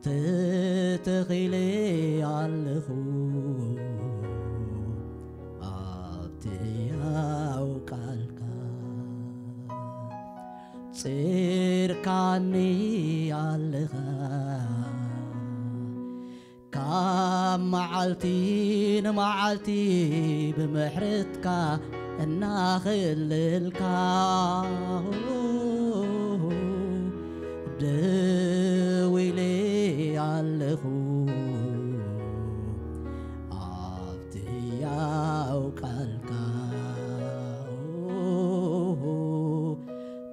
ተተኺለ ኣለኹ ኣብቲ ህያው ቃልካ፣ ጺርካኒ ኣለኻ ካብ መዓልቲ ንመዓልቲ ብምሕረትካ እናኸለልካ ደው ኢለ ኣለኹ ኣብቲ ህያው ቃልካ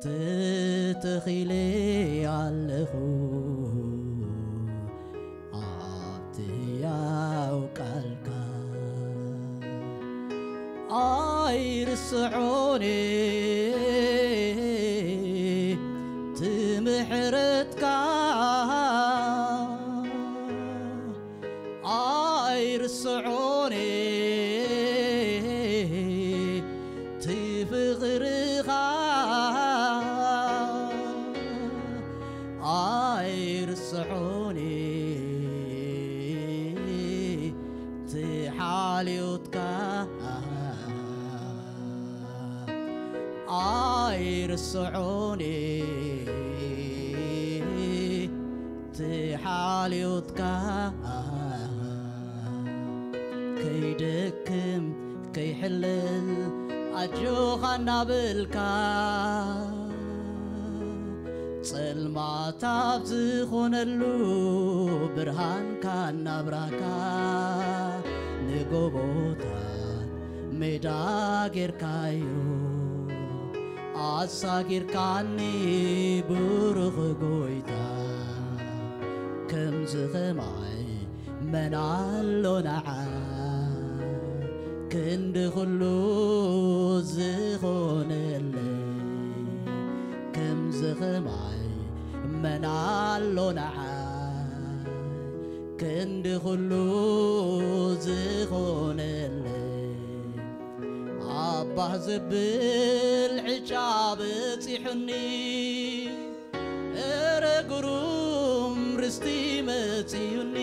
ተተኺለ ኣለኹ ኣብቲ ህያው ቃልካ ኣይርስዖን ትምሕረትካ ኣይርስዖን ትፍቕርኻ ኣይርስዖን ትሓልዮትካ ኣይርስዖን ትሓልዮትካ ከይደክም ከይሕለል ኣጆኻ እናበልካ ጸልማት ኣብ ዝኾነሉ ብርሃንካ እናብራካ ንጎቦታት ሜዳ ጌርካዮ ኣሳጊርካኒ ብሩኽ ጎይታ ከምዚ ኸማይ መን ኣሎ ንዓ ክንዲ ኹሉ ዝኾነለይ ከምዚ ኸማይ መን ኣሎ ንዓ ክንዲ ኹሉ ዝኾነለይ ኣባህ ዘብል ዕጫ በጺሑኒ እረ ግሩም ርስቲ መጺኡኒ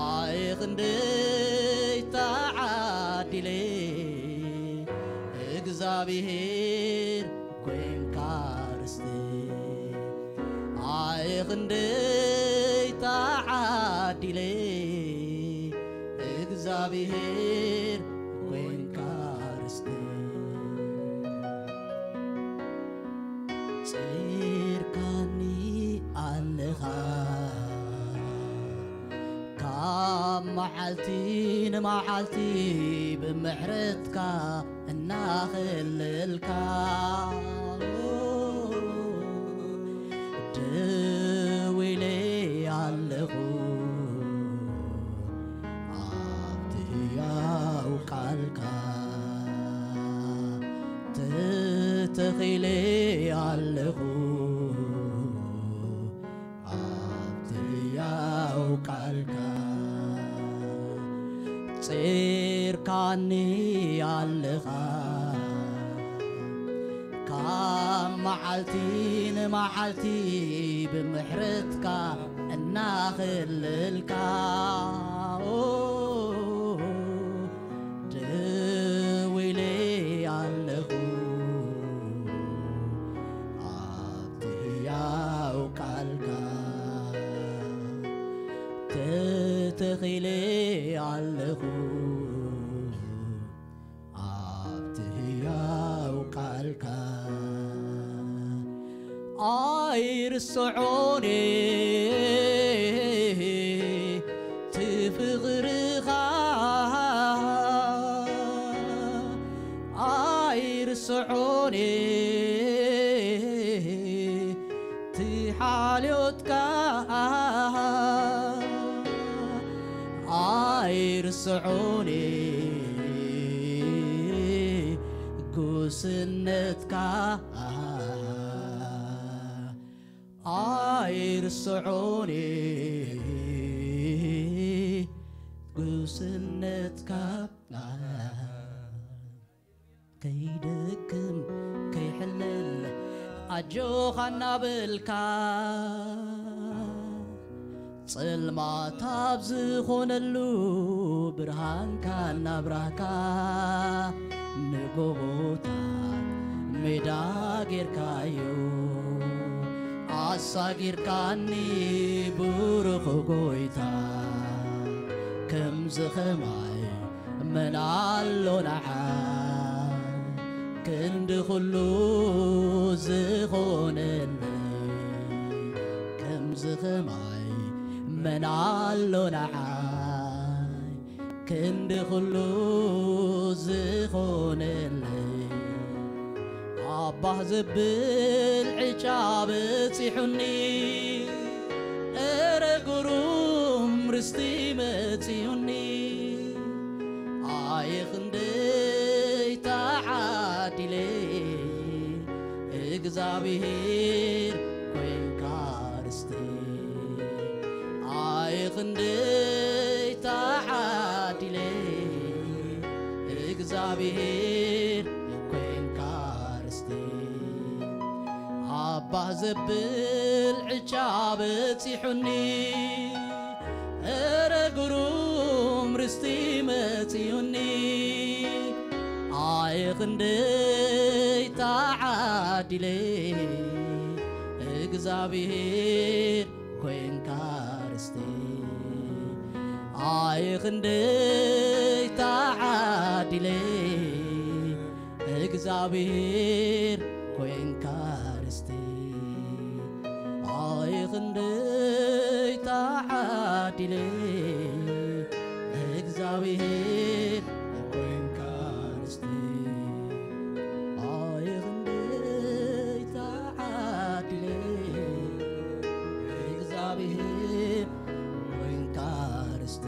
ኣየ ክንደይ ተዓዲለ እግዚኣብሔር ኮንካ ርስቲ ኣየ ክንደይ ተዓዲለ እግዚኣብሔር ኮንካ ርስቲ ጺርካኒ ኣለኻ ካብ መዓልቲ ንመዓልቲ ብምሕረትካ እናኸለልካ ደው ኢለ ኣለኹ ኣብቲ ህያው ቃልካ ተተኺለ ኣለኹ ኣብቲ ህያው ቃልካ ጺርካኒ ኣለኻ ካብ መዓልቲ ንመዓልቲ ብምሕረትካ እናኸለልካ ደው ኢለ ኣለኹ ኣብቲ ህያው ቃልካ ተተኺለ ኣለኹ ኣብቲ ህያው ቃልካ ኣይርስዖን ትፍቕርኻ ኣይርስዖን ትሓልዮትካ ኣይርስዖን ጉስነትካ ኣይርስዖን ጉስነትካ ከይደክም ከይሕለል ኣጆኻ እናበልካ ጽልማት ኣብ ዝኾነሉ ብርሃንካ እናብራህካ፣ ንጎቦታት ሜዳ ጌርካዮ። ኣሳጊርካኒ ብሩኽ ጎይታ፣ ከምዚ ኸማይ መን ኣሎ ንዓይ? ክንዲ ኹሉ ዝኾነለይ፣ ከምዚ ኸማይ መን ኣሎ ንዓይ? ክንዲ ኹሉ ዝኾነለይ፣ ኣባህ ዘብል ዕጫ በጺሑኒ፣ እረ ግሩም ርስቲ መጺኡኒ። ኣየ ክንደይ ተዓዲለ፣ እግዚኣብሔር ኮይንካ ርስቲ። ኣየ ክንደይ ተዓዲለ፣ እግዚኣብሔር ኮይንካ ርስቲ። ኣባህ ዘብል ዕጫ በጺሑኒ፣ እረ ግሩም ርስቲ መጺኡኒ። ኣየ ክንደይ ተዓዲለ፣ እግዚኣብሔር ኮይንካ ርስቲ። ኣየ ክንደይ ተዓዲለ፣ እግዚኣብሔር ኮይንካ ርስቲ። ኣየ ክንደይ ተዓዲለ፣ እግዚኣብሔር ኮይንካ ርስቲ። ኣየ ክንደይ ተዓዲለ፣ እግዚኣብሔር ኮይንካ ርስቲ።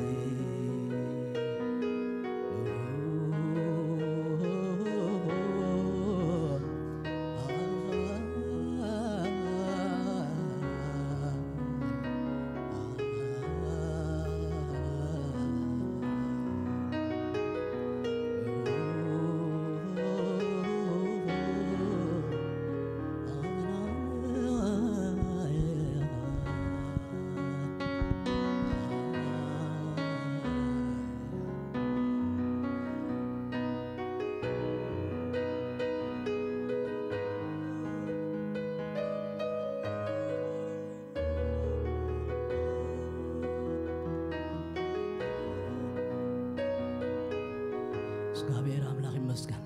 እግዚኣብሔር ኣምላኽ ይመስገን።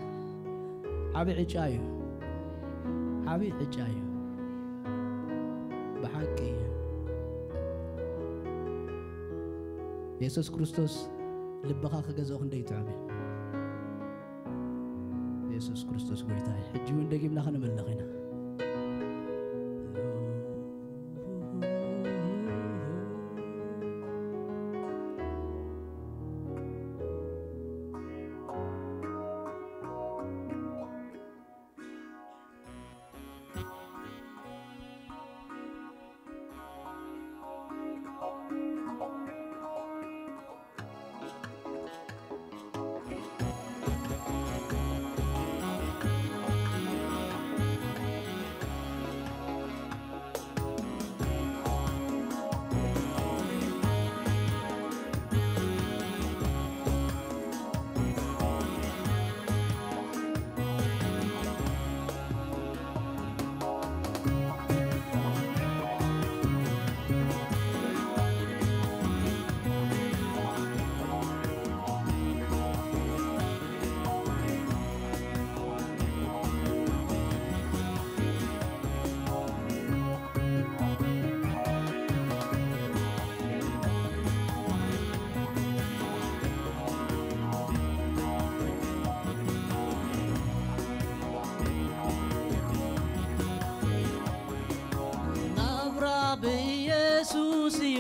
ዓቢ ዕጫ እዩ። ዓቢ ዕጫ እዩ። ብሓቂ የሱስ ክርስቶስ ልብኻ ክገዝኦ ክንደይ ጥዑም እዩ። የሱስ ክርስቶስ ጎይታ እዩ። ሕጂ እውን ደጊምና ክንምለኽ ኢና። ናብራ ብኢየሱስ እዩ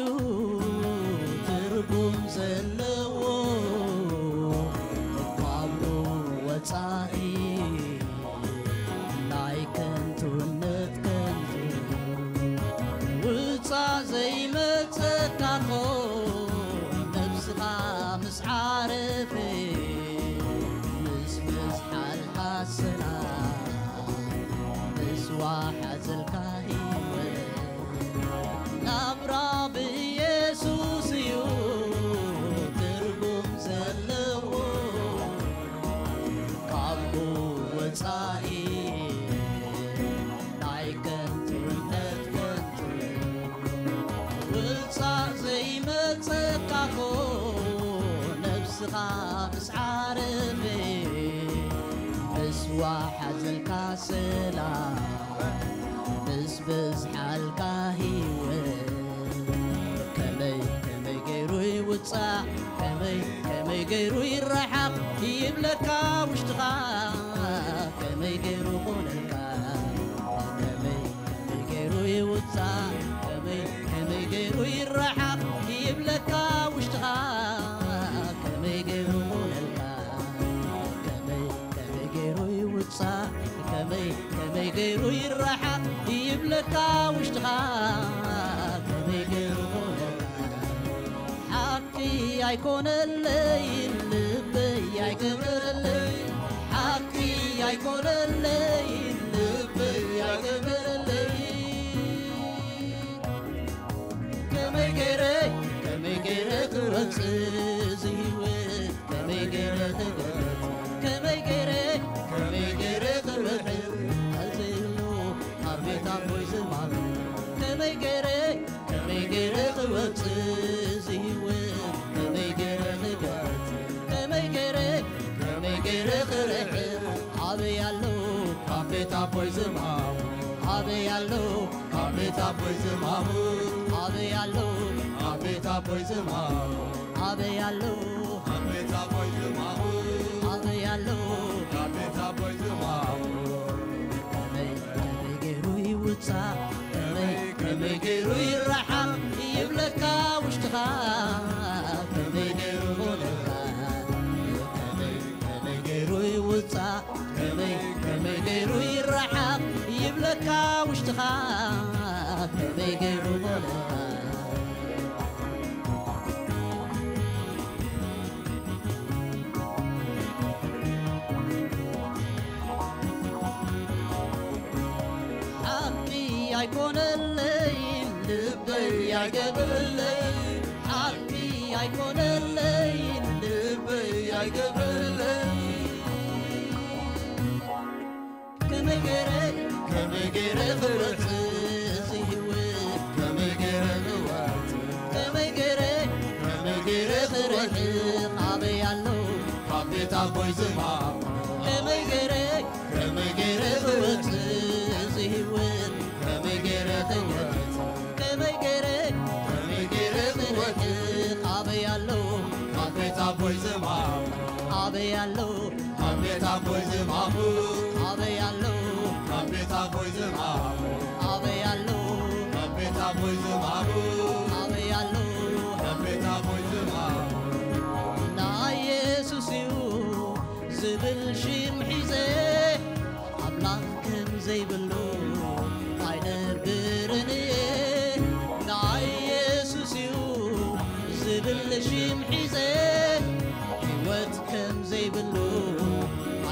ትርጉም ዘለዎ፣ ካብኡ ወጻኢ ናይ ከንቱነት ከንቱ። ውጻእ ዘይመጸካ እኮ ነብስኻ ምስ ዓረፈ፣ ምስ መዝሓልካ ሰላም፣ ምስ ዋሓዘልካ ህይወት፣ ናብራ ብየ ምስ ዓረፈ፣ ምስ ዋሓዘልካ ሰላም፣ ምስ በዝሓልካ ህይወት፣ ከመይ ከመይ ገይሩ ይውጻእ፣ ከመይ ከመይ ገይሩ ይረሓቕ ይብለካ ውሽጥኻ፣ ከመይ ገይሩ ኮነልካ፣ ከመይ ከመይ ገይሩ ይውጻእ፣ ከመይ ከመይ ገይሩ ይረሓቕ ይብለካ ውሽጥኻ፣ ከመይ ገይሩ ኮነልካ፣ ከመይ ከመይ ገይሩ ይውጻእ፣ ከመይ ከመይ ገይሩ ይረሓቕ ይብለካ ውሽጥኻ፣ ከመይ ገይሩ ኮነልካ። ሓቂ ኣይኮነለይን ልበይ ኣይገበረለይ፣ ሓቂ ኣይኮነለይን ልበይ ኣይገበረለይ። ከመይ ገይረ፣ ከመይ ገይረ ክወጽእ እዚ ህይወት፣ ከመይ ገይረ ክገርት፣ ከመይ ገይረ፣ ከመይ ገይረ ክርሕቕ፣ እዚ ህሉ ኣብ ቤት ኣቦይ ዝማም፣ ከመይ ገይረ፣ ከመይ ገይረ ክወጽእ እዚ ህይወት፣ ከመይ ገይረ ክገርት፣ ከመይ ገይረ፣ ከመይ ገይረ ክርሕቕ፣ ኣበይ ኣሎ ካብ ቤት ኣቦይ ዝማም፣ ኣበይ ኣሎ ካብ ቤት ኣቦይ ዝማሙ፣ ኣበይ ኣሎ ካብ ቤት ኣቦይ ዝማሙ፣ ኣበይ ኣሎ ካብ ቤት ኣቦይ ዝማሙ፣ ኣበይ ኣሎ ካብ ቤት ኣቦይ ዝማሙ። ከመይ ከመይ ገይሩ ይውጻእ፣ ከመይ ከመይ ገይሩ ይረሓቕ ይብለካ ውሽጥኻ፣ ከመይ ገይሩ ይኾነልካ፣ ከመይ ከመይ ገይሩ ይውጻእ፣ ከመይ ከመይ ገይሩ ይረሓቕ ይብለካ ውሽጥኻ፣ ከመይ ገይሩ ኮነልካ። ሓቂ ኣይኮነለይን ልበይ ኣይገብረለይ፣ ሓቂ ኣይኮነለይን ልበይ ኣይገብረለይ። ከመይ ገይረ፣ ከመይ ገይረ ክወጽእ እዚ ህይወት፣ ከመይ ገይረ ክወጽእ፣ ከመይ ገይረ፣ ከመይ ገይረ ክርሕቕ ኣበይ ኣሎ ካብ ቤት ኣቦይ ዝማም፣ ከመይ ገይረ፣ ከመይ ገይረ ክወጽእ እዚ ህይወት፣ ከመይ ገይረ ክወጽእ፣ ከመይ ገይረ፣ ከመይ ገይረ ክወጽእ ኣበይ ኣሎ ካብ ቤት ኣቦይ ዝማም፣ ኣበይ ኣሎ ካብ ቤት ኣቦይ ዝማሙ፣ ኣበይ ኣሎ ካብ ቤት ኣቦይ ዝማሙ፣ ኣበይ ኣሎ ካብ ቤት ኣቦይ ዝማሙ፣ ኣበይ ኣሎ ካብ ቤት ኣቦይ ዝማሙ። ንኢየሱስ እዩ ዝብል ሽም ሒዘ ኣምላኽ ከም ዘይብሉ ኣይነብርን እየ። ንኢየሱስ እዩ ዝብል ሽም ሒዘ ህይወት ከም ዘይብሉ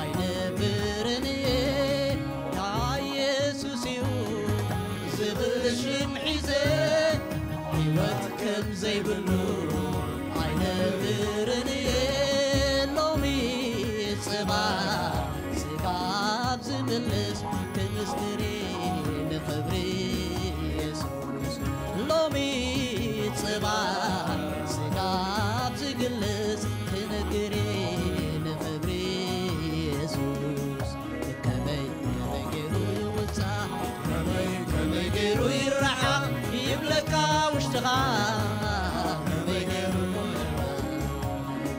ኣይነብርን እየ። ንኢየሱስ እዩ ዝብል ሽም ሒዘ ህይወት ከም ዘይብሉ ኣይነብርን እየ። ሎሚ ጽባሕ ስጋብ ዝምልስ ክምስክር ንኽብሪ የሱስ። ሎሚ ጽባሕ ስጋብ ዝግልጽ ክነግር ንኽብሪ የሱስ። ከመይ ከመይ ገይሩ ይውጻእ፣ ከመይ ከመይ ገይሩ ይረሓቕ ይብለካ ውሽጥኻ። ከመይ ገይሩ፣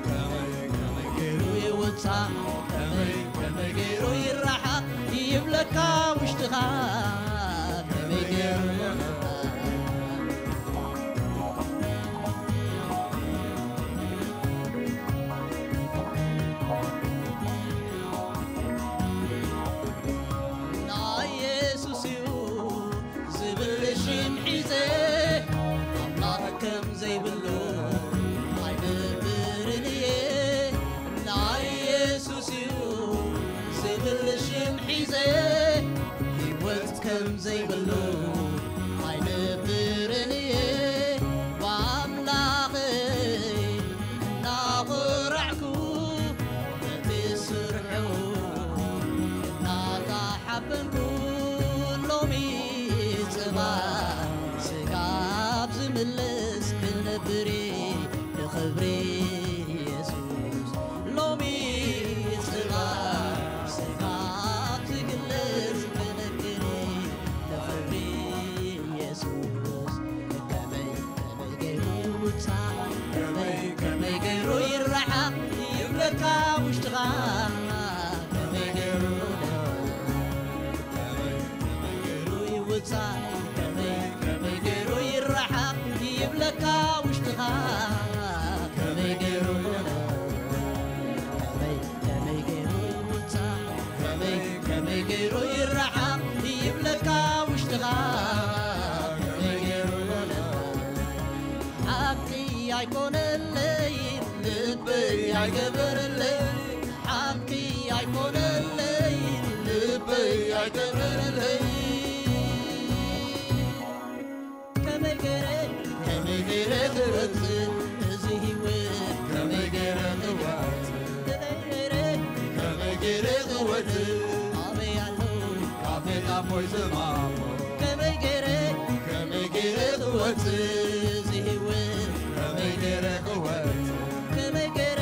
ከመይ ከመይ ገይሩ ይውጻእ፣ ከመይ ከመይ ገይሩ ይረሓቕ ይብለካ ይብለካ ውሽጥኻ ከመይ ገይሩ ይኾነ? ከመይ ከመይ ገይሩ ይውጻእ? ከመይ ከመይ ገይሩ ይረሓቕ? ይብለካ ውሽጥኻ ከመይ ገይሩ ይኾነ? ሓቂ ኣይኮነለይ ልበይ ኣይገበረለይ። ሓቂ ኣይኮነለይ ልበይ ኣይገበረለይ። ከመይ ገይረ ከመይ ገይረ ክወጽእ እዚ ህይወት ከመይ ገይረ ክወጽእ? ከመይ ገይረ ከመይ ገይረ ክወጽእ? ኣበይ ኣሎ ካብ ቤት ኣቦይ ዝማሞ? ከመይ ገይረ ከመይ ገይረ ክወጽእ እዚ ህይወት? ከመይ ገይረ ክወጽእ? ከመይ ገይረ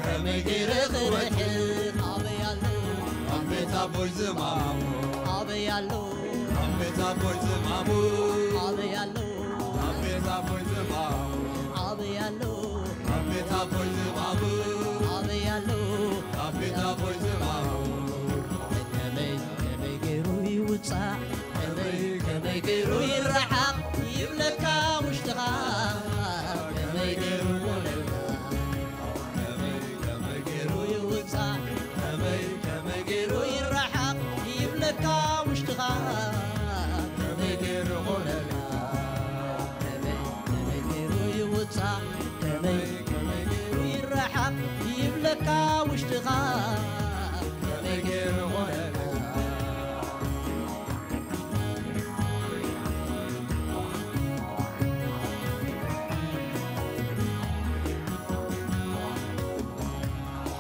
ከመይ ገይረ ክወጽእ? ኣበይ ኣሎ ካብ ቤት ኣቦይ ዝማሞ? ኣበይ ኣሎ ካብ ቤት ኣቦይ ዝማሞ? ኣበይ ኣሎ ካብ ቤት ኣቦይ ዝማሞ? ኣበይ ኣሎ ካብ ቤት ኣቦይ ዝማሞ? ኣበይ ኣሎ ካብ ቤት ኣቦይ ዝማሞ? ከመይ ከመይ ገይሩ ይውጻእ? ከመይ ከመይ ገይሩ ይረሓቕ? ይብለካ ውሽጥኻ ከመይ ገይሩ ይኾነልካ? ከመይ ከመይ ገይሩ ይውጻእ? ከመይ ከመይ ገይሩ ይረሓቕ? ይብለካ ውሽጥኻ ከመይ ገይሩ ይኾነልካ? ከመይ ከመይ ገይሩ ይውጻእ? ከመይ ከመይ ገይሩ ይረሓቕ? ይብለካ ውሽጥኻ ከመይ ገይሩ ይኾነልካ?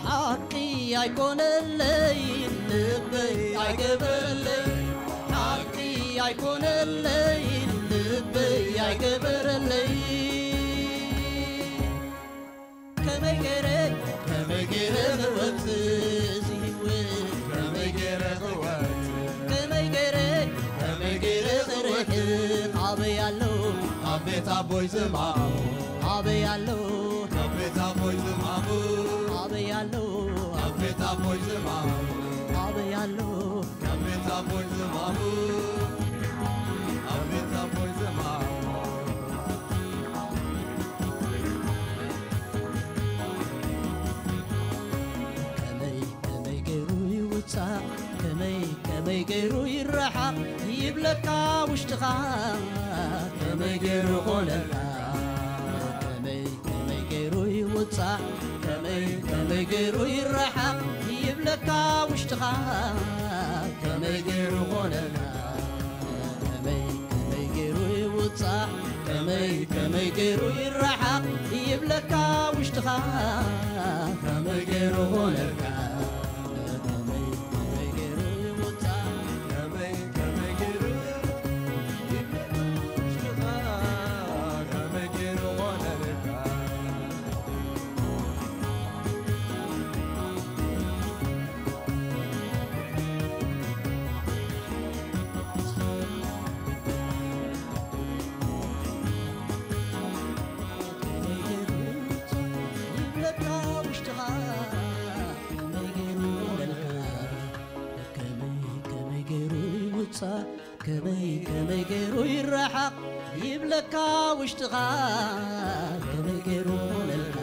ሓቂ ኣይኮነለይ ልበይ ኣይገበረለይ። ሓቂ ኣይኮነለይ ልበይ ኣይገበረለይ። ከመይ ገይረ ከመይ ገይረ ክወጽእ እዚ ህይወት? ከመይ ገይረ ክወጽእ? ከመይ ገይረ ከመይ ገይረ ክርሕቕ? ኣበይ ኣሎ ካብ ቤት ኣቦይ ዝማሙ? ኣበይ ኣሎ ካብ ቤት ኣቦይ ዝማሙ? ኣበይ ኣሎ ካብ ቤት ኣቦይ ዝማሙ? ኣበይ ኣሎ ካብ ቤት ኣቦይ ዝማሙ? ካብ ቤት ኣቦይ ዝማሙ? ከመይ ከመይ ገይሩ ይውጻእ? ከመይ ከመይ ገይሩ ይረሓቕ? ይብለካ ውሽጥኻ ከመይ ገይሩ ኾነልካ? ከመይ ከመይ ገይሩ ይውጻእ? ከመይ ከመይ ገይሩ ይረሓቕ? ይብለካ ውሽጥኻ ከመይ ገይሩ ኾነልካ? ከመይ ከመይ ገይሩ ይውጻእ? ከመይ ከመይ ገይሩ ይረሓቕ? ይብለካ ውሽጥኻ ከመይ ገይሩ ኾነልካ? ከመይ ከመይ ገይሩ ይውጻእ? ከመይ ከመይ ገይሩ ይብለካ ውሽጥኻ ከመይ ገይሩ ኾነልካ? ይብለካ ውሽጥኻ ከመይ ገይሩ ይበልካ? ከመይ ከመይ ገይሩ ይውጻእ? ከመይ ከመይ ገይሩ ይረሓቕ? ይብለካ ውሽጥኻ ከመይ ገይሩ ይኾነልካ?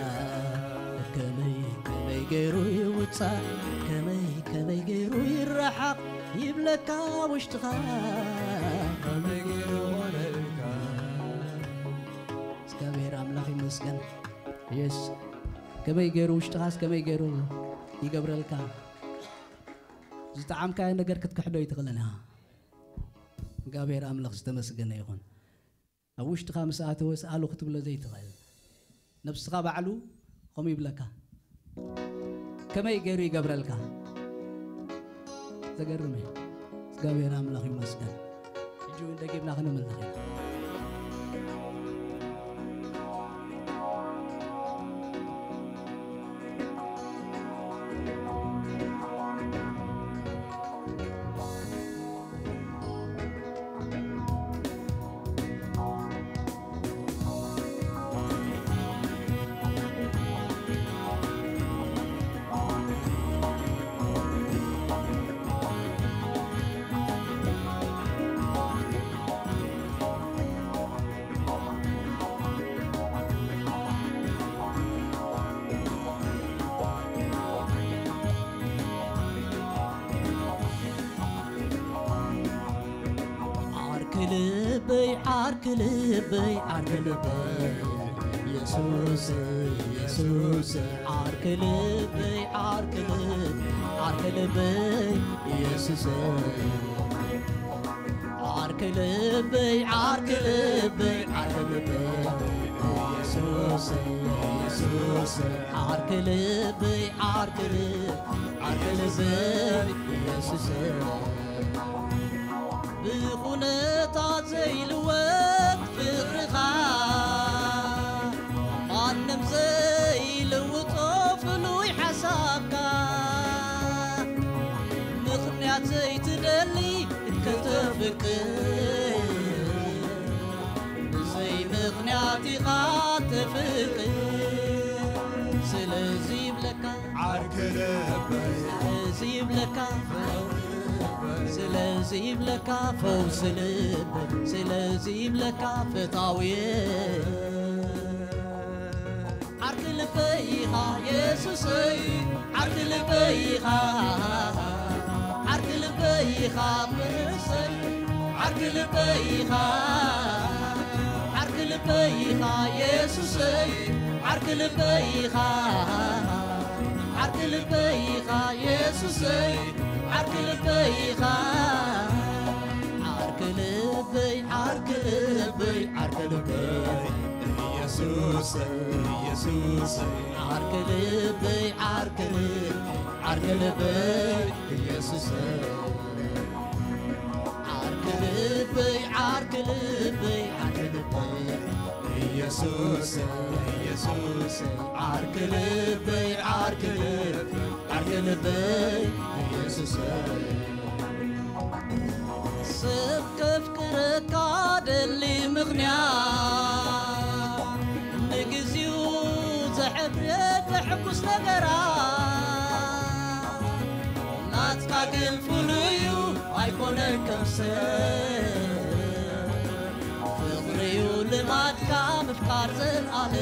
ከመይ ከመይ ገይሩ ይውጻእ? ከመይ ከመይ ገይሩ ይረሓቕ? ይብለካ ውሽጥኻ ከመይ ገይሩ ይኾነልካ? እግዚኣብሔር ኣምላኽ ይመስገን። የስ ከመይ ገይሩ ውሽጥኻስ ከመይ ገይሩ ይገብረልካ? ዝጠዓምካዮ ነገር ክትክሕዶ ኣይትኽእልን ኢኻ። እግዚኣብሔር ኣምላኽ ዝተመስገነ ይኹን። ኣብ ውሽጥኻ ምስ ኣተወ ስኣሉ ክትብሎ ዘይትኽእል። ነብስኻ ባዕሉ ከምኡ ይብለካ። ከመይ ገይሩ ይገብረልካ? ዘገርም እዩ። እግዚኣብሔር ኣምላኽ ይመስገን። ሕጂ እውን ደጊምና ክንምልኽ ኢና። ዓርኪ ልበይ ዓርኪ ልበይ የሱስ የሱስ ዓርኪ ልበይ ዓርኪ ልበይ ዓርኪ ልበይ የሱስ ዓርኪ ልበይ ዓርኪ ልበይ ዓርኪ ልበይ የሱስ የሱስ ዓርኪ ልበይ ዓርኪ ልበይ ዓርኪ ልበይ የሱስ ብኹነታት ዘይልወጥ ፍቕርኻ ማንም ዘይልውጦ ፍሉይ ሓሳብካ ምኽንያት ዘይትደሊ ከተፍቅር ብዘይ ምኽንያት ኢኻ ተፍቅር ስለዚ ይብለካ ዓርኪ ልበይ ስለዚ ይብለካ ስለዚ ይብለካ ፈውሲ ልበይ ስለዚ ይብለካ ፈታውየ ዓርኪ ልበይ ኢኻ የሱሰይ ዓርኪ ልበይ ኢኻ ዓርኪ ልበይ ኢኻ ፍቕርሰይ ዓርኪ ልበይ ኢኻ ዓርኪ ልበይ ኢኻ የሱሰይ ዓርኪ ልበይ ኢኻ ዓርኪ ልበይ ኢኻ የሱሰይ ዓርኪ ልበይ ኢኻ ዓርኪ ልበይ ዓርኪ ልበይ ዓርኪ ልበይ ኢየሱስ ኢየሱስ ዓርኪ ልበይ ዓርኪ ልበይ ዓርኪ ልበይ ኢየሱስ ዓርኪ ልበይ ዓርኪ ልበይ ዓርኪ ልበይ ኢየሱስ ኢየሱስ ዓርኪ ልበይ ዓርኪ ልበይ ዓርኪ ልበይ ኢየሱስ ሰብ ከፍቅረካ ደሊ ምኽንያት ንግዚኡ ዘሕብረ ተሕጉስ ነገራት ናትካ ግን ፍሉዩ ኣይኮነ ከም ሰብ ፍቕርዩ ልማድካ ምፍቃር ዘልኣለ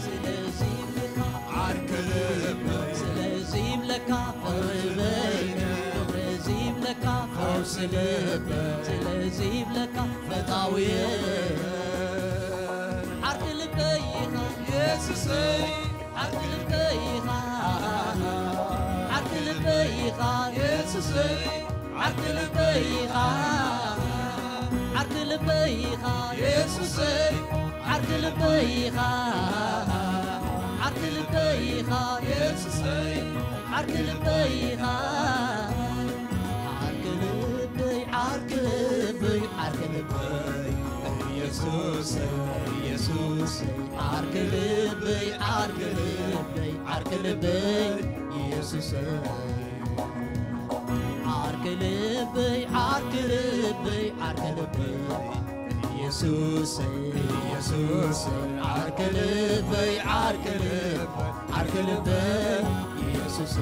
ስለዚ ይብለካ ዓርኪ ልበይ ስለዚ ይብለካ ፍቕሪ በይነ ፍቕሪ እዚ ይብለካ ፈውሲ ልበይ ስለዚ ይብለካ ፈታውየ ዓርኪ ልበይ ኢኻ የሱሰይ ዓርኪ ልበይ ኢኻ ዓርኪ ልበይ ኢኻ የሱሰይ ዓርኪ ልበይ ኢኻ ዓርኪ ልበይ ኢኻ የሱሰይ ዓርኪ ልበይ ኢኻ ዓርኪ ልበይ ኢኻ የሱሰይ ዓርኪ ልበይ ኢኻ ዓርኪ ልበይ ዓርኪ ልበይ ዓርኪ ልበይ ኢየሱስ ኢየሱስ ዓርኪ ልበይ ዓርኪ ልበይ ዓርኪ ልበይ ኢየሱስ ዓርኪ ልበይ ዓርኪ ልበይ ዓርኪ ልበይ ኢየሱስ ኢየሱስ ዓርኪ ልበይ ዓርኪ ልበይ ዓርኪ ልበይ ኢየሱስ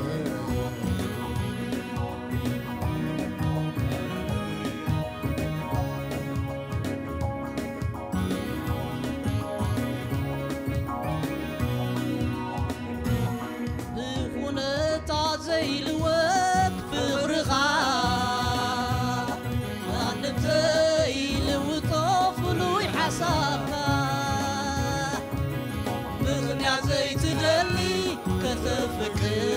ብኹነታ ዘይልወጥ ፍቕርኻ ማንም ዘይልውጦ ፍሉይ ሓሳብካ ምኽንያት ዘይትደሊ ከተፍቅር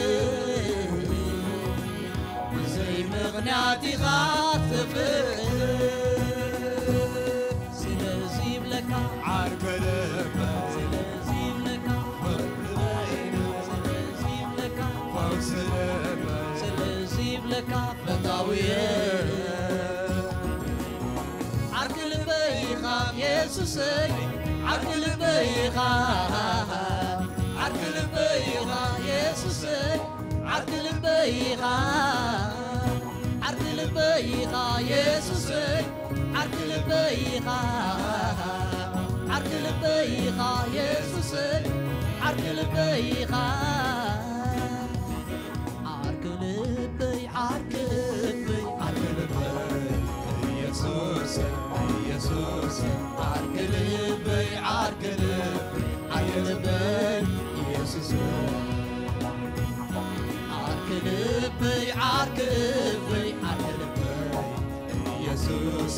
ብዘይ ምኽንያት ኢኻ ተፍቅር ስለዚ ይብለካ ዓርከ ልበይ ስለዚ ይብለካ ፍቕሪ በይነ ስለዚ ይብለካ ፈውሲ ልበይ ስለዚ ይብለካ ፈታውየ ዓርኪ ልበይ ኢኻ የሱሰይ ዓርኪ ልበይ ኢኻ ዓርኪ ልበይ ኢኻ የሱሰይ ዓርኪ ልበይ ኢኻ ዓርኪ ልበይ ኢኻ የሱሰይ ዓርኪ ልበይ ኢኻ ዓርኪ ልበይ ኢኻ የሱሰይ ዓርኪ ልበይ ኢኻ ዓርኪ ልበይ ዓርኪ ልበይ ዓርኪ ልበይ ኢየሱስ ኢየሱስ ዓርኪ ልበይ ዓርኪ ልበይ ዓርኪ ልበይ ኢየሱስ ዓርኪ ልበይ ዓርኪ ልበይ ዓርኪ ልበይ ኢየሱስ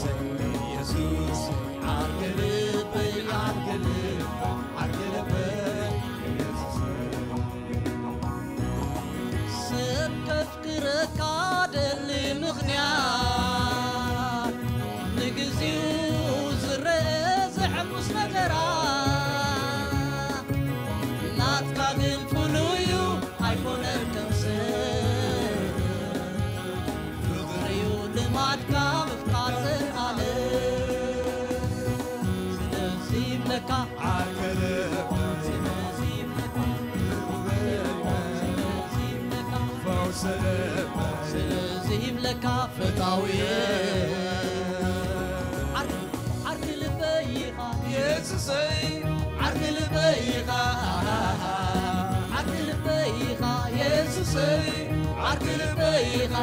ዓርኪ ልበይ ኢኻ፣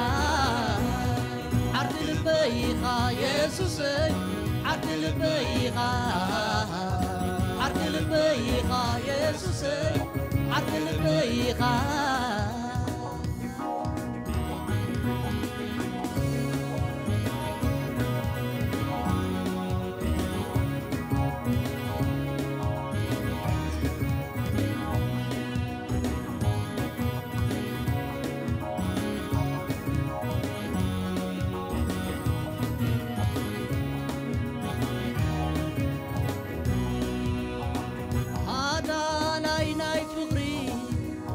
ዓርኪ ልበይ ኢኻ የሱሰይ፣ ዓርኪ ልበይ ኢኻ፣ ዓርኪ ልበይ ኢኻ የሱሰይ፣ ዓርኪ ልበይ ኢኻ። ኣዳናይ ናይ ፍቕሪ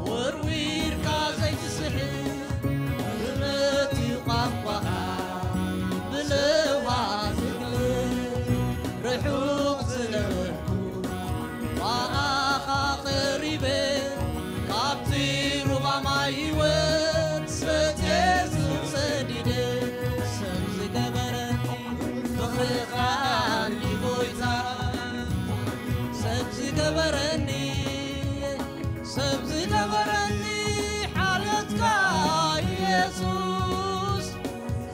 ወርዊርካ ዘይትስሕት፣ ምሕረት እዩ ቋንቋኻ ብለውሃ ዝግለጽ። ርሑቕ ዝነበርኩ ብኣኻ ቀሪበ፣ ካብቲ ሩባ ማይ ህይወት ሰትየ ሱር ሰዲደ። ሰብ ዝገበረኒ ፍቕርኻ እንዲ ጎይታ፣ ሰብ ዝገበረኒ፣ ሰብ ዝገበረኒ ሓልዮትካ ኢየሱስ፣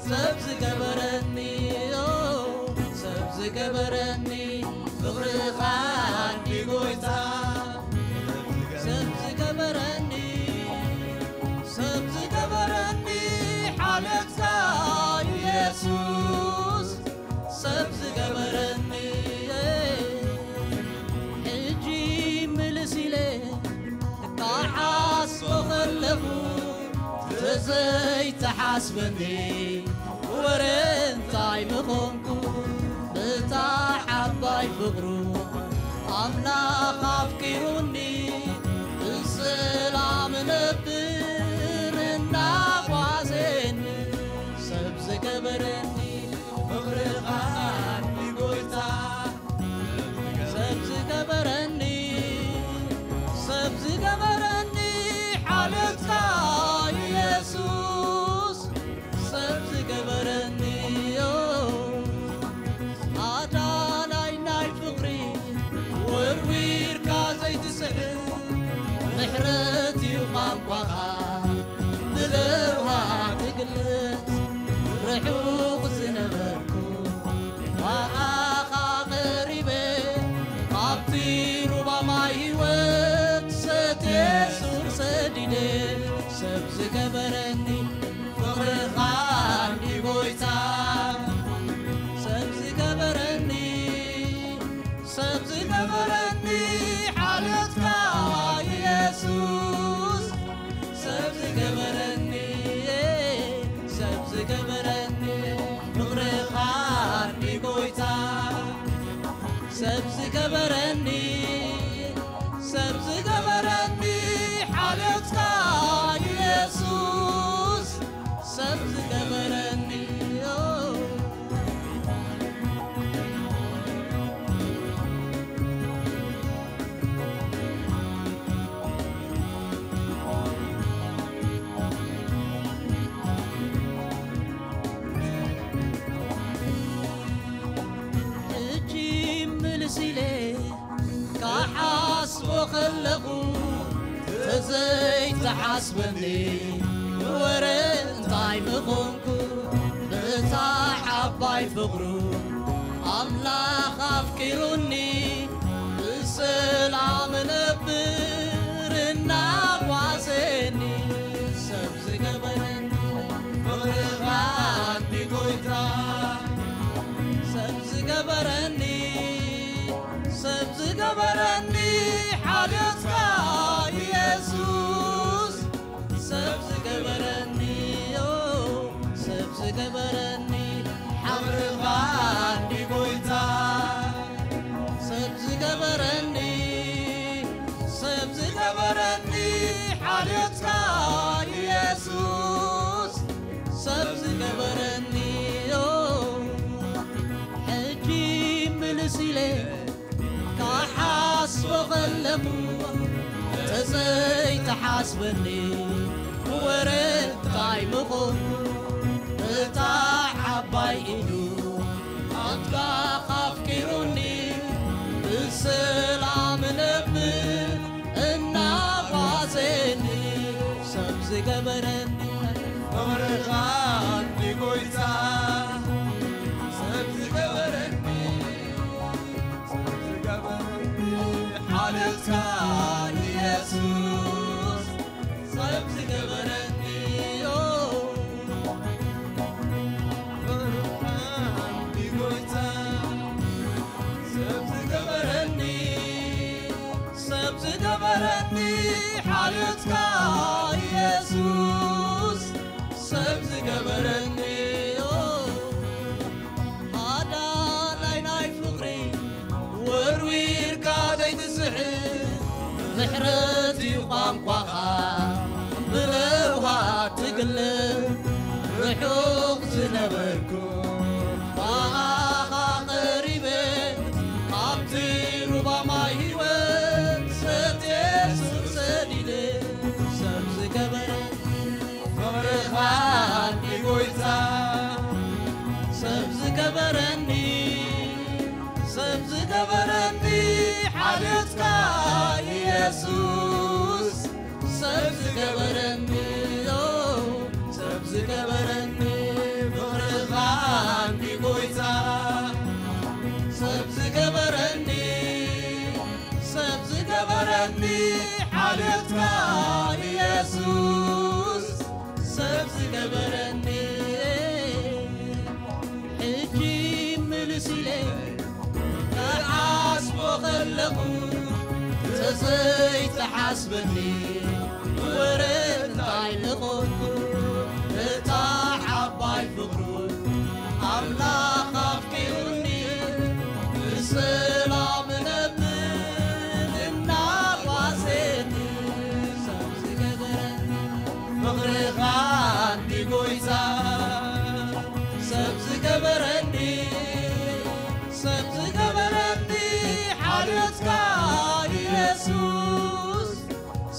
ሰብ ዝገበረኒ፣ ኦ፣ ሰብ ዝገበረኒ ፍቕርኻ እንዲ ጎይታ፣ ሰብ ዝገበረኒ፣ ሰብ ዝገበረኒ ሓልዮትካ ኢየሱስ፣ ሰብ ዝገበረኒ። ሕጂ ምልስ ኢለ ክሓስቦ ከለኹ፣ ተዘይተሓስበኒ ወረ እንታይ ምኾንኩ? ብታ ዓባይ ፍቕሩ ኣምላኽ ኣፍቂሩኒ፣ ብሰላም እነብር እናጓዘኒ። ሰብ ዝገበረኒ ፍቕርኻ እንዲ ጎይታ፣ ሰብ ዝገበረኒ፣ ሰብ ዝገበረኒ ሓልዮትካ ኢየሱስ፣ ሰብ ዝገበረኒ፣ ኦ፣ ኣዳናይ ናይ ፍቕሪ ወርዊርካ ዘይትስሕት፣ ምሕረት እዩ ቋንቋኻ ብለውሃ ትግለጽ። ርሑቕ ዝነበርኩ ብኣኻ ቀሪበ፣ ካብቲ ሩባ ማይ ህይወት ሰትየ ሱር ሰዲደ። ሰብ ዝገበረኒ ፍቕርኻ እንዲ ጎይታ፣ ሰብ ዝገበረኒ፣ ሰብ ዝገበረኒ ሓልዮትካ ኢየሱስ፣ ሰብ ዝገበረኒ፣ ሰብ ዝገበረኒ ፍቕርኻ እንዲ ጎይታ፣ ሰብ ዝገበረኒ፣ ሰብ ዝገበረኒ ሓልዮትካ ኢየሱስ፣ ሰብ ዝገበረኒ፣ ኦ። ሕጂ ምልስ ኢለ ክሓስቦ ከለኹ፣ ተዘይተሓስበኒ ወረ እንታይ ምኾንኩ? ብታ ዓባይ ፍቕሩ ኣምላኽ ኣፍቂሩኒ፣ ብሰላም እነብር እናጓዘኒ። ሰብ ዝገበረኒ ፍቕርኻ እንዲ ጎይታ፣ ሰብ ዝገበረኒ፣ ሰብ ዝገበረኒ ሓልዮትካ ኢየሱስ፣ ሰብ ዝገበረኒ፣ ኦ፣ ሰብ ዝገበረኒ ሓብርኻ እንዲ ጎይታ፣ ሰብ ዝገበረኒ፣ ሰብ ዝገበረኒ ሓልዮትካ ኢየሱስ፣ ሰብ ዝገበረኒ፣ ኦ፣ ሕጂ ምልስ ኢለ ክሓስቦ ከለኹ፣ ተዘይተሓስበኒ ወረ እንታይ ምኾንኩ? እታ ዓባይ ኢዱ ኣምላኽ ኣፍቂሩኒ፣ ብሰላም እነብር እናጓዘኒ። ሰብ ዝገ ኢየሱስ ሰብ ዝገበረኒ፣ ኦ፣ ብርሃን ጎይታ ሰብ ዝገበረኒ፣ ሰብ ዝገበረኒ ሓልዮትካ ኢየሱስ ሰብ ዝገበረኒ፣ ኦ፣ ኣዳላይ ናይ ፍቕሪ ወርዊርካ ዘይትስሕት፣ ምሕረት እዩ ቋንቋኻ፣ ብለውሃት ትግልጽ፣ ርሑቕ ዝነበርኩ ብኣኻ ቀሪበ፣ ካብቲ ሩባ ማይ ህይወት ሰትየ ሱር ሰዲደ፣ ሰብ ዝገበረ ፍቕርኻ እንዲ ጎይታ ሰብ ዝገበረኒ፣ ሰብ ዝገበረኒ ሓልዮትካ ኢየሱስ፣ ሰብ ዝገበረኒ፣ ኦ፣ ሰብ ዝገበረኒ ፍቕርኻ እንዲ ጎይታ ሰብ ዝገበረኒ፣ ሰብ ዝገበረኒ ሓልዮትካ ኢየሱስ፣ ሰብ ዝገበረኒ። ሕጂ ምልስ ኢለ ክሓስቦ ከለኹ፣ ተዘይተሓስበኒ ወረ እንታይ ምኾንኩ? እታ ዓባይ ፍቕሩ ኣምላኽ ኣፍቂሩኒ፣ ብሰላም እነብር እናጓዘኒ፣ ሰብ ዝገበረኒ ፍቕርኻ እንዲ ጎይታ፣ ሰብ ዝገበረኒ፣ ሰብ ዝገበረኒ ሓልዮትካ ኢየሱስ፣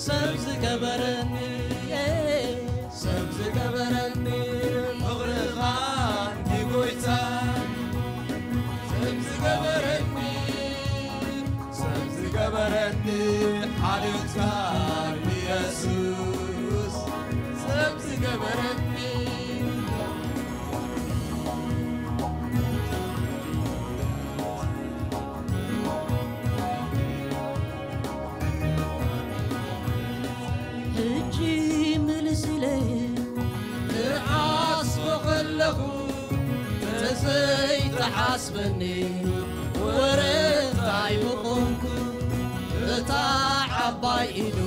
ሰብ ዝገበረኒ፣ ሰብ ዝገበረኒ ፍቕርኻ እንዲ ጎይታ፣ ሰብ ዝገበረኒ፣ ሰብ ዝገበረኒ ሓልዮትካ ኢየሱስ፣ ሰብ ዝገበረኒ። ሕጂ ምልስ ኢለ ክሓስቦ ከለኹ፣ ተዘይተሓስበኒ ወረ እንታይ ምኾንኩ? እታ ዓባይ ኢዱ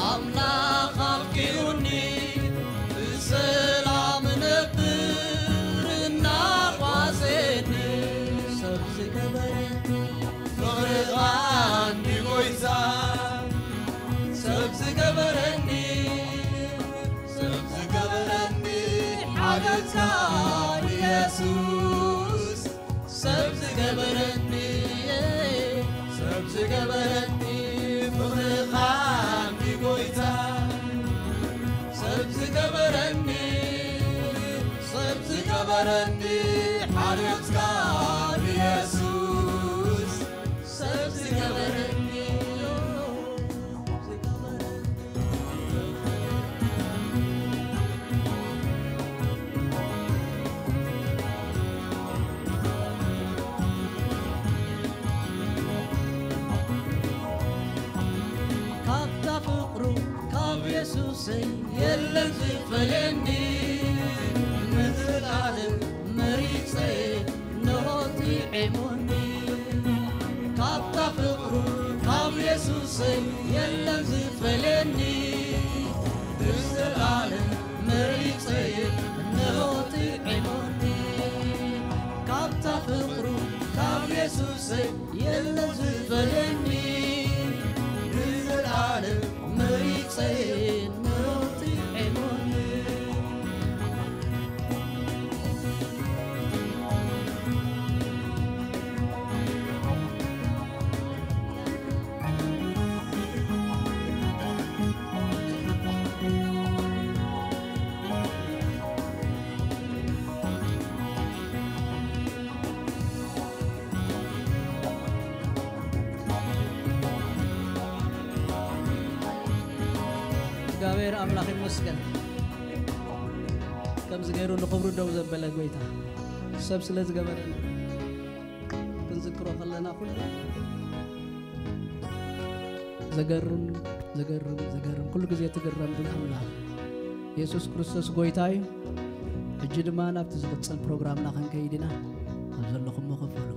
ኣምላኽ ኣፍቂሩኒ፣ ብሰላም እነብር እናጓዘኒ፣ ሰብ ዝገበረ ፍቕርኻ እንዲ ጎይታ፣ ሰብ ዝገበረኒ፣ ሰብ ዝገበረኒ ሓልዮትካ ኢየሱስ፣ ሰብ ዝገበረኒ፣ ሰብ ዝገበረኒ ፍቕርኻ እንዲ ጎይታ፣ ሰብ ዝገበረኒ፣ ሰብ ዝገበረኒ ሓልዮትካ ኢየሱስ፣ ሰብ ዝገበረኒ፣ ዝገበረኒ። ካብታ ፍቕሩ ካብ የሱሰይ የለን ዝፈልየኒ፣ ንዘለኣለም መሪጸ ነሆ ጥዒሙኒ። ካብታ ፍቕሩ ካብ የሱሰይ የለን ዝፈልየኒ፣ ንዘለኣለም መሪጸ ነሆ ጥዒሙኒ። ካብታ ፍቕሩ ካብ የሱሰይ የለን ዝፈልየኒ፣ ንዘለኣለም መሪጸ ነሆ ጥዒሙኒ። እግዚኣብሔር ኣምላኽ ይመስገን። ከምዚ ገይሩ ንኽብሩ ደው ዘበለ ጎይታ ሰብ ስለ ዝገበረና ክንዝክሮ ከለና ኩሉ ዘገርም፣ ዘገርም፣ ዘገርም። ኩሉ ግዜ ትግረም ብኣምላኽ። የሱስ ክርስቶስ ጎይታ እዩ። ሕጂ ድማ ናብቲ ዝቕጽል ፕሮግራምና ክንከይድ ኢና። ኣብ ዘለኹሞ ክፈሉ።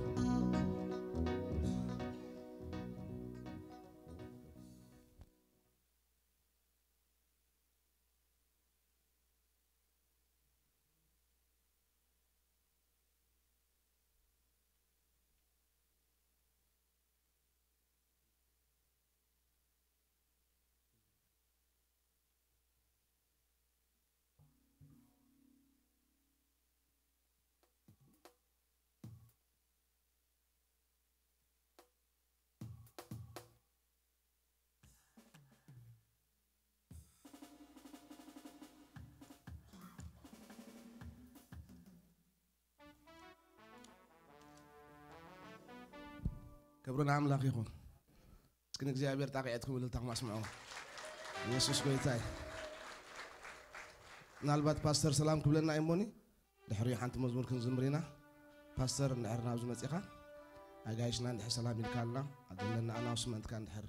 ክብሪ ንኣምላኽ ይኹን። እስኪ ንእግዚኣብሔር ጣቕዒትኩም እልልታኹም ኣስምዑ። ኢየሱስ ጎይታ እዩ። ምናልባት ፓስተር ሰላም ክብለና እዩ እሞኒ፣ ድሕሪኡ ሓንቲ መዝሙር ክንዝምር ኢና። ፓስተር፣ እንድሕር ናብዚ መጺኻ፣ ኣጋይሽና እንድሕር ሰላም ኢልካልና፣ ዘለና ኣናውንስመንትካ እንድሕር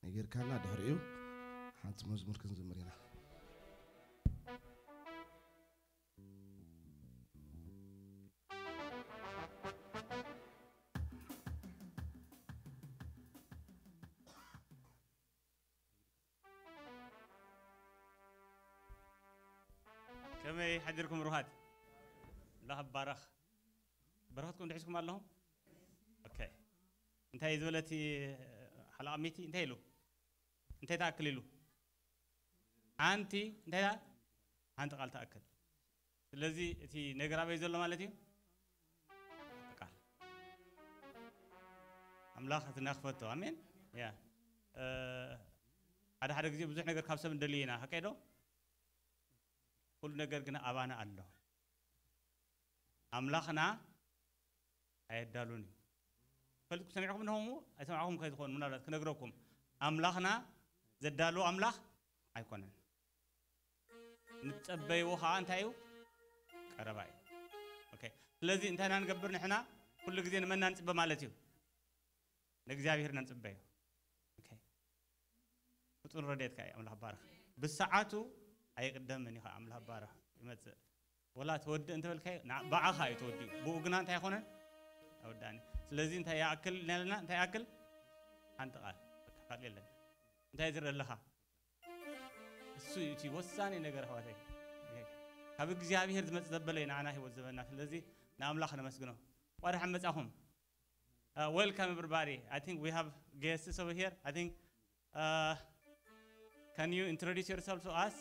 ነጊርካና፣ ድሕሪኡ ሓንቲ መዝሙር ክንዝምር ኢና። ከመይ ሓዲርኩም ብሩኻት? ኣምላኽ ይባረኽ። በረኸትኩም ድሒዝኩም ኣለኹም? ኦኬ። እንታይ ዝበለ እቲ ሓለቓ ሚቲ? እንታይ ኢሉ? እንታይ ትኣክል ኢሉ? ሓንቲ፣ እንታይ ኢላ? ሓንቲ ቃል ትኣክል። ስለዚ እቲ ነገር ኣበይ ዘሎ ማለት እዩ? ቃል። ኣምላኽ እቲ ናኽፈቶ። ኣሜን። ያ። እ፣ ሓደ ሓደ ግዜ ብዙሕ ነገር ካብ ሰብ እንደልይ ኢና፣ ሓቀይ ዶ? ኩሉ ነገር ግን ኣባና ኣሎ። ኣምላኽና ኣየዳሉን እዩ። ፈልጥኩም ሰሚዕኩም እንሆ፣ ኣይሰማዕኩም ከይትኾኑ፣ ምናልባት ክነግረኩም። ኣምላኽና ዘዳሉ ኣምላኽ ኣይኮነን። ንጸበይዎ ኸዓ እንታይ እዩ? ቀረባ እዩ። ኦኬ። ስለዚ እንታይ ኢና ንገብር ንሕና? ኩሉ ግዜ ንመና ንጽበ ማለት እዩ? ንእግዚኣብሔር ኢና ንጽበዮ። ኦኬ። ፍጹም ረድኤትካ እዩ፣ ኣምላኽ ባርኽ። ብሰዓቱ ኣይቅደምን እዩ፣ ኣምላኽ ባርኽ። ይመጽእ። ወላ ተወድእ እንተበልካዮ፣ ና-፣ ብዓኻ እዩ ተወዲኡ። ብኡ ግና እንታይ ኣይኮነን? ኣይወዳእን። ስለዚ እንታይ ይኣክል ኢልና ኣለና? እንታይ ይኣክል? ሓንቲ ቃል። በቃ፣ ካልእ የለን። እንታይ ዝርኢ ኣለኻ? እሱ እዩ እቲ ወሳኒ ነገር፣ ኣሕዋተይ። ካብ እግዚኣብሔር ዝመጽእ ዘበለ እዩ ንዓና ህይወት ዝህበና። ስለዚ ንኣምላኽ ነመስግኖ። እንኳዕ ደሓን መጻኹም። Uh, welcome, everybody. I think we have guests over here. I think, uh, can you introduce yourself to us?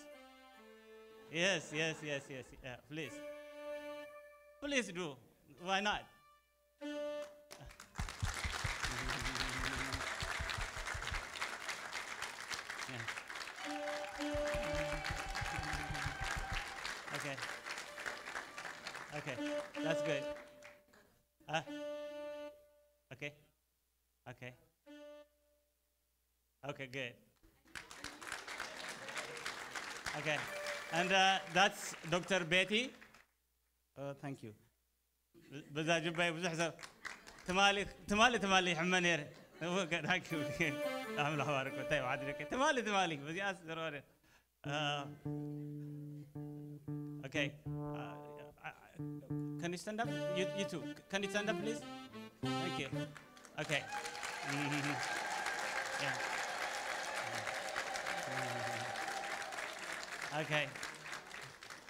Yes, yes, yes, yes. Yeah, please. Please do. Why not? Yeah. Okay. Okay. That's good. Uh, okay. Okay. Okay, good. Okay. And, uh, that's Doctor Betty. Uh, thank you. በዛ ጅባይ ብዙሕ ሰብ ትማሊ፣ ትማሊ፣ ትማሊ ይሕመ ነይረ። Thank you. ኣምላኽ ባርኮ። እንታይ ባዕዲ ደቂ? ትማሊ፣ ትማሊ። በዚኣስ ዘረባ ነይረ። Uh, okay. Uh, uh, can you stand up? You, you too. Can you stand up, please? Thank you. Okay. Yeah. Okay.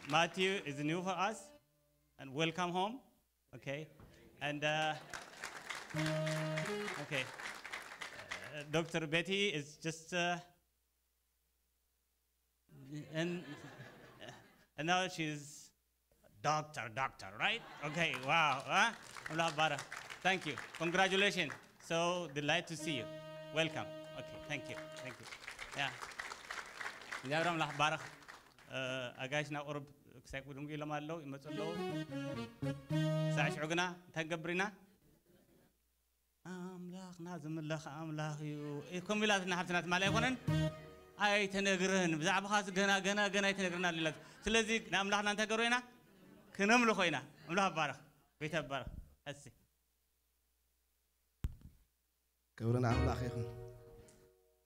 Matthew is new for us, and welcome home. Okay. And, uh, okay. Uh, Doctor Betty is just, uh, and, and now she's doctor, doctor, right? Okay, wow. Huh? ኣምላኽ ባርኽ። Thank you. Congratulations. So delight to see you. Welcome. Okay, thank you. Thank you. Yeah. እግዚኣብሔር ኣምላኽ ባርኽ። እ፣ ኣጋይሽና ቁሩብ ክሳይ ክድንጉ ኢሎም ኣለዉ፣ ይመጹ ኣለዉ። ክሳዕ ሽዑ ግና እንታይ ንገብር ኢና? ኣምላኽና ዝምለኽ ኣምላኽ እዩ። እ፣ ከምኡ ኢላትና ሓፍትና ትማሊ ኣይኮነን? ኣይትነግርን። ብዛዕባኻስ ገና፣ ገና፣ ገና ኣይትነግርን ኣላ ኢላት። ስለዚ ንኣምላኽና እንታይ ገሮ ኢና? ክነምልኾ ኢና። ኣምላኽ ይባረኽ። ጎይታ ይባረኽ። እሲ። ክብሪ ንኣምላኽ ይኹን።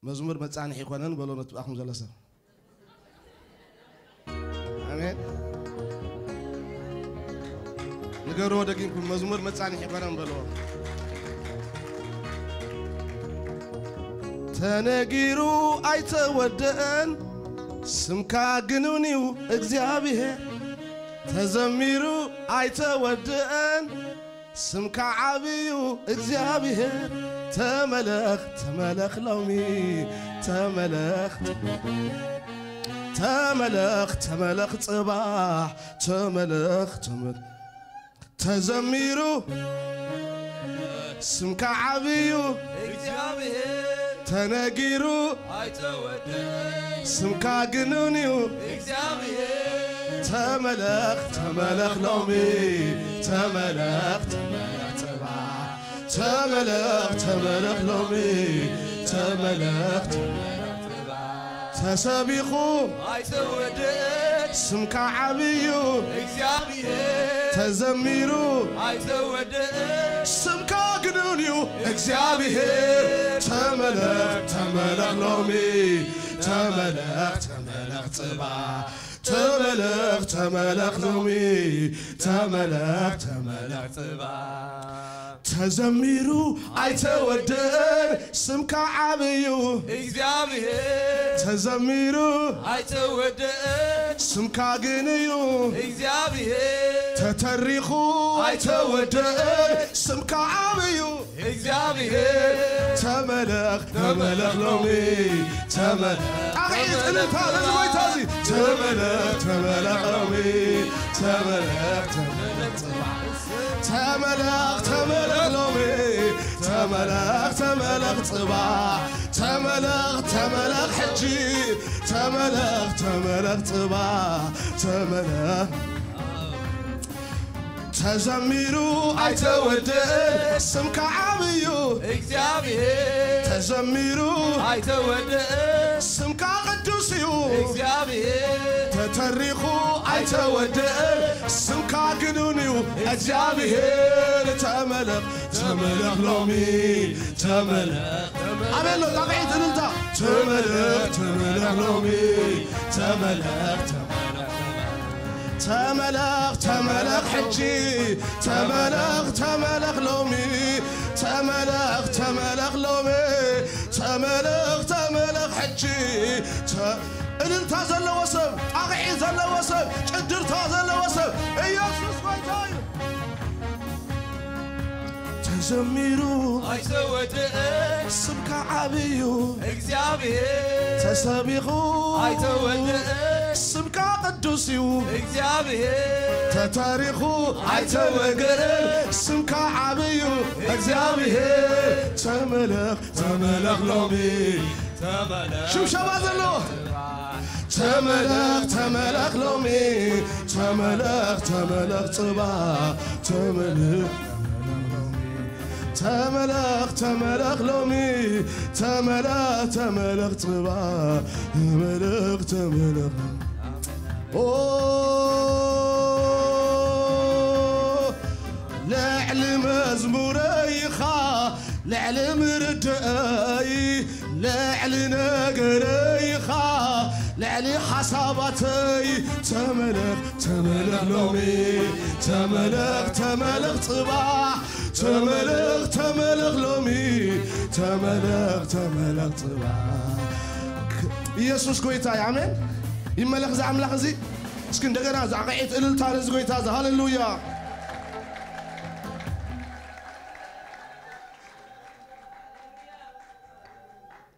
መዝሙር መጻንሒ ይኾነን በሎ ነቲ ብኣኹም ዘሎ ሰብ። ኣሜን። ንገርዎ ደጊምኩም፣ መዝሙር መጻንሒ ይኾነን በልዎ። ተነጊሩ ኣይተወደአን፣ ስምካ ግኑን እዩ እግዚኣብሔር። ተዘሚሩ ኣይተወደአን፣ ስምካ ዓብዩ እግዚኣብሔር። ተመለኽ፣ ተመለኽ ሎሚ፣ ተመለኽ፣ ተመለኽ፣ ተመለኽ ጽባሕ፣ ተመለኽ፣ ተመለኽ። ተዘሚሩ ስምካ ዓብዩ እግዚኣብሔር። ተነጊሩ ኣይተወደን፣ ስምካ ግኑን እዩ እግዚኣብሔር። ተመለኽ፣ ተመለኽ ሎሚ፣ ተመለኽ፣ ተመለኽ ጽባሕ፣ ተመለኽ፣ ተመለኽ ሎሚ፣ ተመለኽ፣ ተመለኽ ጽባሕ። ተሰቢኹ ኣይተወደን፣ ስምካ ዓብዩ እግዚኣብሔር። ተዘሚሩ ኣይተወደን፣ ስምካ ግኑን እዩ እግዚኣብሔር። ተመለኽ፣ ተመለኽ ሎሚ፣ ተመለኽ፣ ተመለኽ ጽባሕ፣ ተመለኽ፣ ተመለኽ ሎሚ፣ ተመለኽ፣ ተመለኽ ጽባሕ። ተዘሚሩ ኣይተወደን፣ ስምካ ዓብዩ እግዚኣብሔር። ተዘሚሩ ኣይተወደን፣ ስምካ ግን እዩ እግዚኣብሔር። ተተሪኹ ኣይተወደን፣ ስምካ ዓብዩ እግዚኣብሔር። ተመለኽ፣ ተመለኽ ሎሚ፣ ተመለኽ። ጣቕዒት እልልታ ነዚ ጎይታ እዚ። ተመለኽ፣ ተመለኽ ሎሚ፣ ተመለኽ፣ ተመለኽ ጽባሕ። ተመለኽ፣ ተመለኽ ሎሚ፣ ተመለኽ፣ ተመለኽ ጽባሕ። ተመለኽ፣ ተመለኽ ሕጂ፣ ተመለኽ፣ ተመለኽ ጽባሕ። ተመለኽ። ተዘሚሩ ኣይተወደን፣ ስምካ ዓብዩ እግዚኣብሔር። ተዘሚሩ ኣይተወደን፣ ስምካ ቅዱስ እዩ እግዚኣብሔር። ተተሪኹ ኣይተወደን፣ ስምካ ግኑን እዩ እግዚኣብሔር። ተመለኽ፣ ተመለኽ ሎሚ፣ ተመለኽ። ኣበሎ ጣቕዒት እልልታ። ተመለኽ፣ ተመለኽ ሎሚ፣ ተመለኽ፣ ተመለኽ። ተመለኽ፣ ተመለኽ ሕጂ፣ ተመለኽ፣ ተመለኽ ሎሚ፣ ተመለኽ፣ ተመለኽ ሎሚ፣ ተመለኽ፣ ተመለኽ ሕጂ። ተ-፣ እልልታ ዘለዎ ሰብ፣ ጣቕዒት ዘለዎ ሰብ፣ ጭድርታ ዘለዎ ሰብ፣ ኢየሱስ ጎይታ እዩ። ተዘሚሩ ኣይተወደአን፣ ስምካ ዓብዩ እግዚኣብሔር። ተሰቢኹ ኣይተወደአን፣ ስምካ ቅዱስ እዩ እግዚኣብሔር። ተታሪኹ ኣይተወደአን፣ ስምካ ዓብዩ እግዚኣብሔር። ተመለኽ፣ ተመለኽ ሎሚ፣ ተመለኽ። ሽብሸባ ዘለዎ። ተመለኽ፣ ተመለኽ ሎሚ፣ ተመለኽ፣ ተመለኽ ጽባሕ፣ ተመለኽ፣ ተመለኽ፣ ተመለኽ ሎሚ፣ ተመለኽ፣ ተመለኽ ጽባሕ፣ ተመለኽ፣ ተመለኽ። ኦ፣ ልዕሊ መዝሙረይ ኢኻ፣ ልዕሊ ምርድኣይ፣ ልዕሊ ነገረይ ኢኻ፣ ልዕሊ ሓሳባተይ ተመለኽ፣ ተመለኽ ሎሚ፣ ተመለኽ፣ ተመለኽ ጽባሕ፣ ተመለኽ፣ ተመለኽ ሎሚ፣ ተመለኽ፣ ተመለኽ ጽባሕ። ኢየሱስ ጎይታ እዩ። ኣሜን። ይመለኽ እዚ ኣምላኽ እዚ። እስኪ እንደገና ዛዕቂዒት እልልታ ነዚ ጎይታ እዚ። ሃሌሉያ።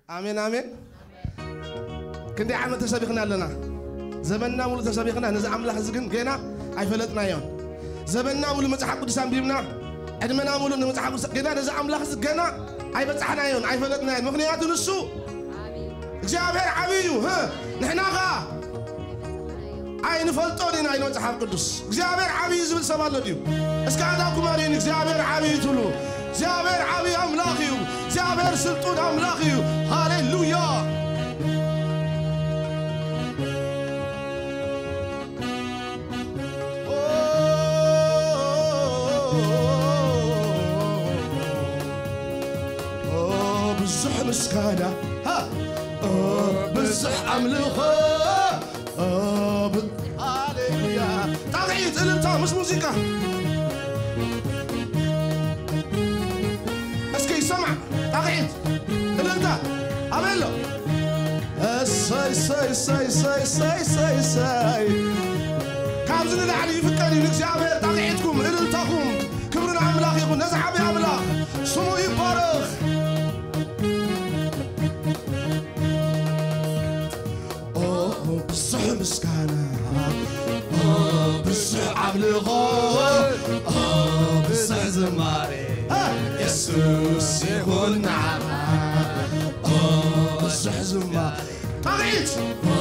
ኣሜን፣ ኣሜን። ክንደይ ዓመት ተሰቢኽና ኣለና? ዘመንና ሙሉ ተሰቢኽና፣ ነዚ ኣምላኽ እዚ ግን ገና ኣይፈለጥናዮን። ዘመንና ሙሉ መጽሓፍ ቅዱስ ኣንቢብና፣ ዕድመና ሙሉ ንመጽሓፍ ቅዱስ፣ ገና ነዚ ኣምላኽ እዚ ገና ኣይበጻሕናዮን፣ ኣይፈለጥናዮን። ምኽንያቱ ንሱ እግዚኣብሔር ዓብዪ እዩ። ህ፣ ንሕና ኸዓ ኣይንፈልጦን ኢና ኢሉ መጽሓፍ ቅዱስ። እግዚኣብሔር ዓብዪ ዝብል ሰብ ኣሎ ድዩ? እስከ ኣእዳውኩም ኣርእዩኒ፣ እግዚኣብሔር ዓብዪ ትብሉ። እግዚኣብሔር ዓብዪ ኣምላኽ እዩ። እግዚኣብሔር ስልጡን ኣምላኽ እዩ። ሃሌሉያ። ኦ፣ ኦ፣ ብዙ ብዙሕ ምስጋና፣ ሃ፣ ኦ፣ ብዙሕ ኣምልኾ፣ ኦ፣ ብ-፣ ሃሌሉያ። ጣቕዒት፣ እልልታ ምስ ሙዚቃ። እስኪ ይሰማዕ። ጣቕዒት፣ እልልታ። ኣበይ ኣሎ? እሰይ፣ እሰይ፣ እሰይ፣ እሰይ፣ እሰይ፣ እሰይ፣ እሰይ። ካብዚ ንላዕሊ ይፍቀድ እዩ ንእግዚኣብሔር። ጣቕዒትኩም፣ እልልታኹም፣ ክብሪ ንኣምላኽ ይኹን። ነዚ ዓብዪ ኣምላኽ ስሙ ይባረኽ። ኦ፣ ብዙሕ ምስጋና፣ ኦ፣ ብዙሕ ኣምልኾ፣ ኦ፣ ብዙሕ ዝማሬ፣ እ፣ የሱስ ይኹን ንዓኻ። ኦ፣ ብዙሕ ዝማሬ፣ ጣቕዒት፣ ኦ፣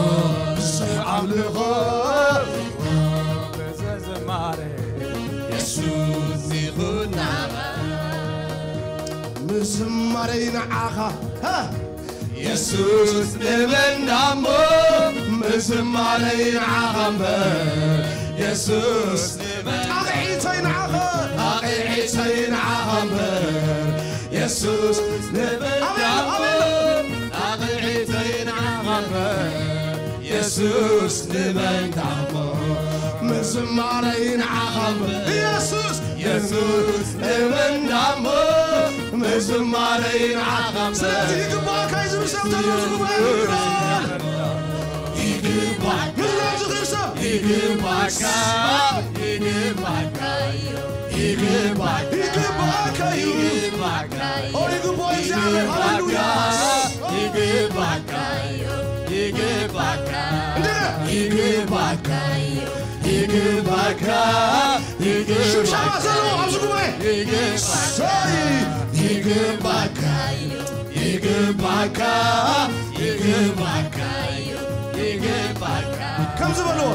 ብዙሕ ኣምልኾ፣ ኦ፣ ብዙሕ ዝማሬ፣ የሱስ ይኹን ንዓኻ። ምዝማረይ ንዓኻ፣ እ፣ የሱስ ንመን ዳሞ፣ ምዝማረይ ንዓኻ እምበር፣ የሱስ ንመን ጣቕዒተይ ንዓኻ፣ ጣቕዒተይ ንዓኻ እምበር፣ የሱስ ንመን ኣሜን፣ ዳሞ፣ ኣሜን። ጣቕዒተይ ንዓኻ እምበር፣ የሱስ ንመን ዳሞ፣ ምዝማረይ ንዓኻ እምበር፣ የሱስ የሱስ ንመን ዳሞ፣ ምዝማረይ ንዓኻ። ስለዚ ይግባእካ እዩ ዝብል ሰብ ተሎ ዝግባእ ይግባል። ይግባእካ። ምዝማር ዝኽእል ሰብ። ይግባእካ። ይግባእካ እዩ። ይግባእካ። ይግባእካ እዩ። ይግባእካ እዩ። ኦ፣ ይግባእ እግዚኣብሔር። ሃሌሉያ። ይግባእካ እዩ። ይግባእካ። እንደገና። ይግባእካ እዩ። ይግባእካ፣ ይግባእካ። ሽብሻባ ዘለዎ ኣብዚ ጉባኤ። ይግባእካ፣ ሰይ። ይግባእካ፣ ይግባእካ፣ ይግባእካ፣ ይግባእካ። ከምዚ በልዎ።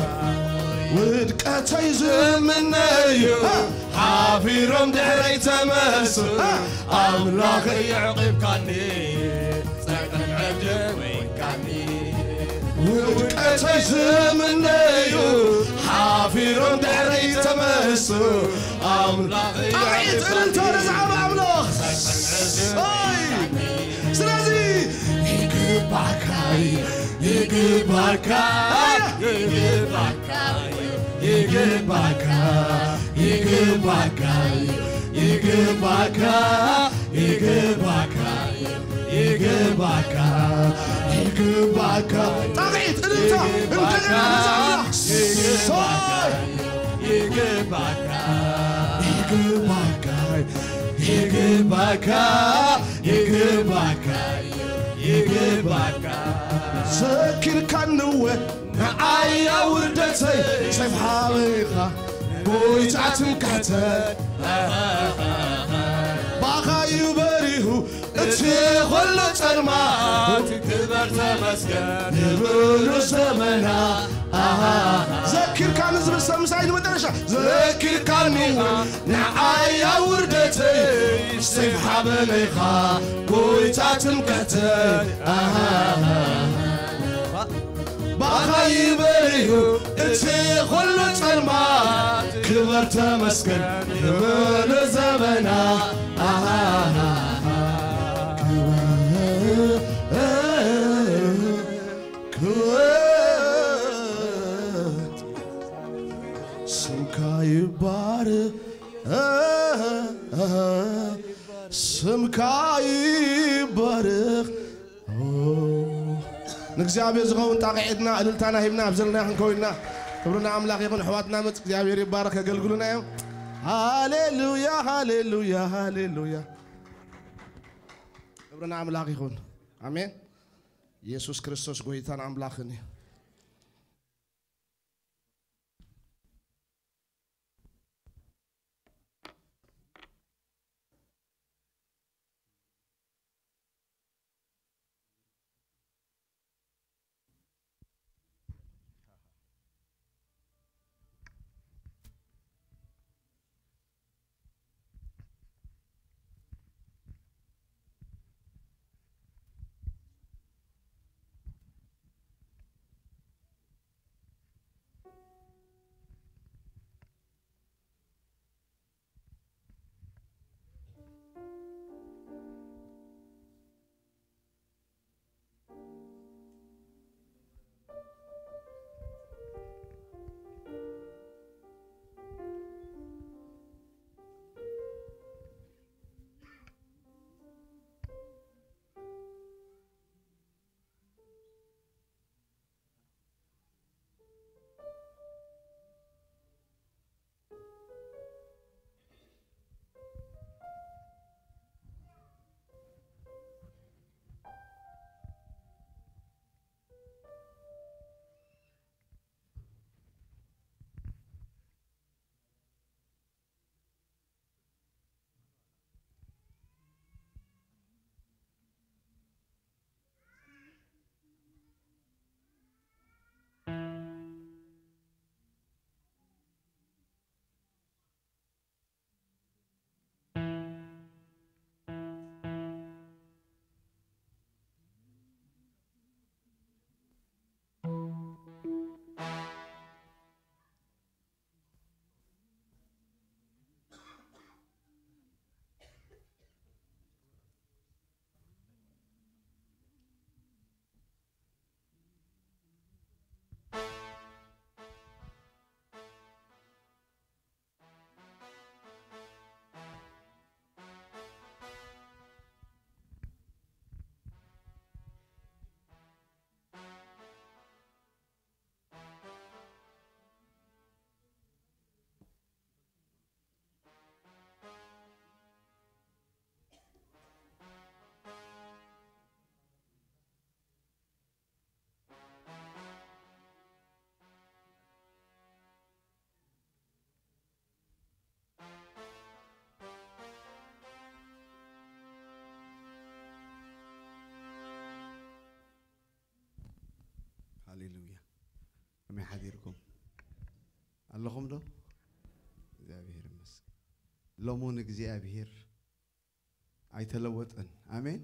ውድቀተይ ዝምነዩ፣ እ። ሓፊሮም ድሕረይ ተመሱ፣ እ። ኣምላኽ የዕቂብካኒ፣ ጸቕጥን ዕድል ኮይንካኒ። ውድቀተይ ዝምነዩ ሓፊሮም ድሕረይ ተመሱ ኣምላኽ ጣቕዒት እልልታ ነዚ ዓቢ ኣምላኽ። ኣይ፣ ስለዚ ይግባካ፣ ይግባካ፣ ይግባካ፣ ይግባካ፣ ይግባካ፣ ይግባካ፣ ይግባካ፣ ይግባካ፣ ይግባካ። ጣቕዒት እልልታ እንደገና ነዚ ኣምላኽ። ይግባካ፣ ይግባካ፣ ይግባካ፣ ይግባካ፣ ይግባካ። ዘኪርካኒ እወ ንዓይ ኣብ ውርደተይ ሰይፍ ሓበኻ ጎይታ ትምክሕተይ። ባኻ እዩ በሪሁ እቲ ኹሉ ጸልማት ክበር ተመስገን ንብሉ ዘመና። ኣሃ። ዘኪርካኒ ዝብል ሰብ ምሳይ ንመጨረሻ። ዘኪርካኒ ንዓይ ኣብ ውርደተይ ሰይፍ ሓበነኻ ጎይታ ትምክሕተይ። ኣሃ። ባኻ ይበል እዩ እቲ ኹሉ ጸልማት ክበር ተመስገን ክብር ዘመና። ኣሃ። ክብር፣ ክብር ስምካ ይባረኽ፣ ስምካ ይባረኽ። ኦ፣ ንእግዚኣብሔር ዝኸውን ጣቕዒትና፣ እልልታና ሂብና ኣብ ዘለና ክንከውን ኢና። ክብሪ ንኣምላኽ ይኹን። ኣሕዋትና መጽ እግዚኣብሔር ይባረኽ፣ ከገልግሉና እዮም። ሃሌሉያ፣ ሃሌሉያ፣ ሃሌሉያ። ክብሪ ንኣምላኽ ይኹን። ኣሜን። ኢየሱስ ክርስቶስ ጎይታን ኣምላኽን እዩ። ዶ? እግዚኣብሔር ይመስገን። ሎሙን እግዚኣብሔር ኣይተለወጠን። ኣሜን፣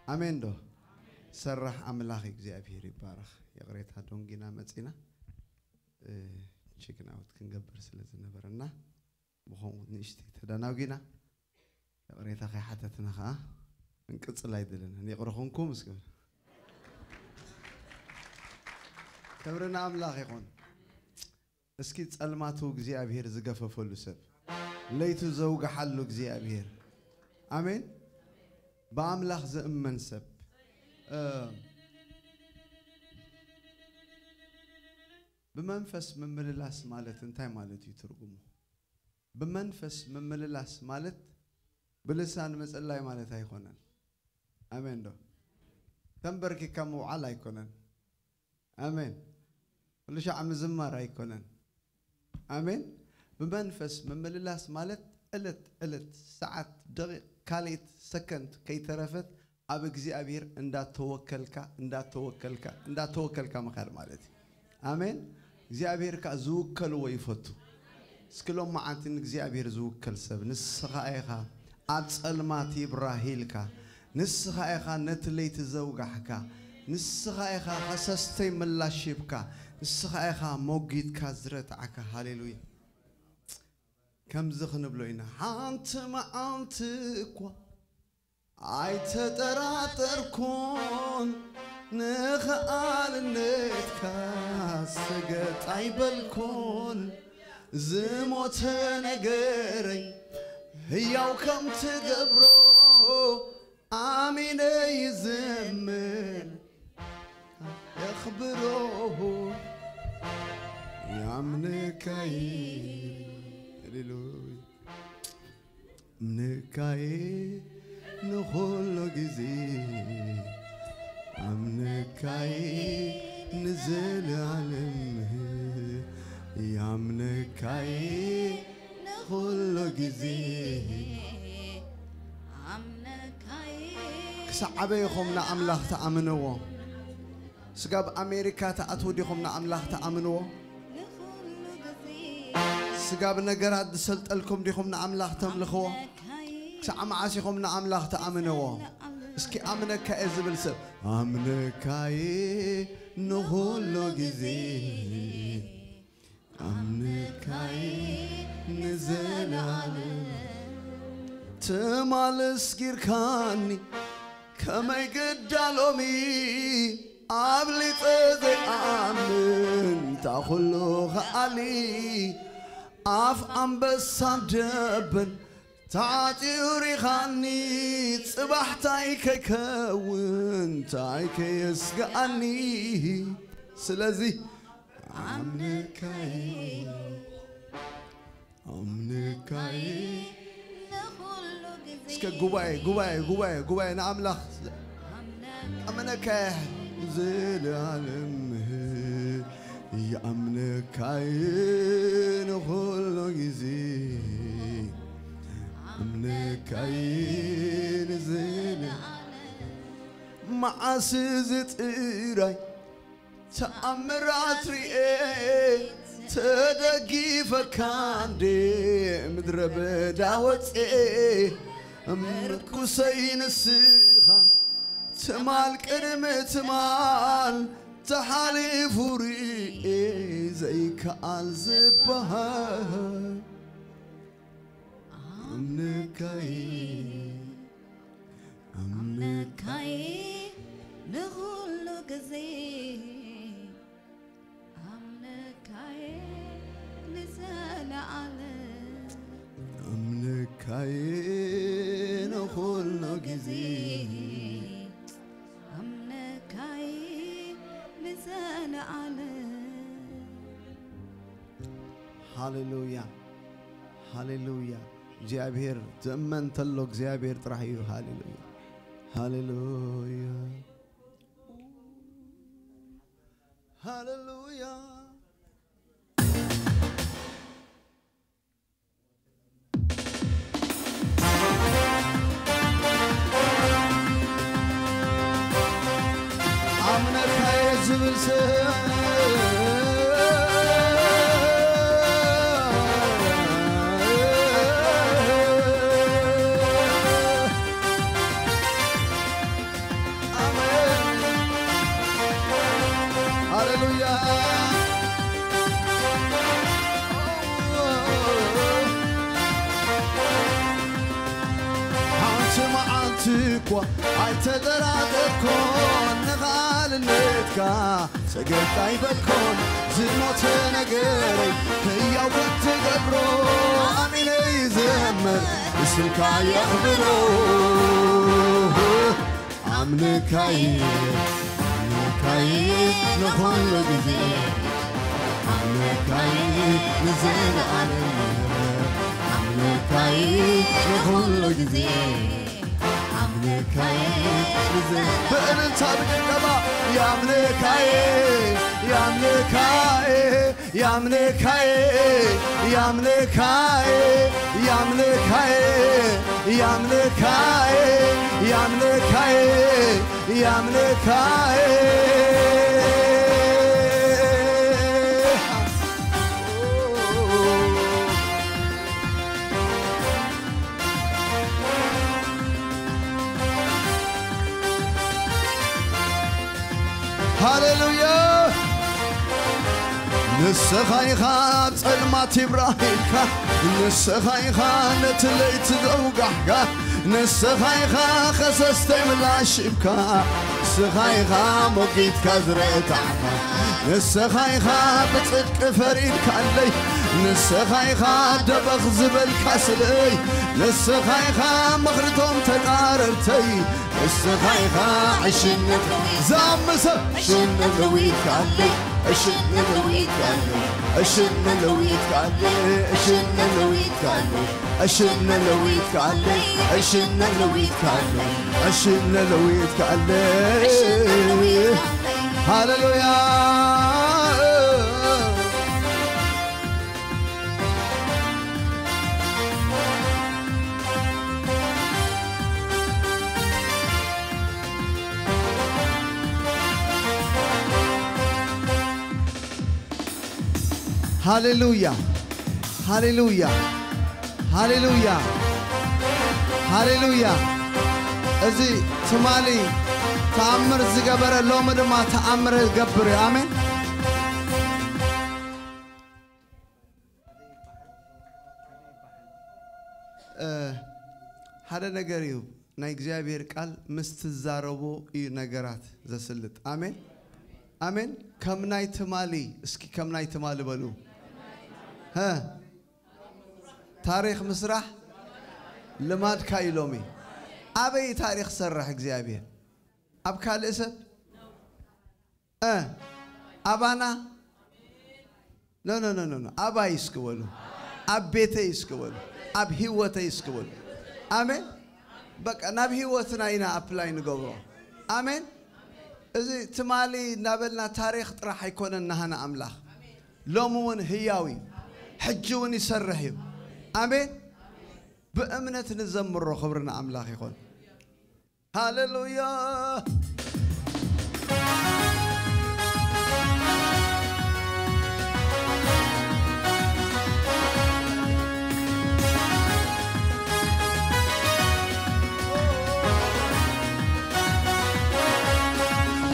ኣሜን ዶ? ሰራሕ ኣምላኽ እግዚኣብሔር ይባረኽ። ይቕሬታ ዶንጊና መጺና፣ እ፣ ቼክ ናውት ክንገብር ስለ ዝነበረና፣ ብኸምኡ ንእሽተይ ተደናጒና። ይቕሬታ ከይሓተትና ኸዓ ክንቅጽል ኣይደለናን። ይቕረ ኹንኩም እስኪ። ክብሪ ንኣምላኽ ይኹን። እስኪ ጸልማቱ እግዚኣብሔር ዝገፈፈሉ ሰብ፣ ለይቱ ዘውግሓሉ እግዚኣብሔር። ኣሜን። ብኣምላኽ ዝእመን ሰብ፣ እ፣ ብመንፈስ ምምልላስ ማለት እንታይ ማለት እዩ ትርጉሙ? ብመንፈስ ምምልላስ ማለት ብልሳን ምጽላይ ማለት ኣይኮነን። ኣሜን ዶ? ተንበርኪካ ምውዓል ኣይኮነን። ኣሜን። ኩሉ ሻዕ ምዝማር ኣይኮነን። ኣሜን። ብመንፈስ ምምልላስ ማለት ዕለት ዕለት፣ ሰዓት፣ ደቂቕ፣ ካልኢት፣ ሰከንድ ከይተረፈት ኣብ እግዚኣብሔር እንዳተወከልካ፣ እንዳተወከልካ፣ እንዳተወከልካ ምኻድ ማለት እዩ። ኣሜን። እግዚኣብሔር ከኣ ዝውከልዎ ይፈቱ። እስኪ ሎም መዓንቲ ንእግዚኣብሔር ዝውከል ሰብ ንስኻ ኢኻ። ኣብ ጸልማት ይብራህ ኢልካ፣ ንስኻ ኢኻ ነቲ ለይቲ ዘውጋሕካ፣ ንስኻ ኢኻ ከሰስተይ ምላሽ ሂብካ፣ ንስኻ ኢኻ ሞጊትካ ዝረትዓካ። ሃሌሉያ። ከምዚ ክንብሎ ኢና፣ ሓንቲ መዓልቲ እኳ ኣይተጠራጠርኩን፣ ንኽኣልነትካ ሰገጥ ኣይበልኩን። ዝሞተ ነገረይ ህያው ከም ትገብሮ ኣሚነ ይዝምን የኽብሮ ያምንካይ። ሃሌሉያ። ኣምንካይ ንኹሉ ግዜ ኣምንካይ ንዘለዓለም ያምንካይ ንኹሉ ግዜ ኣምነካይ ክሳዕ ኣበይ ኢኹም ንኣምላኽ ትኣምንዎ? ስጋብ ኣሜሪካ ትኣትዉ ዲኹም ንኣምላኽ ትኣምንዎ? ንኹሉ ግዜ ስጋብ ነገራት ዝሰልጠልኩም ዲኹም ንኣምላኽ ተምልኽዎ? ኣምነካይ ክሳዕ መዓስ ኢኹም ንኣምላኽ ትኣምንዎ? እስኪ ኣምነካ እየ ዝብል ሰብ ኣምነካይ ንኹሉ ግዜ ኣምነካይ ንዘለዓለም ትማል እስጊርካኒ ከመይ ግዳ ሎሚ ኣብሊጸ ዘይኣምን እንታ ኩሉ ኸኣሊ ኣፍ ኣንበሳ ደበን ተዓጽዩ ሪኻኒ ጽባሕ ታይ ከይከውን ታይ ከየስግኣኒ ስለዚ ኣምነካይ ኣምነካይ ንኹሉ ግዜ እስከ ጉባኤ ጉባኤ ጉባኤ ጉባኤ ንኣምላኽ ኣምነካይ ኣምነካይ ዘለዓለም ይኣምነካይ ንኹሉ ግዜ ኣምነካይ ንዘለዓለም መዓስ እዚ ጥራይ ተኣምራት ርኤ ተደጊፈካ እንዴ ምድረ በዳ ወፅኤ ምርኩሰይ ንስኻ ትማል ቅድሚ ትማል ተሓሊፉ ርኤ ዘይከኣል ዝበሃል ኣምነካይ ኣምነካይ ንኹሉ ግዜ ኣምነካይ ንዘለዓለም ኣምነካይ ንኹሉ ግዜ ኣምነካይ ንዘለዓለም ሃሌሉያ ሃሌሉያ እግዚኣብሔር ዝእመን ተሎ እግዚኣብሔር ጥራሕ እዩ ሃሌሉያ ሃሌሉያ ሃሌሉያ ኣምነካየ ዝብል ሰብ እኳ ኣይተጠራጠርኩን ንቓልነትካ ሰገድ ኣይበልኩን ዝሞተ ነገረይ ህያው ክትገብሮ ኣሚነ ይዘምር ንስምካ የኽብሮ ኣምልካይ ኣምልካይ ንኹሉ ግዜ ኣምልካይ ንዘለኣለም ኣምልካይ ንኹሉ ግዜ ኣምልካይ ንዘለኣለም ብእልልታ ብጭብጨባ የኣምልካይ የኣምልካይ የኣምልካይ የኣምልካይ የኣምልካይ የኣምልካይ የኣምልካይ የኣምልካይ ሃሌሉያ ንስኻ ኢኻ ኣብ ጸልማት ይብራህ ኢልካ ንስኻ ኢኻ ነቲ ለይቲ ዘውጋሕካ ንስኻ ኢኻ ከሰስተይ ምላሽ ሂብካ ንስኻ ኢኻ ሞጊትካ ዝረታዕካ ንስኻ ኢኻ ብጽድቂ ፈሪድካለይ ንስኻ ኢኻ ደበኽ ዝበልካ ስለይ ንስኻ ኢኻ ምኽርቶም ተጻረርተይ ንስኻ ኢኻ ዕሽነት ዛምሰ ዕሽነት ለዊጥካለይ ዕሽነት ለዊጥካለይ ዕሽነት ለዊጥካለይ ዕሽነት ለዊጥካለይ ዕሽነት ለዊጥካለይ ዕሽነት ለዊጥካለይ ዕሽነት ለዊጥካለይ ሃሌሉያ ሃሌሉያ ሃሌሉያ ሃሌሉያ ሃሌሉያ እዚ ትማሊ ተኣምር ዝገበረ ሎሚ ድማ ተኣምር ይገብር እዩ ኣሜን ሓደ ነገር እዩ ናይ እግዚኣብሔር ቃል ምስ ትዛረቦ እዩ ነገራት ዘስልጥ ኣሜን ኣሜን ከም ናይ ትማሊ እስኪ ከም ናይ ትማሊ በሉ ታሪኽ ምስራሕ ልማድካ እዩ ሎሚ ኣበይ ታሪኽ ሰራሕ እግዚኣብሔር ኣብ ካልእ ሰብ እ ኣባና ኖ ኖ ኖ ኖ ኣባይ እስኪ በሉ ኣብ ቤተይ እስኪ በሉ ኣብ ህይወተይ እስኪ በሉ ኣሜን በቃ ናብ ህይወትና ኢና ኣፕላይ ንገብሮ ኣሜን እዚ ትማሊ እናበልና ታሪኽ ጥራሕ ኣይኮነን ናሃና ኣምላኽ ሎሚ እውን ህያው እዩ ሕጂ እውን ይሰርሕ እዩ ኣሜን ብእምነት ንዘምሮ ክብሪ ንኣምላኽ ይኾን ሃሌሉያ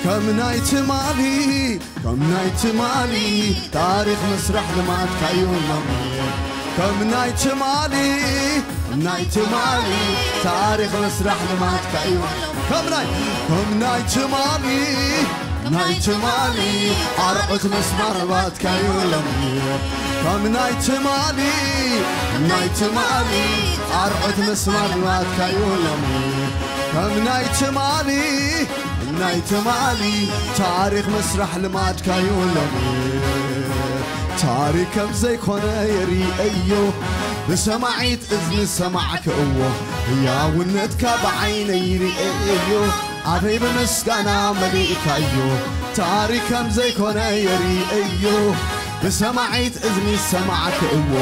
ከም ናይ ትማሊ ከም ናይ ትማሊ ታሪኽ ምስራሕ ልማድካዩ ሎሚ ከም ናይ ትማሊ ከም ናይ ትማሊ ታሪኽ ምስራሕ ልማድካዩ ከም ናይ ከም ናይ ትማሊ ናይ ትማሊ ኣርዑት ምስማር ልማድካዩ ሎሚ ከም ናይ ትማሊ ናይ ትማሊ ኣርዑት ምስማር ልማድካዩ ሎሚ ከም ናይ ትማሊ ናይ ትማሊ ታሪኽ ምስራሕ ልማድካዩ ሎሚ ታሪኽ ከም ዘይኮነ የርእዮ ብሰማዒት እዝኒ ሰማዕክእዎ ህያውነትካ ብዓይነይ ይርእዮ ኣፈይ ብምስጋና መሊእካዮ ታሪኽ ከም ዘይኮነ የርእዮ ብሰማዒት እዝኒ ሰማዕክእዎ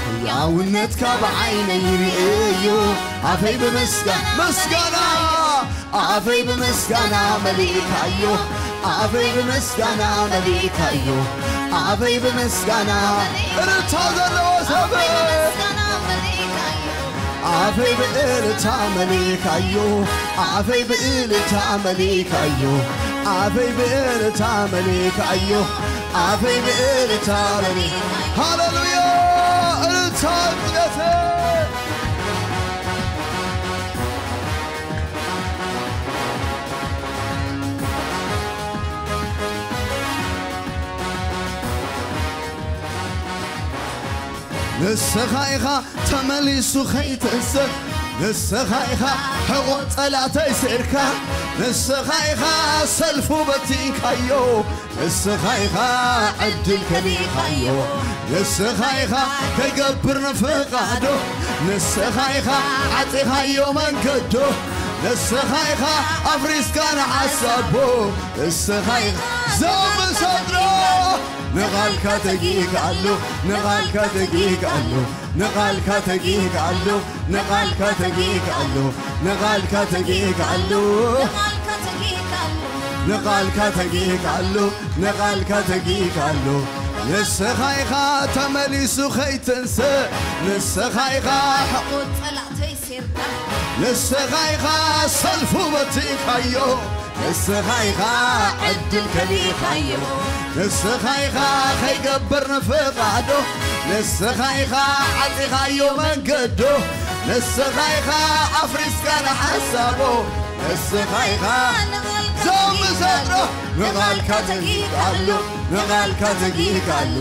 ህያውነትካ ብዓይነይ ይርእዮ ኣፈይ ብምስጋና ምስጋና ኣፈይ ብምስጋና መሊእካዮ ኣፈይ ብምስጋና መሊእካዮ ኣፈይ ብምስጋና እልልታ ዘለዎ ሰብ ኣፈይ ብእልልታ መሊእካዮ ኣፈይ ብእልልታ መሊእካዮ ኣፈይ ብእልልታ መሊእካዮ ኣፈይ ብእልልታ መሊእ ሃሌሉያ እልልታ እምነተ ንስኻ ኢኻ ተመሊሱ ኸይትንስእ፣ ንስኻ ኢኻ ሕቑ ጸላተይ ሴርካ፣ ንስኻ ኢኻ ሰልፉ በቲንካዮ፣ ንስኻ ኢኻ ዕድል ከሊኻዮ፣ ንስኻ ኢኻ ከይገብር ንፍቓዶ፣ ንስኻ ኢኻ ዓጺኻዮ መንገዶ፣ ንስኻ ኢኻ ኣፍሪስካ ንሓሳቦ፣ ንስኻ ኢኻ ዘምሰሎ። ንቓልካ ተጊእካሉ፣ ንቓልካ ተጊእካሉ፣ ንቓልካ ተጊእካሉ፣ ንቓልካ ተጊእካሉ፣ ንቓልካ ተጊእካሉ፣ ንቓልካ ተጊእካሉ፣ ንቓልካ ተጊእካሉ። ንስኻ ኢኻ ተመሊሱ ኸይትንስእ፣ ንስኻ ኢኻ ሕቑ ጸላእተይ ሴርካ፣ ንስኻ ኢኻ ሰልፉ በቲንካዮ። ንስኻ ኢኻ ዕድል ከሊኻዮ፣ ንስኻ ኢኻ ኸይገብር ንፍቓዶ፣ ንስኻ ኢኻ ዓጺኻዮ መንገዶ፣ ንስኻ ኢኻ ኣፍሪስካ ንሓሳቦ፣ ንስኻ ኢኻ ዘምሰሎ። ንቓልካ ተጊእካሉ፣ ንቓልካ ተጊእካሉ፣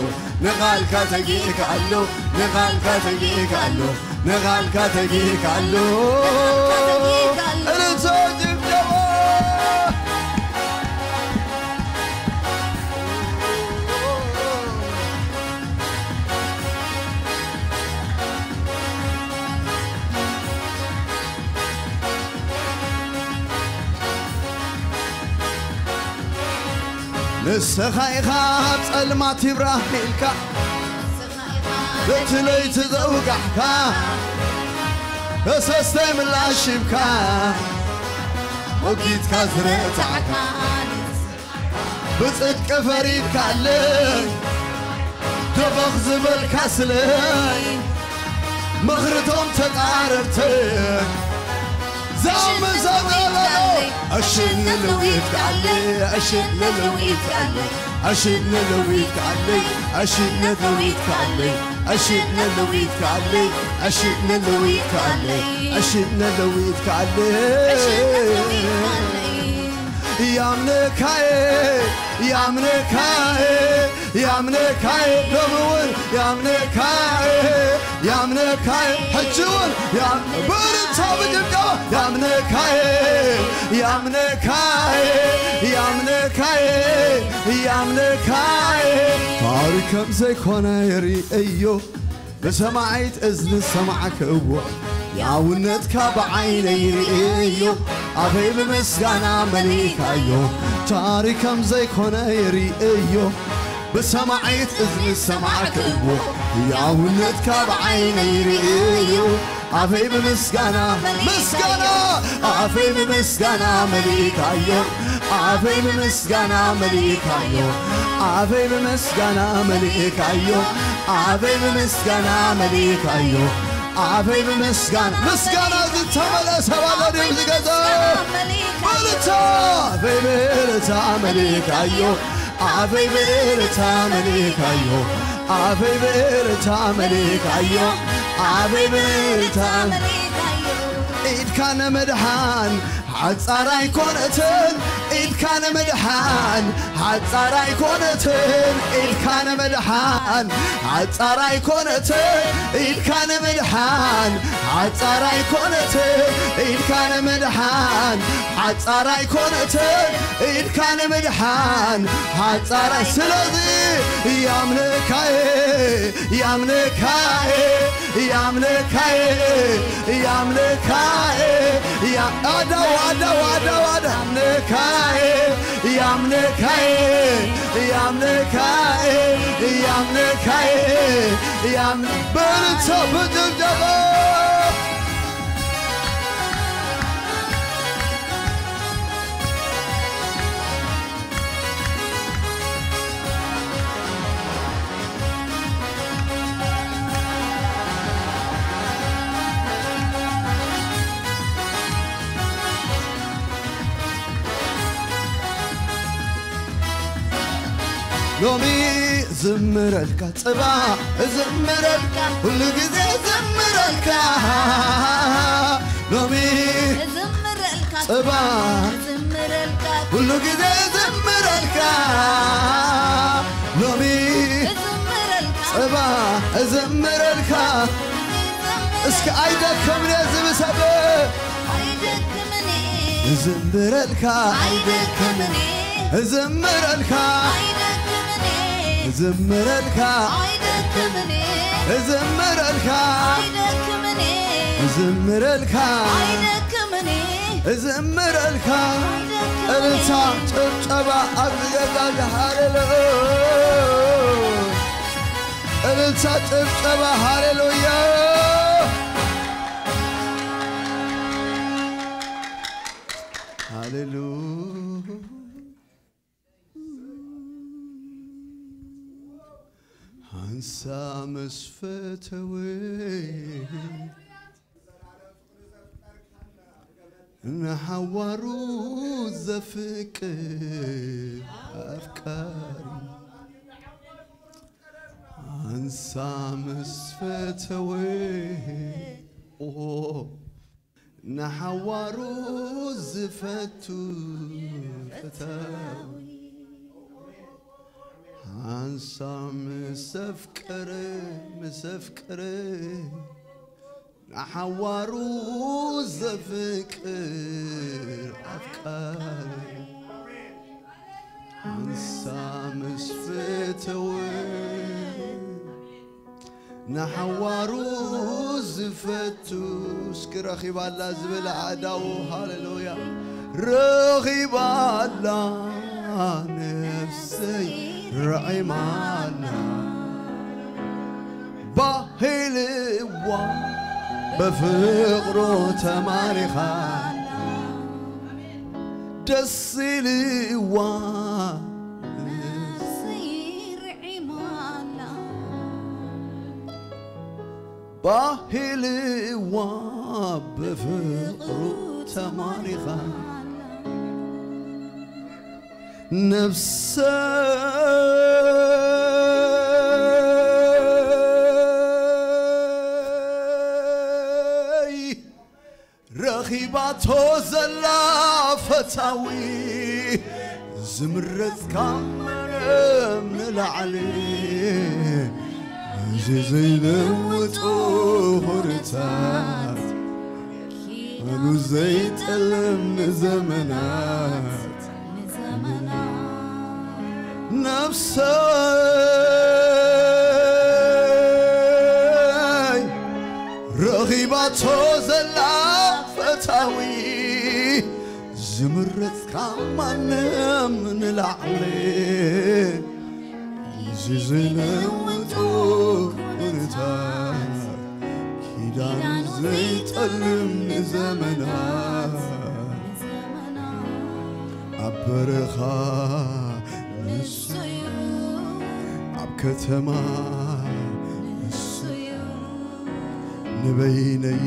ንቓልካ ተጊእካሉ፣ ንቓልካ ተጊእካሉ። ንቓልካ ተጊእካሉ። እልልታ ጭብጨባ። ንስኻ ኢኻ ኣብ ጸልማት ይብራህ ኢልካ፣ በቲ ለይቲ ዘውጋሕካ፣ ፈሰስተይ ምላሽ ሂብካ፣ ወጊድካ ዝረታዕካ፣ ብጽድቂ ፈሪድካለይ፣ ደበኽ ዝበልካ ስለይ፣ ምኽርቶም ተጻረርተይ፣ ዘምዘመለሎ፣ ኣሽንልዊት ካለይ፣ ኣሽንልዊት ካለይ፣ ኣሽንልዊት ካለይ፣ ኣሽንልዊት ካለይ፣ ኣሽንልዊት ካለይ፣ ኣሽንልዊት ካለይ፣ ኣሽንልዊት ካለይ። ያምነካየ፣ ያምነካየ፣ ያምነካየ፣ ሎሚ እውን ያምነካየ፣ ያምነካየ፣ ሕጂ እውን ያም-፣ ብእልልታ ብጭብጨባ ያምነካየ፣ ያምነካየ፣ ያምነካየ፣ ያምነካየ። ታሪክ ከም ዘይኮነ ይርእዮ፣ ብሰማዒት እዝኒ ሰማዕክዎ፣ ያውነትካ ብዓይነይ ይርእዮ፣ ኣፈይ ብምስጋና መሊእካዮ። ታሪክ ከም ዘይኮነ ይርእዮ፣ ብሰማዒት እዝኒ ሰማዕክዎ፣ ያውነትካ ብዓይነይ ይርእዮ፣ ኣፈይ ብምስጋና፣ ምስጋና፣ ኣፈይ ብምስጋና መሊእካዮ፣ ኣፈይ ብምስጋና መሊእካዮ፣ ኣፈይ ብምስጋና መሊእካዮ፣ ኣፈይ ብምስጋና መሊእካዮ፣ ኣፈይ ብምስጋና፣ ምስጋና ዝተመልአ ሰብ ኣሎ ድዩ ኣብዚ ገዛ? በልታ፣ ኣፈይ ብእልልታ መሊእካዮ፣ ኣፈይ ብእልልታ መሊእካዮ፣ ኣፈይ ብእልልታ መሊእካዮ፣ ኣፈይ ብእልልታ መሊእካዮ። ኢድካ ንምድሓን ሓጻር ኣይኮነትን፣ ኢድካ ንምድሓን ሓጻር ኣይኮነትን፣ ኢድካ ንምድሓን ሓጻር ኣይኮነትን፣ ኢድካ ንምድሓን ሓጻር ኣይኮነትን፣ ኢድካ ንምድሓን ሓጻር ኣይኮነትን፣ ኢድካ ንምድሓን ሓጻር ኣይ-፣ ስለዚ ያምነካየ፣ ያምነካየ፣ ያምነካየ፣ ያምነካየ፣ ያ-፣ ኣዳው፣ ኣዳው፣ ኣዳው፣ ኣዳው፣ ያምነካየ፣ ያምነካየ፣ ያምነካየ፣ ያምነካየ፣ ያም-፣ በርታ ብጭብጨባ። ሎሚ ዝምረልካ ጽባ፣ እዝምረልካ፣ ኩሉ ግዜ ዝምረልካ። ሎሚ እዝምረልካ ጽባ፣ እዝምረልካ፣ ኩሉ ግዜ ዝምረልካ። ሎሚ እዝምረልካ ጽባ፣ እዝምረልካ እስኪ ኣይደክምን እየ ዝብል ሰብ። ኣይደክምን እዝምረልካ ኣይደክምን እዝምረልካ ኣይደክምን እዝምረልካ ኣይደክምን እዝምረልካ ኣይደክምን እዝምረልካ ኣይደክምን እዝምረልካ እልልታ ጭብጨባ ኣብ ዝገዛ ሃሌሉያ እልልታ ጭብጨባ ሃሌሉያ ሃሌሉያ ሓንሳ ምስ ፈተወ ንሓዋሩ ዘፍቅር ኣፍቃሪ ሓንሳ ምስ ፈተወ ንሓዋሩ ዝፈቱ ፈታዊ ሓንሳብ ምስ ኣፍቀረ ምስ ኣፍቀረ ንሓዋሩ ዘፍቅር ኣፍቃሪ ሓንሳብ ምስ ፈተወ ንሓዋሩ ዝፈቱ እስኪ ረኺባላ ዝበለ ኣእዳዉ ሃሌሉያ ረኺባላ ነፍሰይ ርዒማላ ባሂልዋ ብፍቕሩ ተማሪኻ ደስ ኢልዋ ነፍሰይ ርዒማላ ባሂልዋ ብፍቕሩ ተማሪኻ ነፍሰይ ረኺባቶ ዘላ ፈታዊ ዝምረጽካ መረም ንላዕሊ እዚ ዘይለውጡ ኹርታት መኑ ዘይጠልም ንዘመናት ነፍሰይ ረኺባቶ ዘላ ፈታዊ ዝምረጽካ ማንም ንላዕሊ እዚ ዘይለውጡ ኩነታት ኪዳኑ ዘይጠልም ንዘመናት ኣብ በረኻ ንሱ ኣብ ከተማ ንሱ ንበይነይ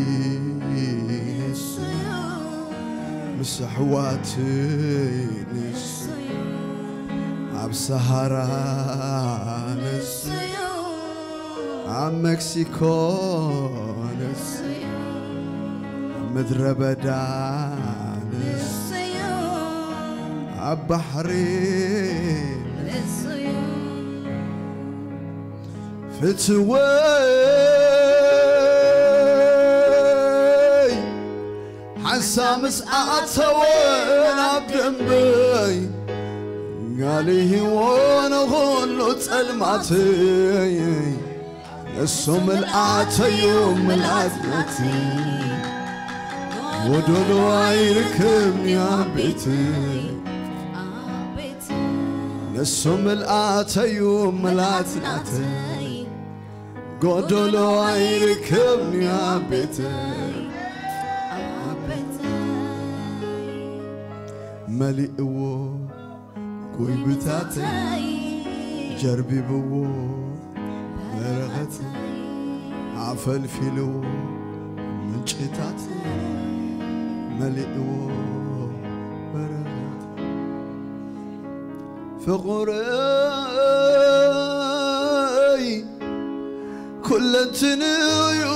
ንሱ ምስ ኣሕዋት ንሱ ኣብ ሰሃራ ንሱ ኣብ መክሲኮ ንሱ ኣብ ምድረ በዳ ንሱ ኣብ ባሕሪ ፍትወይ ሓንሳ ምስ ኣተወ ናብ ደንበይ ጋሊህዎ ንኹሉ ጸልማተይ ንሱ ምልኣተዩ ምልኣት ናተይ ጎዶሎ ኣይርክብኒ ኣብ ቤተይ ንሱ ምልኣተዩ ምልኣት ናተይ ጎዶሎ ኣይርክብኒ ኣብ ቤተይ መሊእዎ ጎይብታተይ ጀርቢብዎ በረኸት ኣፈልፊልዎ ምንጭታት መሊእዎ በረኸት ፍቕረይ ኩለንትንኡ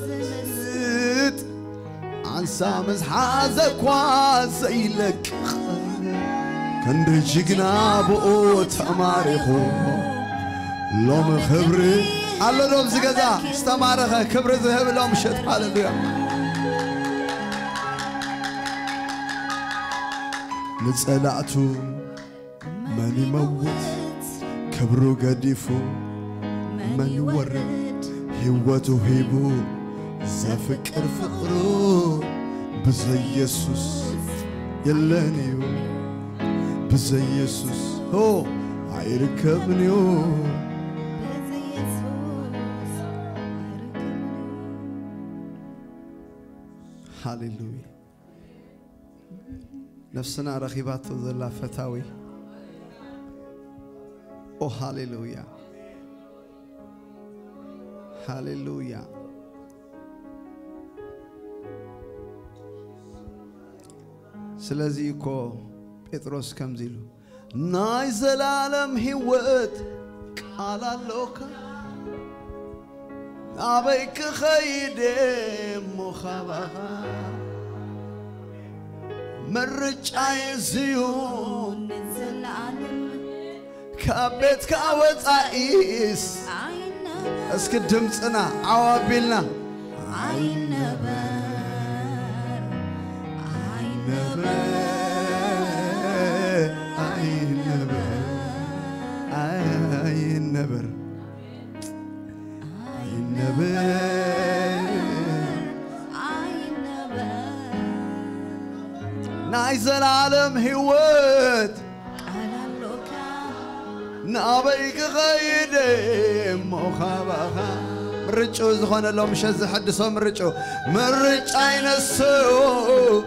ዝስጥ ዓንሳ ምስ ሓዘ እኳ ዘይለቅቕ ክንዲ ጅግና ብኡ ተማሪኹ ሎሚ ክብሪ ኣሎ ዶ ኣብዚ ገዛ ዝተማረኸ ክብሪ ዝህብ ሎም ምሸት? ሃሌሉያ። ንጸላእቱ መን ይመውት? ክብሩ ገዲፉ መን ይወርድ? ህይወቱ ሂቡ ዘፍቅር ፍቕሩ ብዘይ ኢየሱስ የለን እዩ። ብዘይ ኢየሱስ ሆ ኣይርከብን እዩ። ሃሌሉያ። ነፍስና ረኺባቶ ዘላ ፈታዊ። ኦ ሃሌሉያ፣ ሃሌሉያ። ስለዚ እኮ ጴጥሮስ ከምዚ ኢሉ፣ ናይ ዘላለም ህይወት ቃል ኣሎካ፣ ኣበይ ክኸይድ እሞ ካባኻ? ምርጫይ እዚዩ ንዘለኣለም፣ ካብ ቤትካ ወጻኢስ ኣይነበር። እስኪ ድምፅና ዓው ኣቢልና፣ ኣይነበር፣ ኣይነበር፣ ኣይነበር፣ ኣይነበር፣ ኣይነበር። ናይ ዘላለም ህይወት ቃል ኣሎካ። ናበይ ክኸይድ እሞ ካባኻ? ምርጭኡ ዝኾነ ሎም ምሸት ዝሕድሶ ምርጭኡ። ምርጫይ ነስኡ።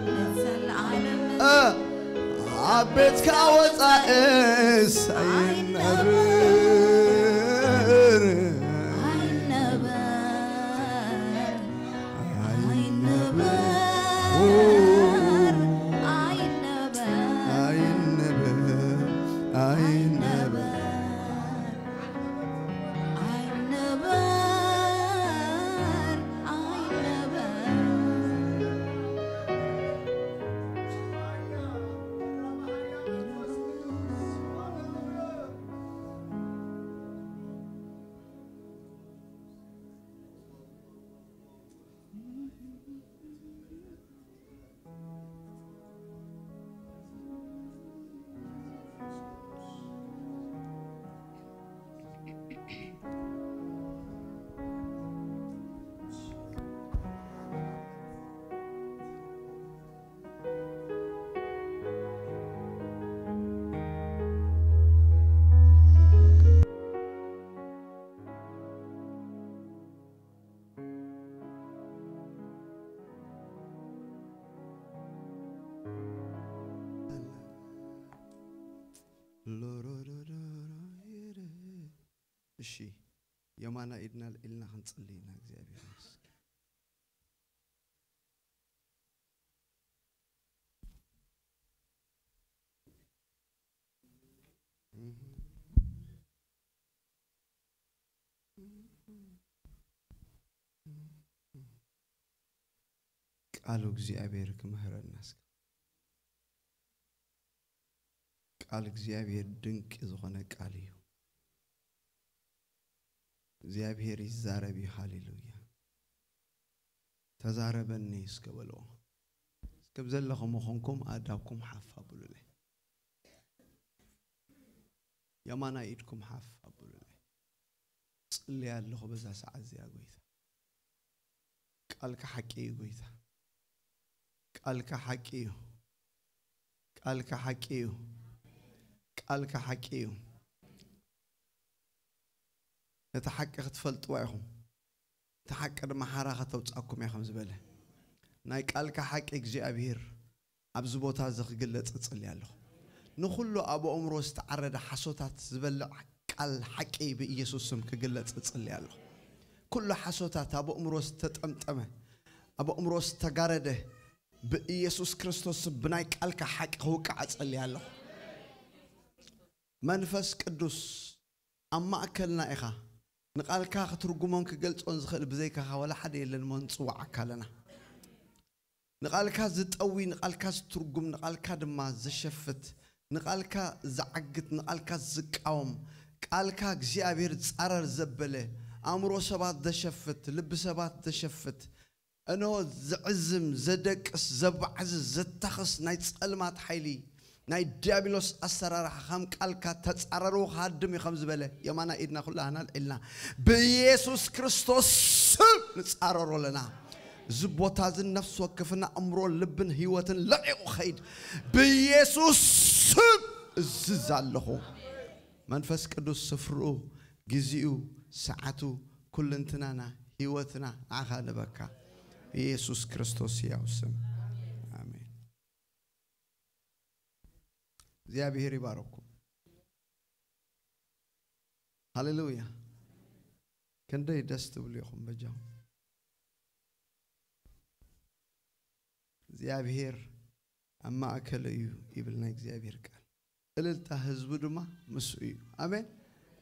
ንዘለዓለም እ፣ ኣብ ቤትካ ወጻእስ ኣይነብር። ኣይነበር። እሺ፣ የማና ኢድና ልዒልና ክንጽሊ ኢና። እግዚኣብሔር ይመስገን። ቃሉ እግዚኣብሔር ክምህረና እስከ። ቃል እግዚኣብሔር ድንቂ ዝኾነ ቃል እዩ። እግዚኣብሔር ይዛረብ እዩ። ሃሌሉያ። ተዛረበኒ እስከ በልዎ። እስከ ብዘለኹም ኾንኩም ኣዳብኩም ሓፍ ኣብሉለይ። የማናይ ኢድኩም ሓፍ ኣብሉለይ። ጽልየ ኣለኹ በዛ ሰዓት እዚኣ ጎይታ። ቃልካ ሓቂ እዩ ጎይታ። ቃልካ ሓቂ እዩ። ቃልካ ሓቂ እዩ። ቃልካ ሓቂ እዩ። ነቲ ሓቂ ክትፈልጥዋ ኢኹም። እቲ ሓቂ ድማ ሓራ ከተውጻኩም እያ ከም ዝበለ። ናይ ቃልካ ሓቂ እግዚኣብሔር ኣብዚ ቦታ እዚ ክግለጽ እጽሊ ኣለኹ። ንኹሉ ኣብ ኣእምሮ ዝተዓረደ ሓሶታት ዝበልዕ ቃል ሓቂ ብኢየሱስ ስም ክግለጽ እጽሊ ኣለኹ። ኩሉ ሓሶታት ኣብ ኣእምሮ ዝተጠምጠመ፣ ኣብ ኣእምሮ ዝተጋረደ ብኢየሱስ ክርስቶስ ስም ብናይ ቃልካ ሓቂ ክውቃዕ እጸሊ ኣለኹ። መንፈስ ቅዱስ ኣብ ማእከልና ኢኻ። ንቓልካ ክትርጉሞን ክገልጾን ዝኽእል ብዘይካኻ ዋላ ሓደ የለን እሞ ንጽውዓካ ኣለና። ንቓልካ ዝጠዊ፣ ንቓልካ ዝትርጉም፣ ንቓልካ ድማ ዝሸፍት፣ ንቓልካ ዝዓግት፣ ንቓልካ ዝቃወም፣ ቃልካ እግዚኣብሔር ጻረር ዘበለ፣ ኣእምሮ ሰባት ዘሸፍት፣ ልቢ ሰባት ዘሸፍት፣ እንሆ ዝዕዝም፣ ዘደቅስ፣ ዘባዕዝ፣ ዘታኽስ ናይ ጸልማት ሓይሊ፣ ናይ ዲያብሎስ ኣሰራርሓ ከም ቃልካ ተጻረርዎ ክሃድም እዩ ከም ዝበለ የማና ኢድና ኩላህና ኣልዒልና ብኢየሱስ ክርስቶስ ስም ንጻረሮ ኣለና። እዚ ቦታ እዚ ነፍሲ ወከፍና ኣእምሮን ልብን ህይወትን ለቒቑ ኸይድ ብኢየሱስ ስም እዝዝ ኣለኹ። መንፈስ ቅዱስ ስፍርኡ፣ ግዚኡ፣ ሰዓቱ፣ ኩልንትናና፣ ህይወትና ንዓኻ ንበካ። ኢየሱስ ክርስቶስ ሕያው ስም። ኣሜን። እግዚኣብሔር ይባረኩም። ሃሌሉያ። ክንደይ ደስ ትብሉ ኢኹም በጃኹም። እግዚኣብሔር ኣብ ማእከሉ እዩ ይብል ናይ እግዚኣብሔር ቃል። እልልታ ህዝቡ ድማ ምስኡ እዩ። ኣሜን።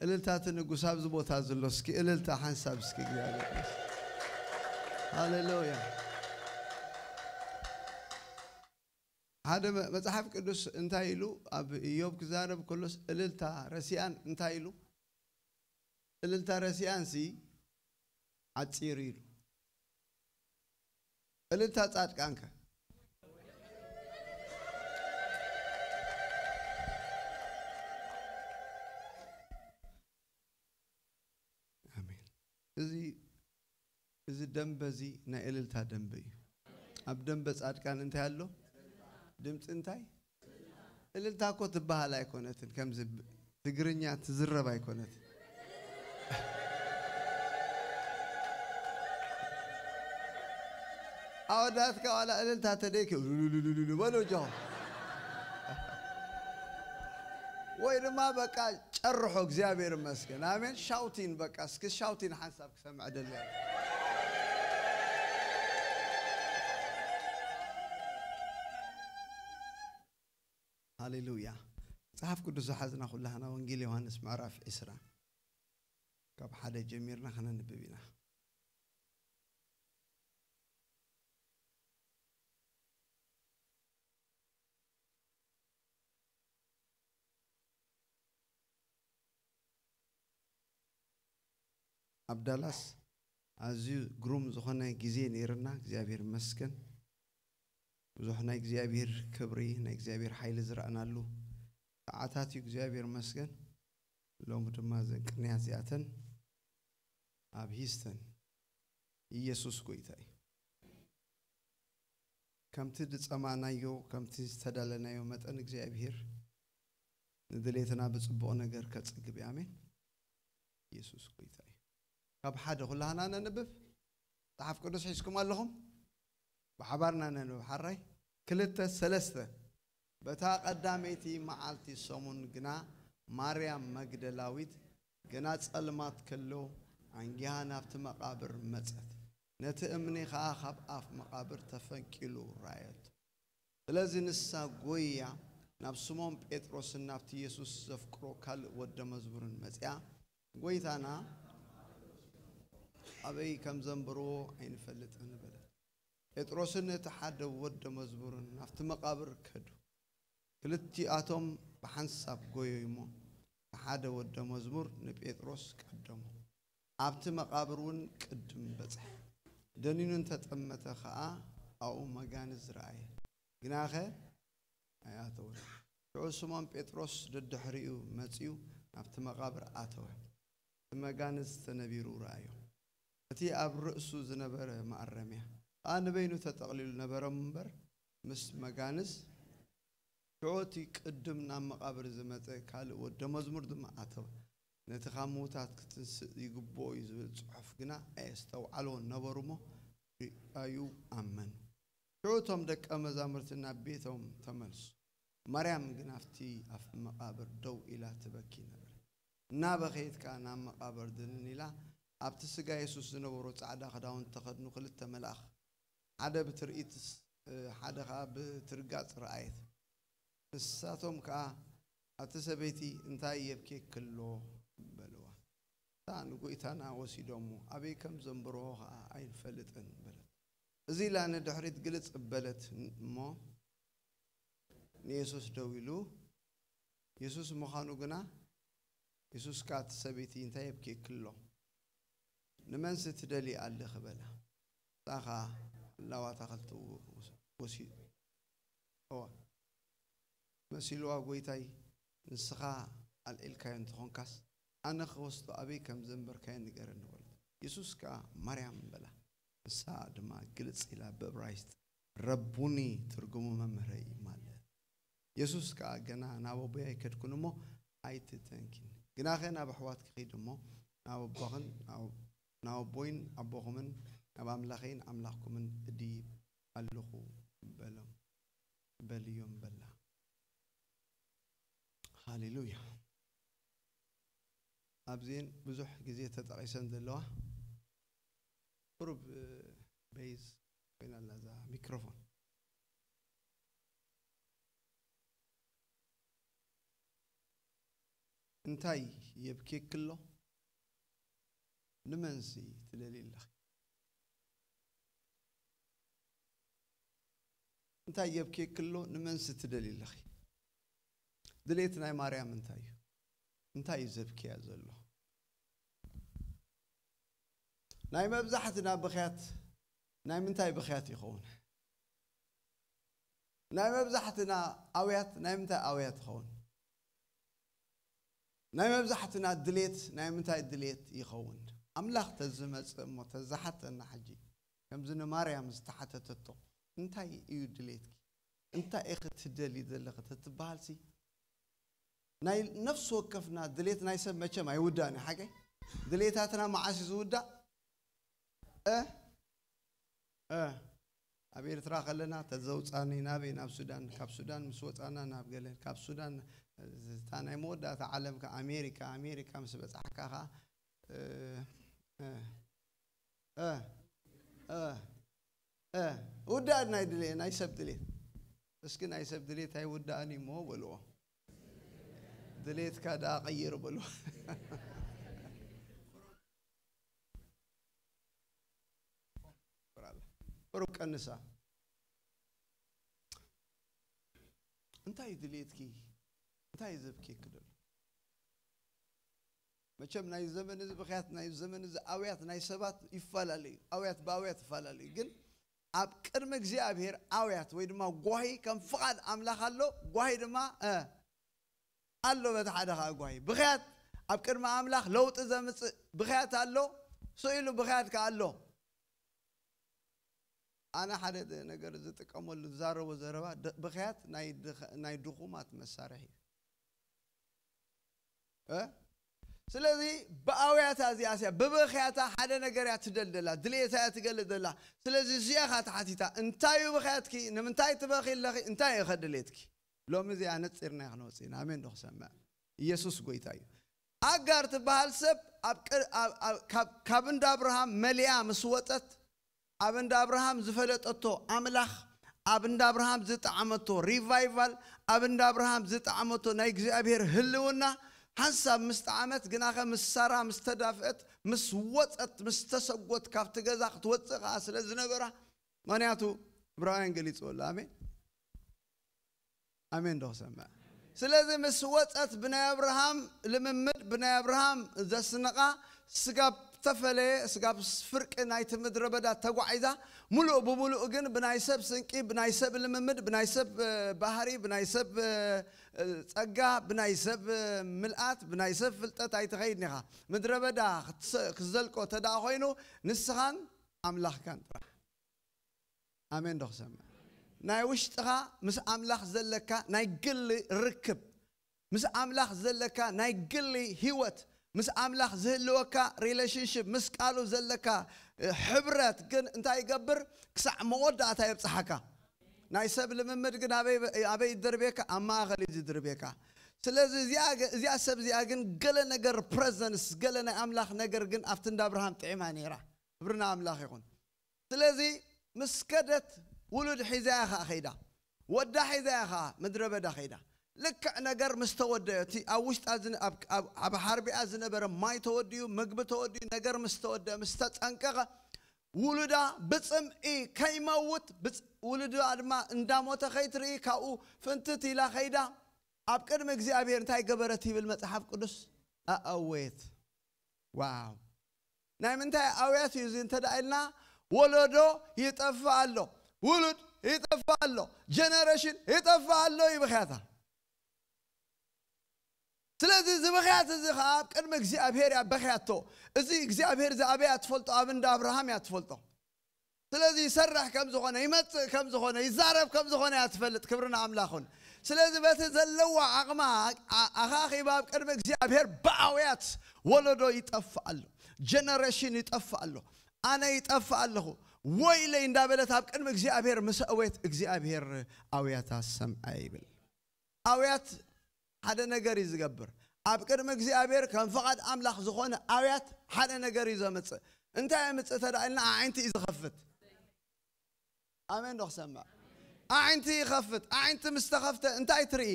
እልልታ እቲ ንጉስ ኣብዚ ቦታ ዘሎ እስኪ እልልታ ሓንሳብ እስኪ እግዚኣብሔር ይመስገን። ሃሌሉያ። ሓደ መ-፣ መጽሓፍ ቅዱስ እንታይ ኢሉ ኣብ ኢዮብ ክዛረብ ከሎስ እልልታ ረሲኣን እንታይ ኢሉ? እልልታ ረሲኣንሲ ዓጺሩ ኢሉ። እልልታ ጻድቃንከ? ኣሜን። እዚ፣ እዚ ደንበ እዚ ናይ እልልታ ደንበ እዩ። ኣብ ደንበ ጻድቃን እንታይ ኣሎ? ድምፂ እንታይ? እልልታ እኮ ትበሃል ኣይኮነትን፣ ከምዚ ብ-፣ ትግርኛ ትዝረብ ኣይኮነትን። ኣወዳትካ ዋላ እልልታ ተደይክ ሉሉሉሉሉ በሎ ጆ። ወይ ድማ በቃ ጨርሖ፣ እግዚኣብሔር ይመስገን። ኣሜን። ሻውቲን በቃ እስኪ ሻውቲን ሓንሳብ ክሰምዕ ደልያ። ሃሌሉያ። መጽሓፍ ቅዱስ ዝሓዝና ኩላህና ወንጌል ዮሃንስ ምዕራፍ ዕስራ ካብ ሓደ ጀሚርና ከነንብብ ኢና። ኣብ ዳላስ ኣዝዩ ግሩም ዝኾነ ግዜ ነይርና፣ እግዚኣብሔር ይመስገን። ብዙሕ ናይ እግዚኣብሔር ክብሪ፣ ናይ እግዚኣብሔር ሓይሊ ዝረኣናሉ ሰዓታት እዩ፣ እግዚኣብሔር ይመስገን። ሎሚ ድማ እዘን ቅንያት እዚኣተን ኣብ ሂስተን ኢየሱስ ጎይታ እዩ። ከምቲ ዝጸማናዮ፣ ከምቲ ዝተዳለናዮ መጠን እግዚኣብሔር ንድሌትና ብጽቡቕ ነገር ከጽግብ እዩ። ኣሜን። ኢየሱስ ጎይታ እዩ። ካብ ሓደ ኩላህና ነንብብ። መጽሓፍ ቅዱስ ሒዝኩም ኣለኹም? ብሓባርና ነንብብ። ሓራይ ክልተ ሰለስተ። በታ ቀዳመይቲ መዓልቲ ሰሙን ግና ማርያም መግደላዊት ገና ጸልማት ከሎ ኣንጊሃ ናብቲ መቓብር መጸት። ነቲ እምኒ ኸኣ ካብ ኣፍ መቓብር ተፈንቂሉ ረኣየቶ። ስለዚ ንሳ ጎይያ ናብ ስሞን ጴጥሮስን ናብቲ የሱስ ዘፍቅሮ ካልእ ወደ መዝሙርን መጺኣ፣ "ጐይታና፣ ኣበይ ከም ዘንበርዎ ኣይንፈልጥን" በለት። ጴጥሮስን እቲ ሓደ ወደ መዝሙርን ናብቲ መቓብር ከዱ። ክልቲኣቶም ብሓንሳብ ጐየዩ እሞ፣ እቲ ሓደ ወደ መዝሙር ንጴጥሮስ ቀደሞ። ኣብቲ መቓብር እውን ቅድም በጽሐ። ደኒኑ እንተ ጠመተ ኸኣ ኣብኡ መጋንዝ ረኣየ። ግናኸ ኣይኣተወን። ሽዑ ስሞን ጴጥሮስ ደድሕሪኡ መጺኡ ናብቲ መቓብር ኣተወ። እቲ መጋንዝ ተነቢሩ ረኣዮ። እቲ ኣብ ርእሱ ዝነበረ መኣረምያ ኸኣ ንበይኑ ተጠቕሊሉ ነበረ እምበር፣ ምስ መጋንዝ። ሽዑ እቲ ቅድም ናብ መቓብር ዝመጸ ካልእ ወደ መዝሙር ድማ ኣተወ። ነቲ ካብ ምዉታት ክትንስእ ይግብኦ እዩ ዝብል ጽሑፍ ግና ኣየስተውዓልዎን ነበሩ እሞ፣ ርኣዩ ኣመኑ። ሽዑ እቶም ደቀ መዛሙርቲ ናብ ቤቶም ተመልሱ። ማርያም ግን ኣብቲ ኣፍ መቓብር ደው ኢላ ትበኪ ነበረት። እናበኸየት ከኣ ናብ መቓብር ድንን ኢላ፣ ኣብቲ ስጋ የሱስ ዝነበሩ ጻዕዳ ክዳውንቲ ተኸድኑ ክልተ መልኣኽ፣ ሓደ ብትርኢት፣ ሓደ ኸኣ ብትርጋጽ ረኣየት። ንሳቶም ከኣ፣ "ኣቲ ሰበይቲ፣ እንታይ የብኬኪ ኣሎ?" በልዋ። እታ ንጐይታና ወሲዶሞ፣ ኣበይ ከም ዘንበርዎ ኸኣ ኣይንፈልጥን በለት። እዚ ኢላ ንድሕሪት ግልጽ በለት እሞ፣ ንየሱስ ደው ኢሉ፣ የሱስ ምዃኑ ግና፣ የሱስ ከኣ፣ "እቲ ሰበይቲ እንታይ የብኬኪ ኣሎ?" ንመንስ ትደሊ ኣለኺ በላ። ንሳ ኸኣ ህላዋታ ክልቲኡ ወስ-፣ ወሲ-፣ እዋ፣ መሲልዋ፣ ጎይታይ፣ ንስኻ ኣልዒልካዮ እንተኾንካስ፣ ኣነ ክወስዶ ኣበይ ከም ዘንበርካዮ ንገረኒ በለት። የሱስ ከኣ ማርያም በላ። ንሳ ድማ ግልጽ ኢላ ብእብራይስጥ ረቡኒ፣ ትርጉሙ መምህረይ ማለት። የሱስ ከኣ ገና ናብ ኣቦይ ኣይከድኩን እሞ ኣይትተንኪን፣ ግናኸ ናብ ኣሕዋትኪ ኺድ እሞ ናብ ኣቦኽን ናብ፣ ናብ ኣቦይን ኣቦኹምን ናብ ኣምላኸይን ኣምላኽኩምን እድይብ ኣለኹ በሎም፣ በልዮም በላ። ሃሌሉያ። ኣብዚን ብዙሕ ግዜ ተጠቒሰን ዘለዋ ቁሩብ፣ እ፣ ቤዝ ኮይና ኣላ እዛ ሚክሮፎን። እንታይ የብኬክሎ? ንመንሲ ትደሊ ኣለኺ? እንታይ የብኬክሎ? ንመንሲ ትደሊ ኣለኺ? ድሌት ናይ ማርያም እንታይ እዩ? እንታይ እዩ ዘብክያ ዘሎ? ናይ መብዛሕትና ብኽያት ናይ ምንታይ ብኽያት ይኸውን? ናይ መብዛሕትና ኣውያት ናይ ምንታይ ኣውያት ይኸውን? ናይ መብዛሕትና ድሌት ናይ ምንታይ ድሌት ይኸውን? ኣምላኽ ተዝመጽእ እሞ ተዝሓተና ሕጂ፣ ከምዚ ንማርያም ዝተሓተተቶ፣ እንታይ እዩ ድሌትኪ? እንታይ ኢኺ ትደሊ ዘለኺ ተትበሃልሲ፣ ናይ ነፍሲ ወከፍና ድሌት ናይ ሰብ መቸም ኣይውዳእን እዩ፣ ሓቀይ? ድሌታትና መዓስ እዩ ዝውዳእ? እ? እ? ኣብ ኤርትራ ከለና ተዘውጻኒ ናበይ? ናብ ሱዳን። ካብ ሱዳን ምስ ወጻና ናብ ገለ፣ ካብ ሱዳን እታ ናይ መወዳእታ ዓለም ከ ኣሜሪካ፣ ኣሜሪካ ምስ በጻሕካ ከኣ፣ እ፣ እ፣ እ፣ እ፣ እ፣ ውዳእ ናይ ድሌት፣ ናይ ሰብ ድሌት። እስኪ ናይ ሰብ ድሌት ኣይውዳእን እዩ እሞ በልዎ። ድሌትካ ደኣ ቀይር በልዎ። ቁሩብ ቀንሳ። እንታይ እዩ ድሌትኪ? እንታይ እዩ ዘብክየኪ ዘሎ? መቸም ናይ ዘመን እዚ ብኽያት፣ ናይ ዘመን እዚ ኣውያት ናይ ሰባት ይፈላለዩ። ኣውያት ብኣውያት ይፈላለዩ። ግን ኣብ ቅድሚ እግዚኣብሔር ኣውያት ወይ ድማ ጓሂ ከም ፍቓድ ኣምላኽ ኣሎ፣ ጓሂ ድማ፣ እ፣ ኣሎ። በቲ ሓደ ኸኣ ጓሂ። ብኽያት ኣብ ቅድሚ ኣምላኽ ለውጢ ዘምጽእ ብኽያት ኣሎ፣ ስኢሉ ብኽያት ከኣ ኣሎ። ኣነ ሓደ ድ-፣ ነገር ዝጥቀመሉ፣ ዝዛረቦ ዘረባ ድ-፣ ብኽያት ናይ ድኸ-፣ ናይ ድኹማት መሳርሒ እዩ። እ? ስለዚ ብኣውያታ እዚኣ ሲያ፣ ብብኽያታ ሓደ ነገር እያ ትደልደላ፣ ድሌታ እያ ትገልጽ ዘላ። ስለዚ እዚኣ ኸኣ ተሓቲታ፣ እንታይ እዩ ብኽያትኪ? ንምንታይ ትበኺ ኣለኺ? እንታይ እዩ ኸ ድሌትኪ? ሎሚ እዚኣ ነጺርና ኢና ክንወጽእ ኢና። ኣሜን ዶ ክሰምዕ? ኢየሱስ ጎይታ እዩ። ኣጋር ትበሃል ሰብ ኣብ ቅር-፣ ኣብ፣ ኣብ፣ ካብ፣ ካብ እንዳ ኣብርሃም መሊኣ ምስ ወጸት፣ ኣብ እንዳ ኣብርሃም ዝፈለጠቶ ኣምላኽ፣ ኣብ እንዳ ኣብርሃም ዝጠዓመቶ ሪቫይቫል፣ ኣብ እንዳ ኣብርሃም ዝጠዓመቶ ናይ እግዚኣብሔር ህልውና፣ ሓንሳብ ምስ ጠዓመት፣ ግናኸ ምስ ሳራ ምስ ተዳፍአት፣ ምስ ወጸት፣ ምስ ተሰጎት፣ ካብቲ ገዛ ክትወጽእ ከኣ ስለ ዝነበራ፣ ምኽንያቱ ዕብራውያን ገሊጽዎ ኣሎ። ኣሜን። ኣሜን ዶ ክሰምዕ? ስለዚ ምስ ወጸት ብናይ ኣብርሃም ልምምድ፣ ብናይ ኣብርሃም ዘስንቓ ስጋብ ተፈለየ፣ ስጋብ ፍርቂ ናይቲ ምድረ በዳ ተጓዒዛ፣ ሙሉእ ብሙሉእ ግን ብናይ ሰብ ስንቂ፣ ብናይ ሰብ ልምምድ፣ ብናይ ሰብ፣ እ፣ ባህሪ፣ ብናይ ሰብ፣ እ፣ እ፣ ጸጋ፣ ብናይ ሰብ፣ እ፣ ምልኣት፣ ብናይ ሰብ ፍልጠት ኣይትኸይድን ኢኻ። ምድረ በዳ ክትሰ-፣ ክትዘልቆ ተደኣ ኮይኑ ንስኻን ኣምላኽካን ጥራሕ። ኣሜን ዶ ክሰምዕ? ናይ ውሽጥኻ ምስ ኣምላኽ ዘለካ ናይ ግሊ ርክብ፣ ምስ ኣምላኽ ዘለካ ናይ ግሊ ህይወት፣ ምስ ኣምላኽ ዝህልወካ ሪሌሽንሽፕ፣ ምስ ቃሉ ዘለካ፣ እ፣ ሕብረት ግን እንታይ ይገብር? ክሳዕ መወዳእታ የብጽሓካ። ናይ ሰብ ልምምድ ግን ኣበይ፣ ኣበይ ይድርብየካ? ኣብ ማእከል እዩ ዝድርብየካ። ስለዚ እዚኣ ገ-፣ እዚኣ ሰብ እዚኣ ግን ገለ ነገር ፕረዘንስ፣ ገለ ናይ ኣምላኽ ነገር ግን ኣብቲ እንዳ ኣብርሃም ጥዒማ ነይራ። ክብሪ ንኣምላኽ ይኹን። ስለዚ ምስ ከደት ውሉድ ሒዛ እያ ኸዓ ኸይዳ። ወዳ ሒዛ እያ ኸዓ ምድረ በዳ ኸይዳ። ልክዕ ነገር ምስ ተወደአ፣ እቲ ኣብ ውሽጣ ዝነ-፣ ኣብ፣ ኣብ፣ ኣብ ሓርቢኣ ዝነበረ ማይ ተወዲኡ፣ ምግቢ ተወዲኡ፣ ነገር ምስ ተወደአ፣ ምስ ተጸንቀቐ፣ ውሉዳ ብጽምኢ ከይመውት፣ ብጽ-፣ ውሉዳ ድማ እንዳሞተ ከይትርኢ፣ ካብኡ ፍንትት ኢላ ኸይዳ፣ ኣብ ቅድሚ እግዚኣብሔር እንታይ ገበረት ይብል መጽሓፍ ቅዱስ? ኣእወየት። ዋው! ናይ ምንታይ ኣውያት እዩ እዚ እንተ ደኣ ኢልና፣ ወለዶ ይጠፍእ ኣሎ፣ ውሉድ ይጠፍእ ኣሎ፣ ጀነሬሽን ይጠፍእ ኣሎ እዩ ብኽያታ። ስለዚ እዚ ብኽያት እዚ ኸዓ ኣብ ቅድሚ እግዚኣብሔር እያ በኽያቶ። እዚ እግዚኣብሔር እዚ ኣበይ እያ ትፈልጦ? ኣብ እንዳ ኣብርሃም እያ ትፈልጦ። ስለዚ ይሰርሕ ከም ዝኾነ፣ ይመጽእ ከም ዝኾነ፣ ይዛረብ ከም ዝኾነ እያ ትፈልጥ። ክብሪ ንኣምላኽ ይኹን። ስለዚ በቲ ዘለዋ ዓቕማ ኣ-፣ ኣኻኺባ ኣብ ቅድሚ እግዚኣብሔር ብኣውያት ወለዶ ይጠፍእ ኣሎ፣ ጀነሬሽን ይጠፍእ ኣሎ፣ ኣነ ይጠፍእ ኣለኹ፣ ወይለይ እንዳበለት ኣብ ቅድሚ እግዚኣብሔር ምስ ኣወየት እግዚኣብሔር ኣውያታ ሰምዐ ይብል። ኣውያት ሓደ ነገር እዩ ዝገብር። ኣብ ቅድሚ እግዚኣብሔር ከም ፍቓድ ኣምላኽ ዝኾነ ኣውያት ሓደ ነገር እዩ ዘምጽእ። እንታይ የምጽእ ተዳ ኢልና ኣዒንቲ እዩ ዝኸፍት። ኣሜን ዶ ክሰምዕ? ኣዒንቲ ይኸፍት። ኣዒንቲ ምስ ተኸፍተ እንታይ ትርኢ?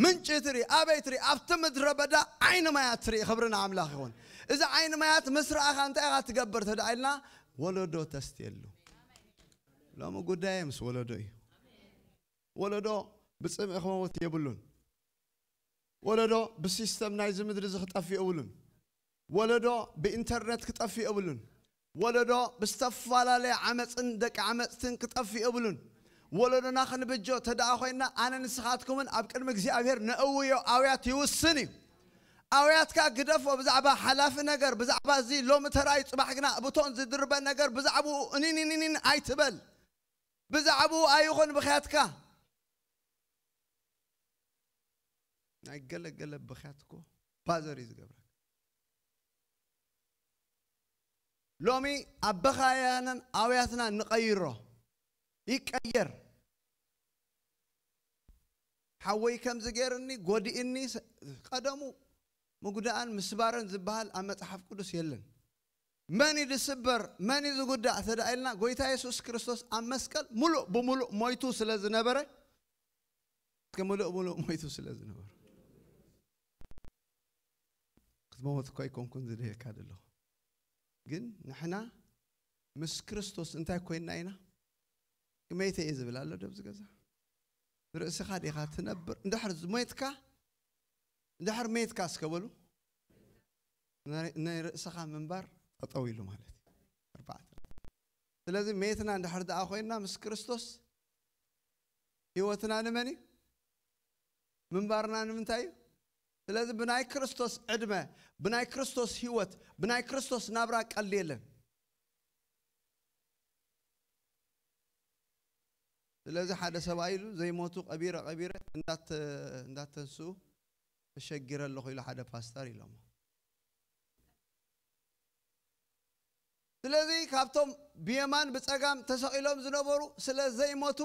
ምንጪ ትርኢ። ኣበይ ትርኢ? ኣብቲ ምድረ በዳ ዓይኒ ማያት ትርኢ። ክብሪ ንኣምላኽ ይኹን። እዚ ዓይኒ ማያት ምስ ረኣኻ እንታይ ኢኻ ትገብር ተዳ ኢልና ወለዶ ተስትየሉ። ሎሚ ጉዳየ ምስ ወለዶ እዩ። ወለዶ ብጽምኢ ክመውት የብሉን። ወለዶ ብሲስተም ናይዚ ምድሪ እዚ ክጠፍእ የብሉን። ወለዶ ብኢንተርነት ክጠፍእ የብሉን። ወለዶ ብዝተፈላለየ ዓመፅን ደቂ ዓመፅትን ክጠፍእ የብሉን። ወለዶና ክንብጆ ተደኣ ኮይና ኣነ ንስኻትኩምን ኣብ ቅድሚ እግዚኣብሔር ነእውዮ ኣውያት ይውስን እዩ። ኣውያትካ ግደፎ። ብዛዕባ ሓላፊ ነገር፣ ብዛዕባ እዚ ሎሚ ተራይ ጽባሕ ግና ብቶን ዝድርበ ነገር ብዛዕባኡ እኒኒኒኒን ኣይትበል። ብዛዕባኡ ኣይኹን ብኽያትካ። ናይ ገለገለ ብኽያት እኮ ባዘር እዩ ዝገብረካ። ሎሚ ኣብ በኻያናን ኣውያትና ንቐይሮ። ይቀየር። ሓወይ ከምዚ ገይርኒ፣ ጎዲእኒ፣ ሰ-፣ ቀደሙ ምጉዳእን ምስባርን ዝበሃል ኣብ መጽሓፍ ቅዱስ የለን። መን እዩ ዝስበር፣ መን እዩ ዝጉዳእ ተደኣ ኢልና፣ ጎይታ የሱስ ክርስቶስ ኣብ መስቀል ሙሉእ ብሙሉእ ሞይቱ ስለ ዝነበረ፣ እስከ ሙሉእ ብሙሉእ ሞይቱ ስለ ዝነበረ፣ ክትመውት እኮ ኣይኮንኩን ዝደልየካ ዘለኹ። ግን ንሕና ምስ ክርስቶስ እንታይ ኮይንና ኢና? መይተ እየ ዝብል ኣሎ ዶ ኣብዚ ገዛ? ርእስኻ ዲኻ ትነብር? እንድሕር ሞይትካ፣ እንድሕር መይትካ እስከ በሉ። ናይ፣ ናይ ርእስኻ ምንባር ጠጠው ኢሉ ማለት እዩ። ኣርባዕተ። ስለዚ መይትና እንድሕር ደኣ ኮይንና ምስ ክርስቶስ፣ ህይወትና ንመን እዩ? ምንባርና ንምንታይ እዩ? ስለዚ ብናይ ክርስቶስ ዕድመ፣ ብናይ ክርስቶስ ህይወት፣ ብናይ ክርስቶስ ናብራ ቀልዲ የለን። ስለዚ ሓደ ሰብኣይ ኢሉ ዘይሞቱ ቀቢረ ቀቢረ እንዳተ-፣ እንዳተንስኡ ተሸጊረ ኣለኹ ኢሉ ሓደ ፓስተር ኢሎሞ። ስለዚ ካብቶም ብየማን ብጸጋም ተሰቒሎም ዝነበሩ ስለ ዘይሞቱ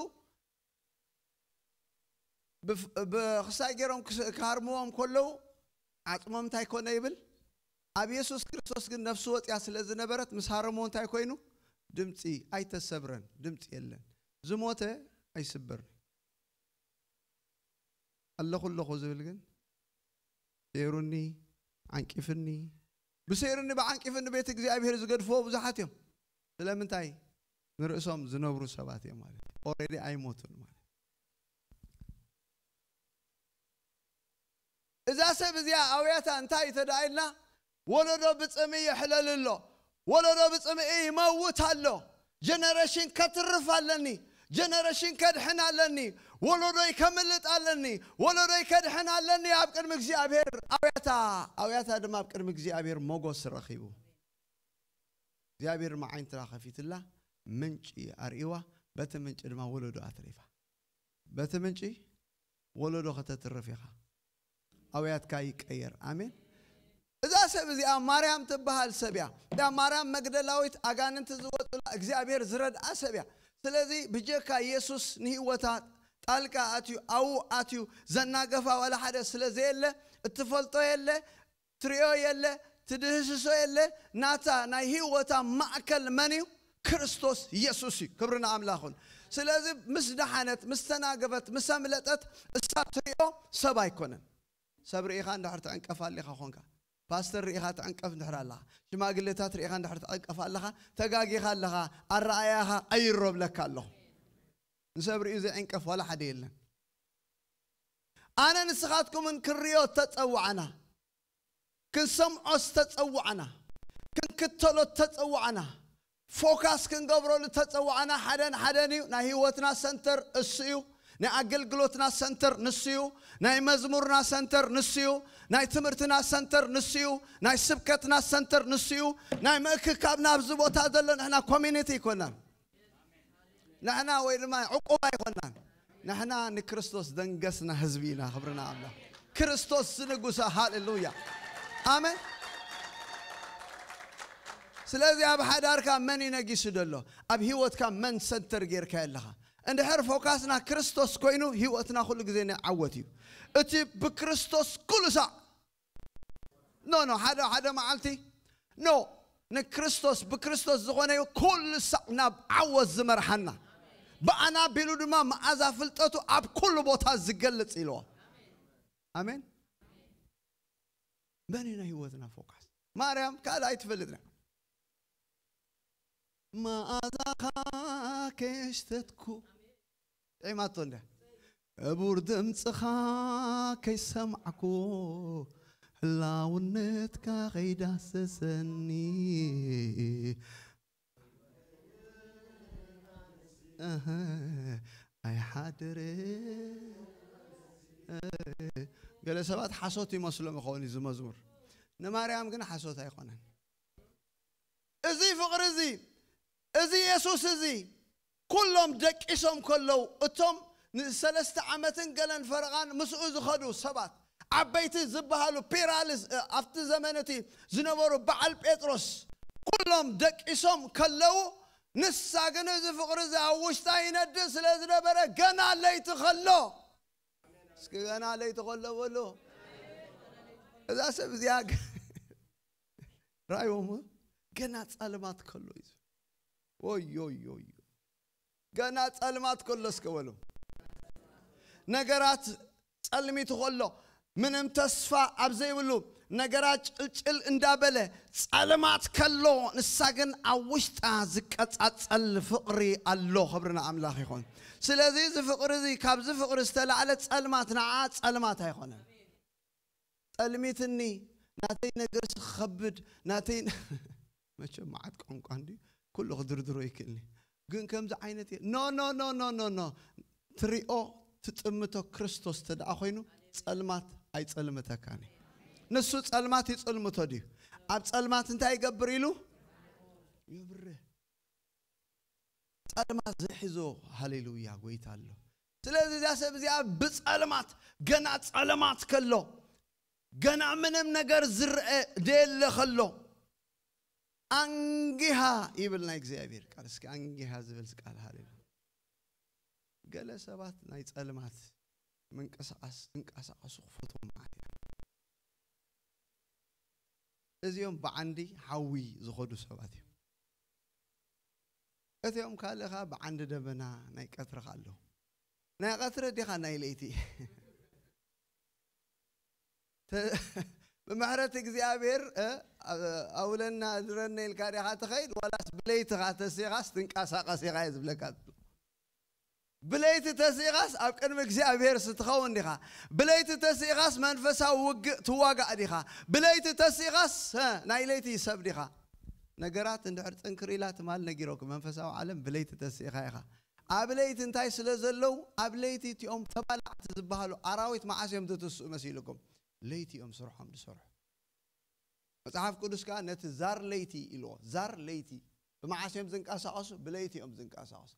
ብፍ-፣ ብኽሳይ ገይሮም ክስ-፣ ክሃርምዎም ከለዉ ዓጽሞም እንታይ ኮነ ይብል? ኣብ የሱስ ክርስቶስ ግን ነፍሱ ወጽያ ስለ ዝነበረት ምስ ሃረምዎ እንታይ ኮይኑ? ድምጺ ኣይተሰብረን፣ ድምጺ የለን። ዝሞተ ኣይስበርን። ኣለኹ ኣለኹ ዝብል ግን ሰይሩኒ፣ ዓንቂፍኒ፣ ብሰይሩኒ ብዓንቂፍኒ ቤት እግዚኣብሔር ዝገድፍዎ ብዙሓት እዮም። ስለምንታይ? ንርእሶም ዝነብሩ ሰባት እዮም ማለት እዩ። ኦልሬዲ ኣይሞቱን ማለት እዩ። እዛ ሰብ እዚኣ ኣውያታ እንታይ እዩ ተደኣ ኢልና፣ ወለዶ ብጽምኢ ይሕለል ኣሎ። ወለዶ ብጽምኢ ይመውት ኣሎ። ጀነሬሽን ከትርፍ ኣለኒ። ጀነሬሽን ከድሕን ኣለኒ። ወለዶይ ከምልጥ ኣለኒ። ወለዶይ ከድሕን ኣለኒ። ኣብ ቅድሚ እግዚኣብሔር ኣውያታ፣ ኣውያታ ድማ ኣብ ቅድሚ እግዚኣብሔር ሞገስ ረኺቡ። እግዚኣብሔር ድማ ዓይንትራ ከፊትላ፣ ምንጪ ኣርእይዋ፣ በቲ ምንጪ ድማ ወለዶ ኣትሪፋ። በቲ ምንጪ ወለዶ ከተትርፍ ኢኻ። ኣውያትካ ይቀየር። ኣሜን። እዛ ሰብ እዚኣ ማርያም ትበሃል ሰብ እያ። እዛ ማርያም መግደላዊት ኣጋንንቲ ዝወፅላ እግዚኣብሔር ዝረድኣ ሰብ እያ። ስለዚ ብጀካ ኢየሱስ ንህይወታ ጣልቃ ኣትዩ፣ ኣብኡ ኣትዩ ዘናገፋ ዋላ ሓደ ስለ ዘየለ፣ እትፈልጦ የለ፣ ትሪኦ የለ፣ ትድህስሶ የለ። ናታ ናይ ህይወታ ማእከል መን እዩ? ክርስቶስ ኢየሱስ እዩ። ክብሪ ንኣምላኽ ይኹን። ስለዚ ምስ ደሓነት፣ ምስ ተናገፈት፣ ምስ ኣምለጠት እሳ ትሪኦ ሰብ ኣይኮነን። ሰብ ርኢኻ እንድሕር ትዕንቀፍ ኣሊኻ ኾንካ፣ ፓስተር ርኢኻ ትዕንቀፍ እንድሕር ኣለኻ፣ ሽማግሌታት ርኢኻ እንድሕር ትዕንቀፍ ኣለኻ፣ ተጋጊኻ ኣለኻ፣ ኣረኣያኻ ቀይሮ ብለካ ኣለኹ። ንሰብ ርእዩ ዘይዕንቀፍ ዋላ ሓደ የለን። ኣነ ንስኻትኩምን ክንሪኦ ተጸዋዕና፣ ክንሰምዖ ዝተጸዋዕና፣ ክንክተሎ ተጸዋዕና፣ ፎካስ ክንገብረሉ ተጸዋዕና ሓደን ሓደን እዩ። ናይ ህይወትና ሰንተር እሱ እዩ። ናይ ኣገልግሎትና ሰንተር ንሱ እዩ። ናይ መዝሙርና ሰንተር ንሱ እዩ። ናይ ትምህርትና ሰንተር ንሱ እዩ። ናይ ስብከትና ሰንተር ንሱ እዩ። ናይ ምእክካብና ኣብዚ ቦታ ዘሎ ንሕና ኮሚኒቲ ኣይኮናን። ንሕና ወይ ድማ ዕቁባ ኣይኮናን። ንሕና ንክርስቶስ ዘንገስና ህዝቢ ኢና። ክብርና ኣምላኽ። ክርስቶስ ዝንጉሰ። ሃሌሉያ። ኣሜን። ስለዚ ኣብ ሓዳርካ መን እዩ ነጊሱ ዘሎ? ኣብ ህይወትካ መን ሰንተር ጌርካ ኣለኻ? እንድሕር ፎካስና ክርስቶስ ኮይኑ ህይወትና ኩሉ ግዜ ናይ ዓወት እዩ። እቲ ብክርስቶስ ኩሉ ሳዕ ኖ ኖ ሓደ ሓደ መዓልቲ ኖ ንክርስቶስ ብክርስቶስ ዝኾነ እዩ ኩሉ ሳዕ ናብ ዓወት ዝመርሓና። ብኣና ኣቢሉ ድማ መዓዛ ፍልጠቱ ኣብ ኩሉ ቦታ ዝገልጽ ኢልዎ። ኣሜን። መን እዩ ናይ ህይወትና ፎካስ? ማርያም ካልእ ኣይትፈልጥና። መዓዛኻ ከየሽተትኩ ጥዒማቶ እንደ ክቡር ድምፅኻ ከይሰማዕኩ ህላውነትካ ከይዳሰሰኒ እህ፣ ኣይሓድር። ገለ ሰባት ሓሶት ይመስሎም ይኸውን እዚ መዝሙር። ንማርያም ግን ሓሶት ኣይኮነን። እዚ ፍቕሪ እዚ፣ እዚ የሱስ እዚ፣ ኩሎም ደቂሶም ከለዉ፣ እቶም ንሰለስተ ዓመትን ገለን ፈረቓን ምስኡ ዝኸዱ ሰባት፣ ዓበይቲ ዝበሃሉ ፒራልስ፣ እ፣ ኣብቲ ዘመን እቲ ዝነበሩ በዓል ጴጥሮስ፣ ኩሎም ደቂሶም ከለዉ፣ ንሳ ግን እዚ ፍቕሪ እዚ ኣብ ውሽጣ ይነድድ ስለ ዝነበረ፣ ገና ለይቲ ከሎ፣ እስኪ ገና ለይቲ ከሎ በሉ። እዛ ሰብ እዚኣ ገ-፣ ራእይዎም ገና ጸልማት ከሎ እዩ። ኦይ፣ ኦይ፣ ኦይ። ገና ጸልማት ከሎ እስከ በሉ። ነገራት ጸልሚቱ ከሎ፣ ምንም ተስፋ ኣብ ዘይብሉ፣ ነገራት ጭልጭል እንዳበለ፣ ጸልማት ከሎ፣ ንሳ ግን ኣብ ውሽጣ ዝቀጻጸል ፍቕሪ ኣሎ። ክብሪ ንኣምላኽ ይኹን። ስለዚ እዚ ፍቕሪ እዚ፣ ካብዚ ፍቕሪ ዝተላዕለ ጸልማት ንዓ ጸልማት ኣይኮነን። ጸልሚትኒ፣ ናተይ ነገር ክኸብድ፣ ናተይ መቸም መዓት ቋንቋ እንዲ ኩሉ ክድርድሮ ይክእልኒ። ግን ከምዚ ዓይነት እየ። ኖ፣ ኖ፣ ኖ፣ ኖ፣ ኖ፣ ኖ። ትሪኦ ትጥምቶ ክርስቶስ ተደኣ ኮይኑ ጸልማት ኣይጸልምተካን እዩ። ንሱ ጸልማት ይጸልምቶ ድዩ? ኣብ ጸልማት እንታይ ይገብር ኢሉ? የብርህ። ጸልማት ዝሕዞ፣ ሃሌሉያ፣ ጎይታ ኣሎ። ስለዚ እዛ ሰብ እዚኣ ብጸልማት፣ ገና ጸልማት ከሎ፣ ገና ምንም ነገር ዝረአ ደየለ ከሎ፣ ኣንጊሃ ይብል ናይ እግዚኣብሔር ቃል። እስኪ ኣንጊሃ ዝብል ቃል፣ ሃሌሉያ። ገለ ሰባት ናይ ጸልማት ምንቅስቃስ፣ ዝንቀሳቀሱ ክፈትዎም ማለት እዩ። እዚኦም ብዓንዲ ሓዊ ዝኸዱ ሰባት እዮም። እቲኦም ካልእኻ ብዓንዲ ደበና ናይ ቀትሪ ከ ኣለዉ። ናይ ቀትሪ ዲኻ ናይ ለይቲ? ተ-፣ ብምሕረት እግዚኣብሔር፣ እ፣ ኣውለና ድረና ኢልካ ዲኻ ትኸይድ? ዋላስ ብለይቲ ኻ ተሲኻስ ትንቀሳቐስ ኢኻ እየ ዝብለካ። ብለይቲ ተሲኻስ ኣብ ቅድሚ እግዚኣብሔር ስትኸውን ዲኻ? ብለይቲ ተሲኻስ መንፈሳዊ ውግእ ትዋጋእ ዲኻ? ብለይቲ ተሲኻስ፣ እ፣ ናይ ለይቲ ሰብ ዲኻ? ነገራት እንድሕር ጥንክር ኢላ ትማል ነጊረኩም፣ መንፈሳዊ ዓለም ብለይቲ ተሲኻ ኢኻ። ኣብ ለይቲ እንታይ ስለ ዘለዉ፣ ኣብ ለይቲ እቲኦም ተባላዕቲ ዝበሃሉ ኣራዊት መዓስ እዮም ዝትስኡ መሲልኩም? ለይቲ እዮም ስርሖም ዝሰርሑ። መጽሓፍ ቅዱስ ከኣ ነቲ ዛር ለይቲ ኢልዎ። ዛር ለይቲ። ብመዓስ እዮም ዝንቀሳቐሱ? ብለይቲ እዮም ዝንቀሳቐሱ።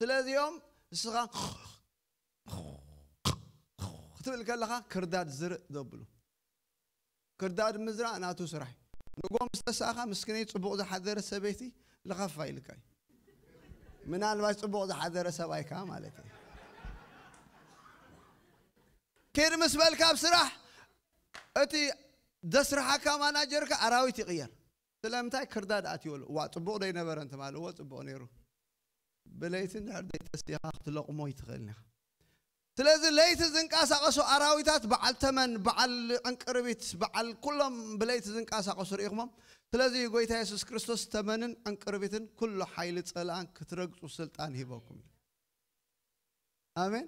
ስለዚኦም ንስኻ ክትብል ከለኻ ክርዳድ ዝርእ ዘብሉ። ክርዳድ ምዝራእ ናቱ ስራሕ እዩ። ንጎ ምስ ተሳእኻ ምስኪነይ ጽቡቕ ዝሓደረ ሰበይቲ ልኸፋ ኢልካ እዩ። ምናልባት ጽቡቕ ዝሓደረ ሰብኣይ ከኣ ማለት እዩ። ኪድ ምስ በልካ ኣብ ስራሕ እቲ ዘስርሓካ ማናጀርካ ኣራዊት ይቕየር። ስለምንታይ ክርዳድ ኣትይወሉ? እዋ ጽቡቕ ዶ ኣይነበረን ትማሊ? እዎ ጽቡቕ ነይሩ። ብለይቲ እንድሕር ዘይተሲኻ ክትለቕሞ ይትኽእል ኢኻ። ስለዚ ለይቲ ዝንቀሳቐሱ ኣራዊታት በዓል ተመን፣ በዓል ዕንቅርቢት፣ በዓል ኩሎም ብለይቲ ዝንቀሳቐሱ ርኢኹሞም። ስለዚ ጎይታ የሱስ ክርስቶስ ተመንን ዕንቅርቢትን ኩሉ ሓይሊ ጸላእን ክትረግጹ ስልጣን ሂበኩም ኢሉ። ኣሜን።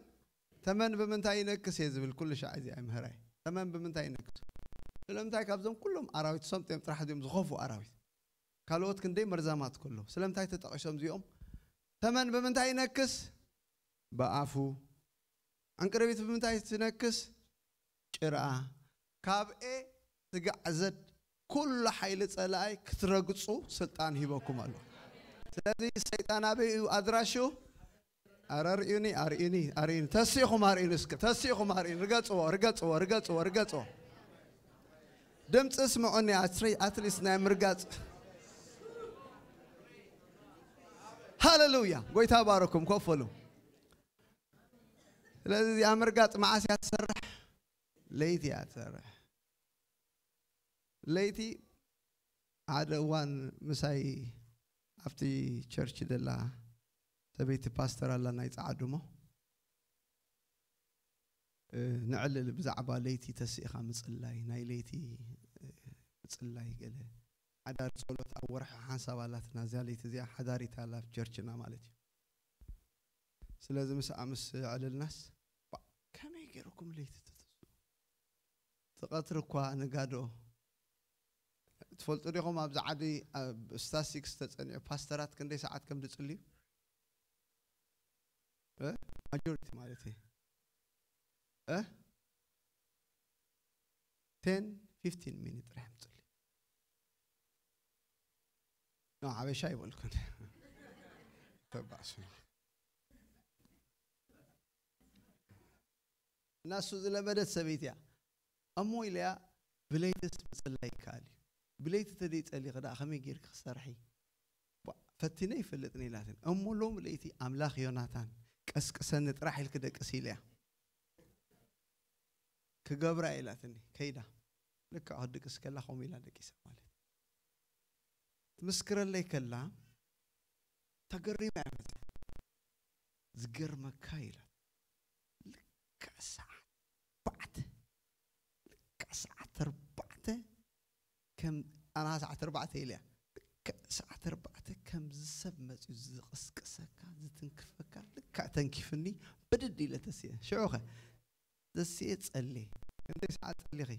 ተመን ብምንታይ ይነክስ እየ ዝብል ኩሉ ሻዕ እዚ ኣይምህራይ። ተመን ብምንታይ ይነክስ? ስለምንታይ ካብዞም ኩሎም ኣራዊት ሰምጦም ጥራሕ ድዮም ዝኸፉ ኣራዊት? ካልኦት ክንደይ መርዛማት ከሎ ስለምንታይ ተጠቒሶም እዚኦም? ተመን ብምንታይ ይነክስ? ብኣፉ። ዕንቅርቢት ብምንታይ ትነክስ? ጭርኣ። ካብ ኤ ስጋዕ ዘድ ኩሉ ሓይሊ ጸላኣይ ክትረግጹ ስልጣን ሂበኩም ኣሎ። ስለዚ ሰይጣን ኣበይ እዩ ኣድራሹ? ኣረ ርእዩኒ ኣርእዩኒ ኣርእዩኒ ተሲእኹም ኣርእዩኒ እስከ ተሲእኹም ኣርእዩኒ ርገጽዎ ርገጽዎ ርገጽዎ ርገጽዎ። ድምፂ ስምዑኒ። ኣትሊስት ናይ ምርጋፅ። ሃሌሉያ። ጎይታ ባረኩም። ኮፈሉ። ስለዚ እዚኣ ምርጋፅ መዓስ እያ ትሰርሕ? ለይቲ እያ ትሰርሕ። ለይቲ ሓደ እዋን ምሳይ ኣብቲ ቸርች ደላ ሰበይቲ ፓስተር ኣላ ናይ ጸዓዱ እሞ፣ እ፣ ንዕልል ብዛዕባ ለይቲ ተስኢኻ ምጽላይ፣ ናይ ለይቲ፣ እ፣ ምጽላይ ገለ ሓዳር ጸሎት ኣብ ወርሒ ሓንሳብ ኣላትና። እዚኣ ለይቲ እዚኣ ሓዳሪት ኣላ ኣብ ቸርችና ማለት እዩ። ስለዚ ምስኣ ምስ ዕልልናስ፣ "ባ፣ ከመይ ገይርኩም ለይቲ ትተስኡ? እቲ ቀትሪ እኳ ንጋዶ ትፈልጡ ዲኹም?" ኣብዚ ዓዲ ኣብ ስታስቲክስ ተጸኒዑ ፓስተራት ክንደይ ሰዓት ከም ዝጽልዩ? እ? ማጆሪቲ ማለት እዩ። እ? ቴን ፊፍቲን ሚኒት ጥራሕ ምጽሊ። ኖ፣ ሓበሻ ይበልኩን። ተባእሱ። እና እሱ ዝለመደት ሰበይቲ እያ። እሞ ኢለያ፣ "ብለይትስ ምጽላይ ይከኣል እዩ። ብለይቲ ተደይጸሊኺ ደኣ ከመይ ጌርኪ ክሰርሒ?" ቧ፣ ፈቲነ ይፈልጥን ኢላትን። እሞ ሎሚ ለይቲ ኣምላኽ ዮናታን ቀስቅሰኒ ጥራሕ ኢልኪ ደቅሲ ኢለያ። ክገብራ ኢላትኒ፣ ከይዳ። ልክዕ ክትድቅስ ከላ ከምኡ ኢላ ደቂሳ ማለት። ትምስክረለይ ከላ፣ ተገሪማ እያ መጽያ። "ዝገርመካ" ኢላ። ልክዕ ሰዓት ኣርባዕተ፣ ልክዕ ሰዓት ኣርባዕተ፣ ከም ኣና ሰዓት ኣርባዕተ ኢለያ። ልክዕ ሰዓት ኣርባዕተ ከምዚ ሰብ መጽዩ ዝቕስቅሰካ፣ ዝትንክፈካ፣ ልክዕ ተንኪፍኒ፣ ብድድ ኢለ ተስየ። ሽዑኸ? ተስየ ጸልየ። ክንደይ ሰዓት ጸሊኺ?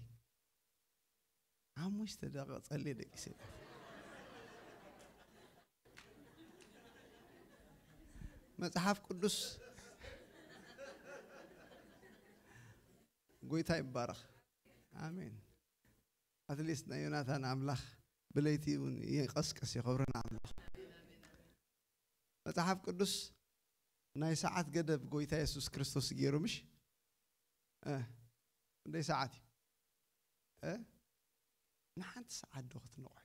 ሓሙሽተ ደቂቕ ጸልየ ደቂሰ። መጽሓፍ ቅዱስ፣ ጎይታ ይባረኽ። ኣሜን። ኣትሊስት ናይ ዮናታን ኣምላኽ ብለይቲ እውን ይቐስቅስ፣ ይኸብርና ኣምላኽ። መጽሓፍ ቅዱስ ናይ ሰዓት ገደብ ጎይታ የሱስ ክርስቶስ ገይሩ፣ ምሽ? እ፣ ክንደይ ሰዓት እዩ? እ? ንሓንቲ ሰዓት ዶ ክትነቕሑ?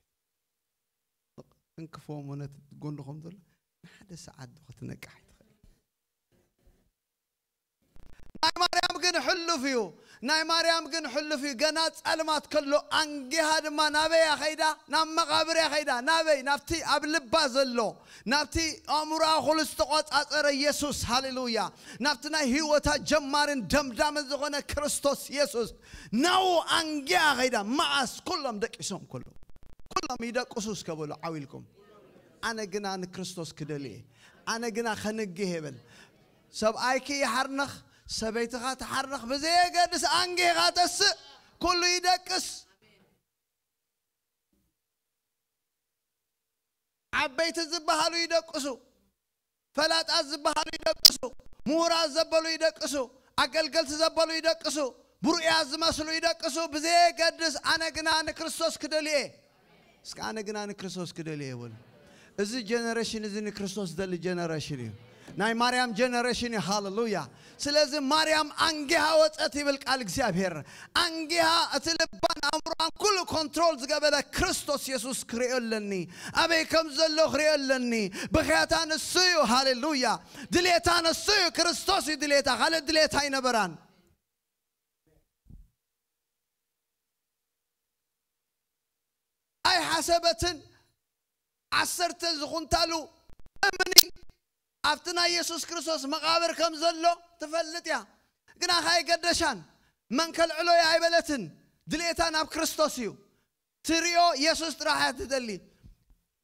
እንክፎም ሆነ ጎንድኹም ዘሎ፣ ንሓደ ሰዓት ዶ ክትነቅሕ ኣይትኽእል? ናይ ማርያም ግን ሕሉፍ እዩ። ናይ ማርያም ግን ሕሉፍ እዩ። ገና ጸልማት ከሎ፣ ኣንጊሃ ድማ ናበይ እያ ኸይዳ? ናብ መቓብር እያ ኸይዳ። ናበይ? ናብቲ ኣብ ልባ ዘሎ፣ ናብቲ ኣእምሮኣ ኩሉ ዝተቖጻጸረ የሱስ። ሃሌሉያ። ናብቲ ናይ ህይወታ ጀማርን ደምዳምን ዝኾነ ክርስቶስ የሱስ። ናብኡ ኣንጊሃ ኸይዳ። መዓስ? ኩሎም ደቂሶም ከሎ። ኩሎም ይደቅሱ እስከ በሉ ዓው ኢልኩም። ኣነ ግና ንክርስቶስ ክደሊ እየ። ኣነ ግና ከንግህ እየ በል። ሰብኣይኪ ይሓርነኽ፣ ሰበይትኻ ትሓርነኽ፣ ብዘየገድስ ኣንጊህኻ ተስእ። ኩሉ ይደቅስ። ዓበይቲ ዝበሃሉ ይደቅሱ፣ ፈላጣት ዝበሃሉ ይደቅሱ፣ ምሁራት ዘበሉ ይደቅሱ፣ ኣገልገልቲ ዘበሉ ይደቅሱ፣ ብሩያት ዝመስሉ ይደቅሱ። ብዘየገድስ ኣነ ግና ንክርስቶስ ክደልየ። እስከ ኣነ ግና ንክርስቶስ ክደልየ ይበሉ። እዚ ጀነሬሽን እዚ ንክርስቶስ ዝደሊ ጀነሬሽን እዩ። ናይ ማርያም ጀነሬሽን እዩ። ሃሌሉያ። ስለዚ ማርያም ኣንጊሃ ወፀት ይብል ቃል እግዚኣብሔር። ኣንጊሃ እቲ ልባን ኣእምሮኣን ኩሉ ኮንትሮል ዝገበረ ክርስቶስ የሱስ ክርእዮ ኣለኒ። ኣበይ ከም ዘሎ ክርእዮ ኣለኒ። ብኽያታ ንሱ እዩ። ሃሌሉያ። ድሌታ ንሱ እዩ። ክርስቶስ እዩ ድሌታ። ካልእ ድሌታ ኣይነበራን። ኣይሓሰበትን። ዓሰርተ ዝኹንታሉ እምኒ ኣብቲ ናይ የሱስ ክርስቶስ መቓብር ከም ዘሎ ትፈልጥ እያ። ግና ከኣ ኣይገደሻን። መን ከልዕሎ እያ ኣይበለትን። ድሌታ ናብ ክርስቶስ እዩ። ትሪኦ የሱስ ጥራሕ እያ ትደሊ።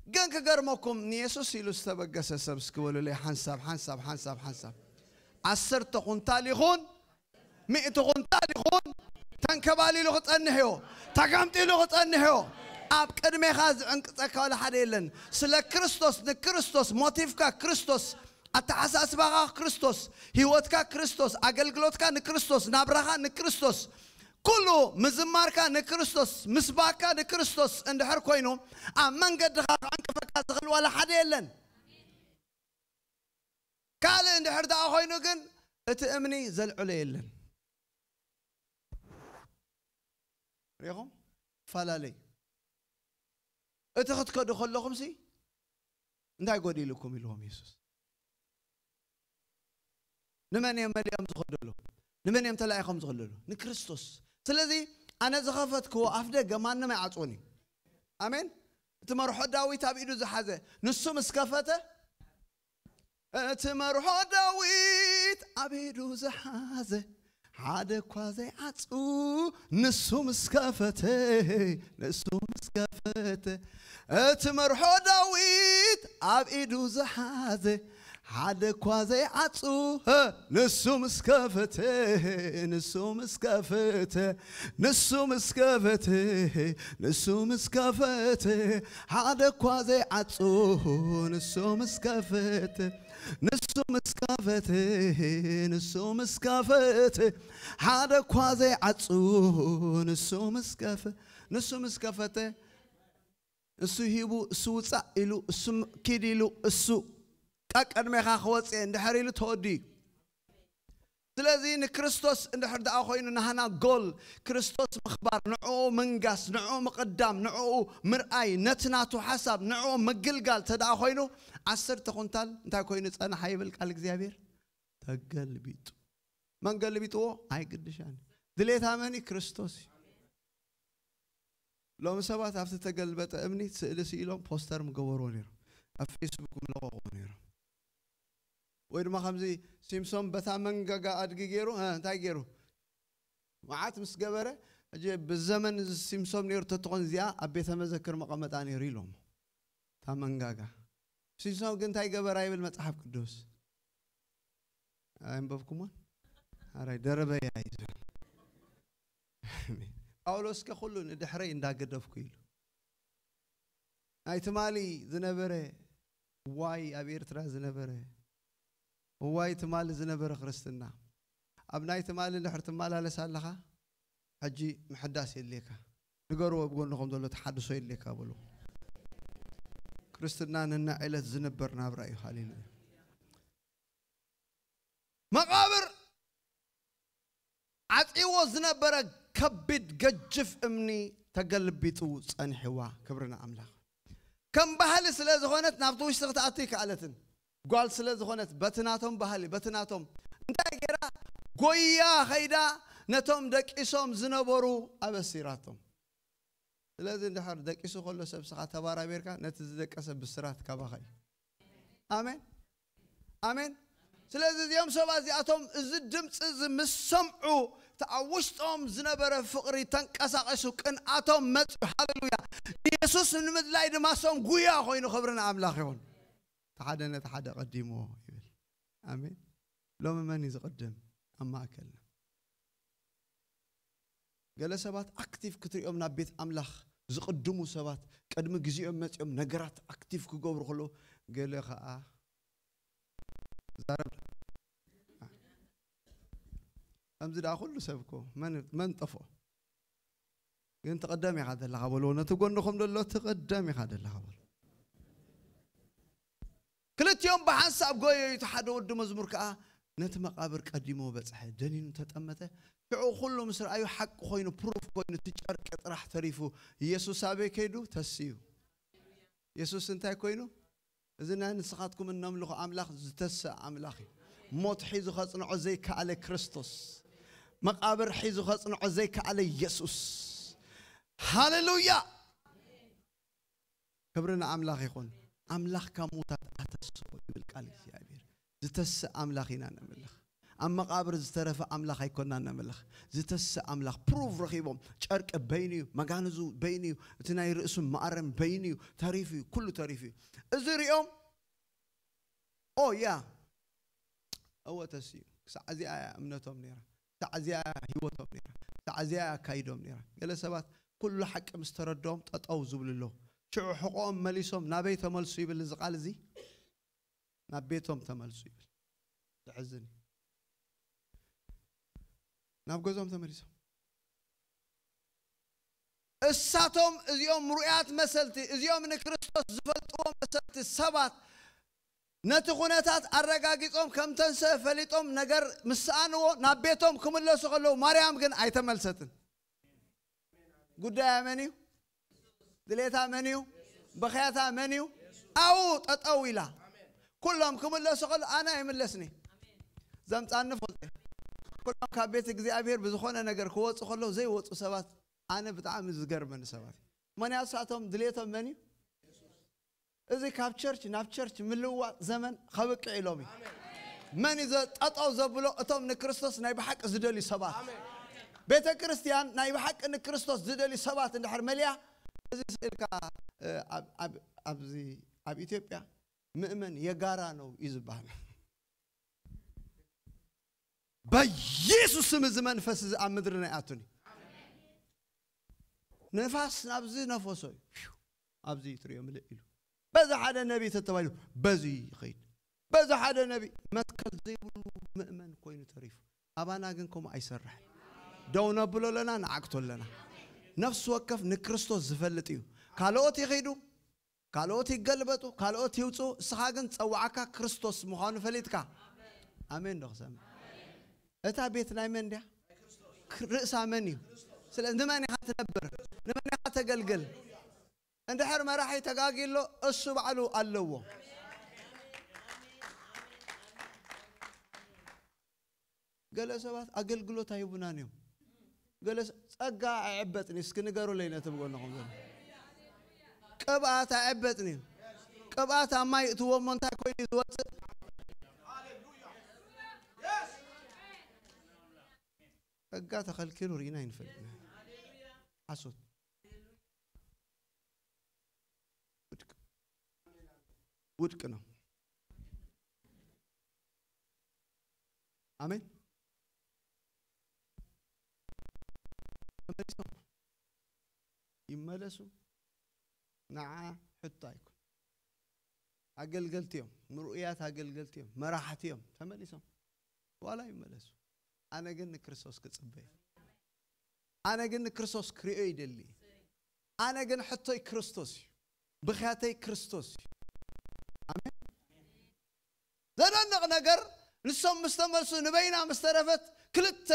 ግን ክገርመኩም፣ ንየሱስ ኢሉ ዝተበገሰ ሰብ እስኪ በሉለይ፣ ሓንሳብ፣ ሓንሳብ፣ ሓንሳብ፣ ሓንሳብ። ዓሰርተ ኩንታል ይኹን፣ ሚእቲ ኩንታል ይኹን፣ ተንከባሊሉ ክጸንሕ እዮ። ተገምጢሉ ክጸንሕ እዮ። ኣብ ቅድሜኻ ዝዕንቅጸካ ዋላ ሓደ የለን። ስለ ክርስቶስ፣ ንክርስቶስ፣ ሞቲቭካ ክርስቶስ፣ ኣተሓሳስባኻ ክርስቶስ፣ ህይወትካ ክርስቶስ፣ ኣገልግሎትካ ንክርስቶስ፣ ናብራኻ ንክርስቶስ፣ ኩሉ ምዝማርካ ንክርስቶስ፣ ምስባካ ንክርስቶስ እንድሕር ኮይኑ፣ ኣብ መንገድኻ ክዕንቅፈካ ዝኽእል ዋላ ሓደ የለን። ካልእ እንድሕር ደኣ ኮይኑ ግን እቲ እምኒ ዘልዕሎ የለን። ሪኹም ፈላለይ እቲ ክትከዱ ከለኹም ሲ እንታይ ጎዲልኩም ኢልዎም የሱስ። ንመን እዮም መሊኦም ዝኸደሉ? ንመን እዮም ተላኢኾም ዝኸደሉ? ንክርስቶስ። ስለዚ ኣነ ዝኸፈትክዎ ኣፍ ደገ ማንም ኣይዓጽዎን እዩ። ኣሜን። እቲ መርሖ ዳዊት ኣብ ኢዱ ዝሓዘ ንሱ ምስ ከፈተ፣ እቲ መርሖ ዳዊት ኣብ ኢዱ ዝሓዘ ሓደ እኳ ዘይዓጹ ንሱ ምስ ከፈተ፣ ንሱ ምስ ከፈተ። እቲ መርሖ ዳዊት ኣብ ኢዱ ዝሓዘ ሓደ እኳ ዘይዓጹ ንሱ ምስ ከፈተ፣ ንሱ ምስ ከፈተ፣ ንሱ ምስ ከፈተ፣ ንሱ ምስ ከፈተ ሓደ እኳ ዘይዓጹ ንሱ ምስ ከፈተ፣ ንሱ ምስ ከፈተ፣ ንሱ ምስ ከፈተ ሓደ እኳ ዘይዓጹ ንሱ ምስ ከፈ ንሱ ምስ ከፈተ፣ እሱ ሂቡ፣ እሱ ውጻእ ኢሉ፣ እሱ ም- ኪድ ኢሉ፣ እሱ ቀቀድሜኻ ክወጽእ እንድሕር ኢሉ ተወዲ እዩ። ስለዚ ንክርስቶስ እንድሕር ደኣ ኮይኑ ናህና ጎል ክርስቶስ ምኽባር፣ ንዕኡ ምንጋስ፣ ንዕኡ ምቕዳም፣ ንዕኡ ምርኣይ፣ ነቲ ናቱ ሓሳብ ንዕኡ ምግልጋል ተደኣ ኮይኑ ዓሰርተ ኩንታል እንታይ ኮይኑ ጸናሓ ይብል ቃል እግዚኣብሔር? ተገልቢጡ። መን ገልቢጥዎ? ኣይግድሻን። ድሌታ መን እዩ? ክርስቶስ እዩ። ሎሚ ሰባት ኣብቲ ተገልበጠ እምኒ ስእሊ ስኢሎም ፖስተር ምገበርዎ ነይሮም፣ ኣብ ፌስቡክ ምለቐቑ ነይሮም። ወይ ድማ ከምዚ ሲምሶን በታ መንጋጋ ኣድጊ ገይሩ እ፣ እንታይ ገይሩ መዓት ምስ ገበረ፣ ሕጂ ብዘመን እዚ ሲምሶን ነይሩ ተትኾን እዚኣ ኣብ ቤተ መዘክር መቐመጣ ነይሩ ኢሎም። እታ መንጋጋ ሲምሶን ግን እንታይ ገበራ ይብል መጽሓፍ ቅዱስ? ኣየንበብኩሞን? ኣራይ ደረበያ እዩ ዝብል። ጳውሎስ ከ ኩሉ ንድሕረይ እንዳገደፍኩ ኢሉ። ናይ ትማሊ ዝነበረ ዋይ ኣብ ኤርትራ ዝነበረ ዋይ ትማሊ ዝነበረ ክርስትና ኣብ ናይ ትማሊ እንድሕር ትመላለስ ኣለኻ ሕጂ ምሕዳስ የድልየካ። ንገርዎ ብጎንኹም ዘሎ ተሓድሶ የድልየካ በሉ። ክርስትና ነና ዕለት ዝንበር ናብራ እዩ። ሃሌሉያ። መቓብር ዓጺዎ ዝነበረ ከቢድ ገጅፍ እምኒ ተገልቢጡ ጸኒሕዋ። ክብሪ ንኣምላኽ። ከም ባህሊ ስለ ዝኾነት ናብቲ ውሽጢ ክትኣቱ ይከኣለትን። ጓል ስለ ዝኾነት በቲ ናቶም ባህሊ በቲ ናቶም እንታይ ገይራ ጎያ ኸይዳ ነቶም ደቂሶም ዝነበሩ ኣበሲራቶም። ስለዚ እንድሕር ደቂሱ ከሎ ሰብ ስኻ ተባራቢርካ ነቲ ዝደቀሰ ብስራት ካባኻ እዩ። ኣሜን ኣሜን። ስለዚ እዚኦም ሰባት እዚኣቶም እዚ ድምፂ እዚ ምስ ሰምዑ እቲ ኣብ ውሽጦም ዝነበረ ፍቕሪ ተንቀሳቐሱ፣ ቅንኣቶም መፅኡ። ሃሌሉያ። ንየሱስ ንምድላይ ድማ ሶም ጉያ ኮይኑ ክብሪ ንኣምላኽ ይኹን። እቲ ሓደ ነቲ ሓደ ቀዲምዎ ይብል። ኣሜን። ሎሚ መን እዩ ዝቕድም ኣብ ማእከልና? ገለ ሰባት ኣክቲቭ ክትሪኦም ናብ ቤት ኣምላኽ ዝቕድሙ ሰባት ቅድሚ ግዜኦም መጺኦም ነገራት ኣክቲቭ ክገብሩ ከለዉ ገለ ኸኣ ዛረብ ከምዚ ደኣ ኩሉ ሰብ እኮ መን መን ጠፍኦ ግን ትቕደም ኢኻ ዘለኻ በልዎ። ነቲ ጎንኹም ዘሎ ትቕደም ኢኻ ዘለኻ በሉ። ክልቲኦም ብሓንሳብ ጎየዩ። እቲ ሓደ ወዲ መዝሙር ከኣ ነቲ መቓብር ቀዲሞ በጽሐ፣ ደኒኑ ተጠመተ። ሽዑ ኩሉ ምስ ረኣዩ ሓቂ ኮይኑ፣ ፕሩፍ ኮይኑ፣ እቲ ጨርቂ ጥራሕ ተሪፉ። ኢየሱስ ኣበይ ከይዱ? ተስዩ። ኢየሱስ እንታይ ኮይኑ? እዚ ናይ ንስኻትኩም እነምልኾ ኣምላኽ ዝተስእ ኣምላኽ እዩ። ሞት ሒዙ ኸጽንዖ ዘይከኣለ ክርስቶስ፣ መቓብር ሒዙ ኸጽንዖ ዘይከኣለ ኢየሱስ። ሃሌሉያ! ክብሪ ንኣምላኽ ይኹን። ኣምላኽ ካብ ሙታት ኣተስኦ ይብል ቃል እግዚኣብሔር። ዝተስእ ኣምላኽ ኢና ነምልኽ። ኣብ መቓብር ዝተረፈ ኣምላኽ ኣይኮናን ነምልኽ። ዝተስእ ኣምላኽ ፕሩፍ ረኺቦም። ጨርቂ በይኑ እዩ፣ መጋንዙ በይኑ እዩ፣ እቲ ናይ ርእሱ መኣረም በይኑ እዩ፣ ተሪፉ እዩ፣ ኩሉ ተሪፉ እዩ። እዚ ሪኦም ኦ ያ እወ ተስዩ። ክሳዕ እዚኣ እያ እምነቶም ነይራ፣ ክሳዕ እዚኣ እያ ህይወቶም ነይራ፣ ክሳዕ እዚኣ እያ ኣካይዶም ነይራ። ገለ ሰባት ኩሉ ሓቂ ምስ ተረድኦም ጠጠው ዝብሉ ኣለዉ። ሽዑ ሕቖኦም መሊሶም ናበይ ተመልሱ ይብል እዚ ቃል እዚ? ናብ ቤቶም ተመልሱ ይብል። ዘሕዝን እዩ። ናብ ገዝኦም ተመሊሶም። እሳቶም እዚኦም ምሩያት መሰልቲ፣ እዚኦም ንክርስቶስ ዝፈልጥዎ መሰልቲ ሰባት ነቲ ኩነታት ኣረጋጊጾም ከም ተንሰአ ፈሊጦም ነገር ምስ ሰኣንዎ ናብ ቤቶም ክምለሱ ከለዉ ማርያም ግን ኣይተመልሰትን። ጉዳያ መን እዩ? ድሌታ መን እዩ? በኽያታ መን እዩ? ኣብኡ ጠጠው ኢላ። ኩሎም ክምለሱ ከለዉ ኣነ ኣይምለስን እየ። ዘምጻኒ ፈልጠ። ኩሎም ካብ ቤት እግዚኣብሔር ብዝኾነ ነገር ክወጹ ከለዉ ዘይወጹ ሰባት ኣነ ብጣዕሚ ዝገርመኒ ሰባት እዩ። ምኽንያቱ ንሳቶም ድሌቶም መን እዩ? እዚ ካብ ቸርች ናብ ቸርች ምልውዋጥ ዘመን ከብቅዕ ኢሎም እዩ። መን እዩ ጠጠው ዘብሎ? እቶም ንክርስቶስ ናይ ብሓቂ ዝደልዩ ሰባት። ቤተ ክርስቲያን ናይ ብሓቂ ንክርስቶስ ዝደልዩ ሰባት እንድሕር መሊኣ፣ እዚ ስእልካ እ፣ ኣብ- ኣብ- ኣብዚ ኣብ ኢትዮጵያ ምእመን የጋራ ነው እዩ ዝበሃል። በኢየሱስ ስም እዚ መንፈስ እዚ ኣብ ምድርና ኣይኣቱን እዩ። ንፋስ ናብዚ ነፈሶ እዩ። ኣብዚ ትሪኦ ምልእ ኢሉ። በዚ ሓደ ነቢ ተተባሂሉ በዚ ይኸይድ። በዚ ሓደ ነቢ መትከል ዘይብሉ ምእመን ኮይኑ ተሪፉ። ኣባና ግን ከምኡ ኣይሰርሕን። ደው ነብሎ ኣለና፣ ንዓግቶ ኣለና። ነፍሲ ወከፍ ንክርስቶስ ዝፈልጥ እዩ። ካልኦት ይኸይዱ፣ ካልኦት ይገልበጡ፣ ካልኦት ይውፁ። እስኻ ግን ጸዋዕካ ክርስቶስ ምዃኑ ፈሊጥካ። ኣሜን ዶ ክሰምዕ? እታ ቤት ናይ መን ድያ? ክ- ርእሳ መን እዩ? ስለ ንመን ኢኻ ትነብር? ንመን ኢኻ ተገልግል? እንድሕር መራሒ ተጋጊሎ እሱ ባዕሉ ኣለዎ። ገለ ሰባት ኣገልግሎት ኣይቡናን እዮም። ገለ ጸጋ ኣዕበጥኒ እስኪ ንገሩለይ ነቲ ብጎንኹም ዘሎ ቅብኣት ኣዕበጥኒ። ቅብኣት ኣብ ማይ እትዎ እሞ እንታይ ኮይኑ እዩ ዝወፅእ? ጸጋ ተኸልኪሉ ርኢና ይንፈልጥ። ሓሶት። ውድቅ ውድቅ ነው። ኣሜን። ተመሊሶም ይመለሱ። ንዓ ሕቶ ኣይኮን። ኣገልገልቲ እዮም፣ ምርኡያት ኣገልገልቲ እዮም፣ መራሕቲ እዮም። ተመሊሶም ዋላ ይመለሱ። ኣነ ግን ንክርስቶስ ክጽበ እየ። ኣነ ግን ንክርስቶስ ክሪኦ ይደሊ። ኣነ ግን ሕቶይ ክርስቶስ እዩ። ብኽያተይ ክርስቶስ እዩ። ኣሜን። ዘደንቕ ነገር ንሶም ምስ ተመልሱ ንበይና ምስ ተረፈት ክልተ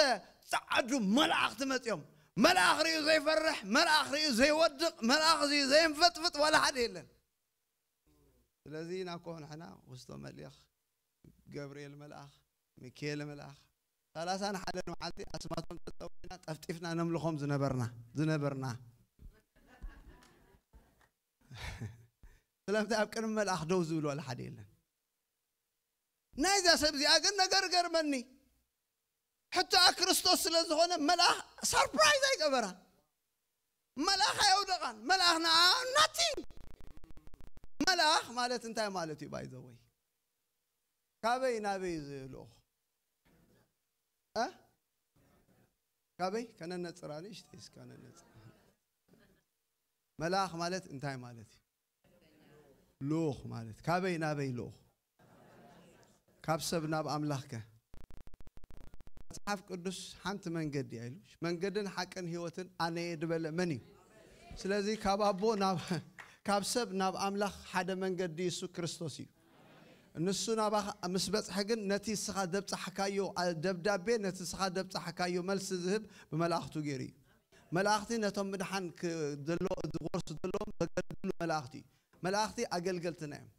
ጸዓዱ መላእኽቲ መጺኦም። መልኣኽ ርእዩ ዘይፈርሕ፣ መልኣኽ ርእዩ ዘይወድቕ፣ መልኣኽ ርእዩ ዘየንፈጥፍጥ ዋላ ሓደ የለን። ስለዚ ኢና እኮ ንሕና ውስጦ መሊኽ ገብርኤል መልኣኽ፣ ሚካኤል መልኣኽ ሰላሳን ሓደን መዓልቲ ኣስማቶም ጠጠው ኢና ጠፍጢፍና ነምልኾም ዝነበርና ዝነበርና ስለምንታይ ኣብ ቅድሚ መልኣኽ ደው ዝብል ዋላ ሓደ የለን። ናይዛ ሰብ እዚኣ ግን ነገር ገርመኒ። ሕቶኣ ክርስቶስ ስለ ዝኾነ መልኣኽ ሰርፕራይዝ ኣይገበራን። መልኣኽ ኣየውደቓን። መልኣኽ ንኣ ናቲንግ። መልኣኽ ማለት እንታይ ማለት እዩ? ባይዘወይ ካበይ ናበይ ዝልእኹ እ? ካበይ ከነነፅራ ንእሽተይ እስከ ነነፅራ። መልኣኽ ማለት እንታይ ማለት እዩ? ልኡኽ ማለት ካበይ ናበይ ልኡኽ? ካብ ሰብ ናብ ኣምላኽ ከ? መጽሓፍ ቅዱስ ሓንቲ መንገዲ እያ ኢሉ፣ መንገድን ሓቅን ህይወትን ኣነ እየ ዝበለ መን እዩ? ስለዚ ካብ ኣቦ ናብ ካብ ሰብ ናብ ኣምላኽ ሓደ መንገዲ የሱ ክርስቶስ እዩ። ንሱ ናባኻ ምስ በጽሐ ግን ነቲ እስኻ ዘብጻሕካዮ ደብዳቤ ነቲ እስኻ ዘብጻሕካዮ መልሲ ዝህብ ብመላእኽቱ ገይሩ እዩ። መላእኽቲ ነቶም ምድሓን ክ- ዘሎ ዝወርሱ ዘለዎም ዘገልግሉ መላእኽቲ እዩ። መላእኽቲ ኣገልገልትና እዮም።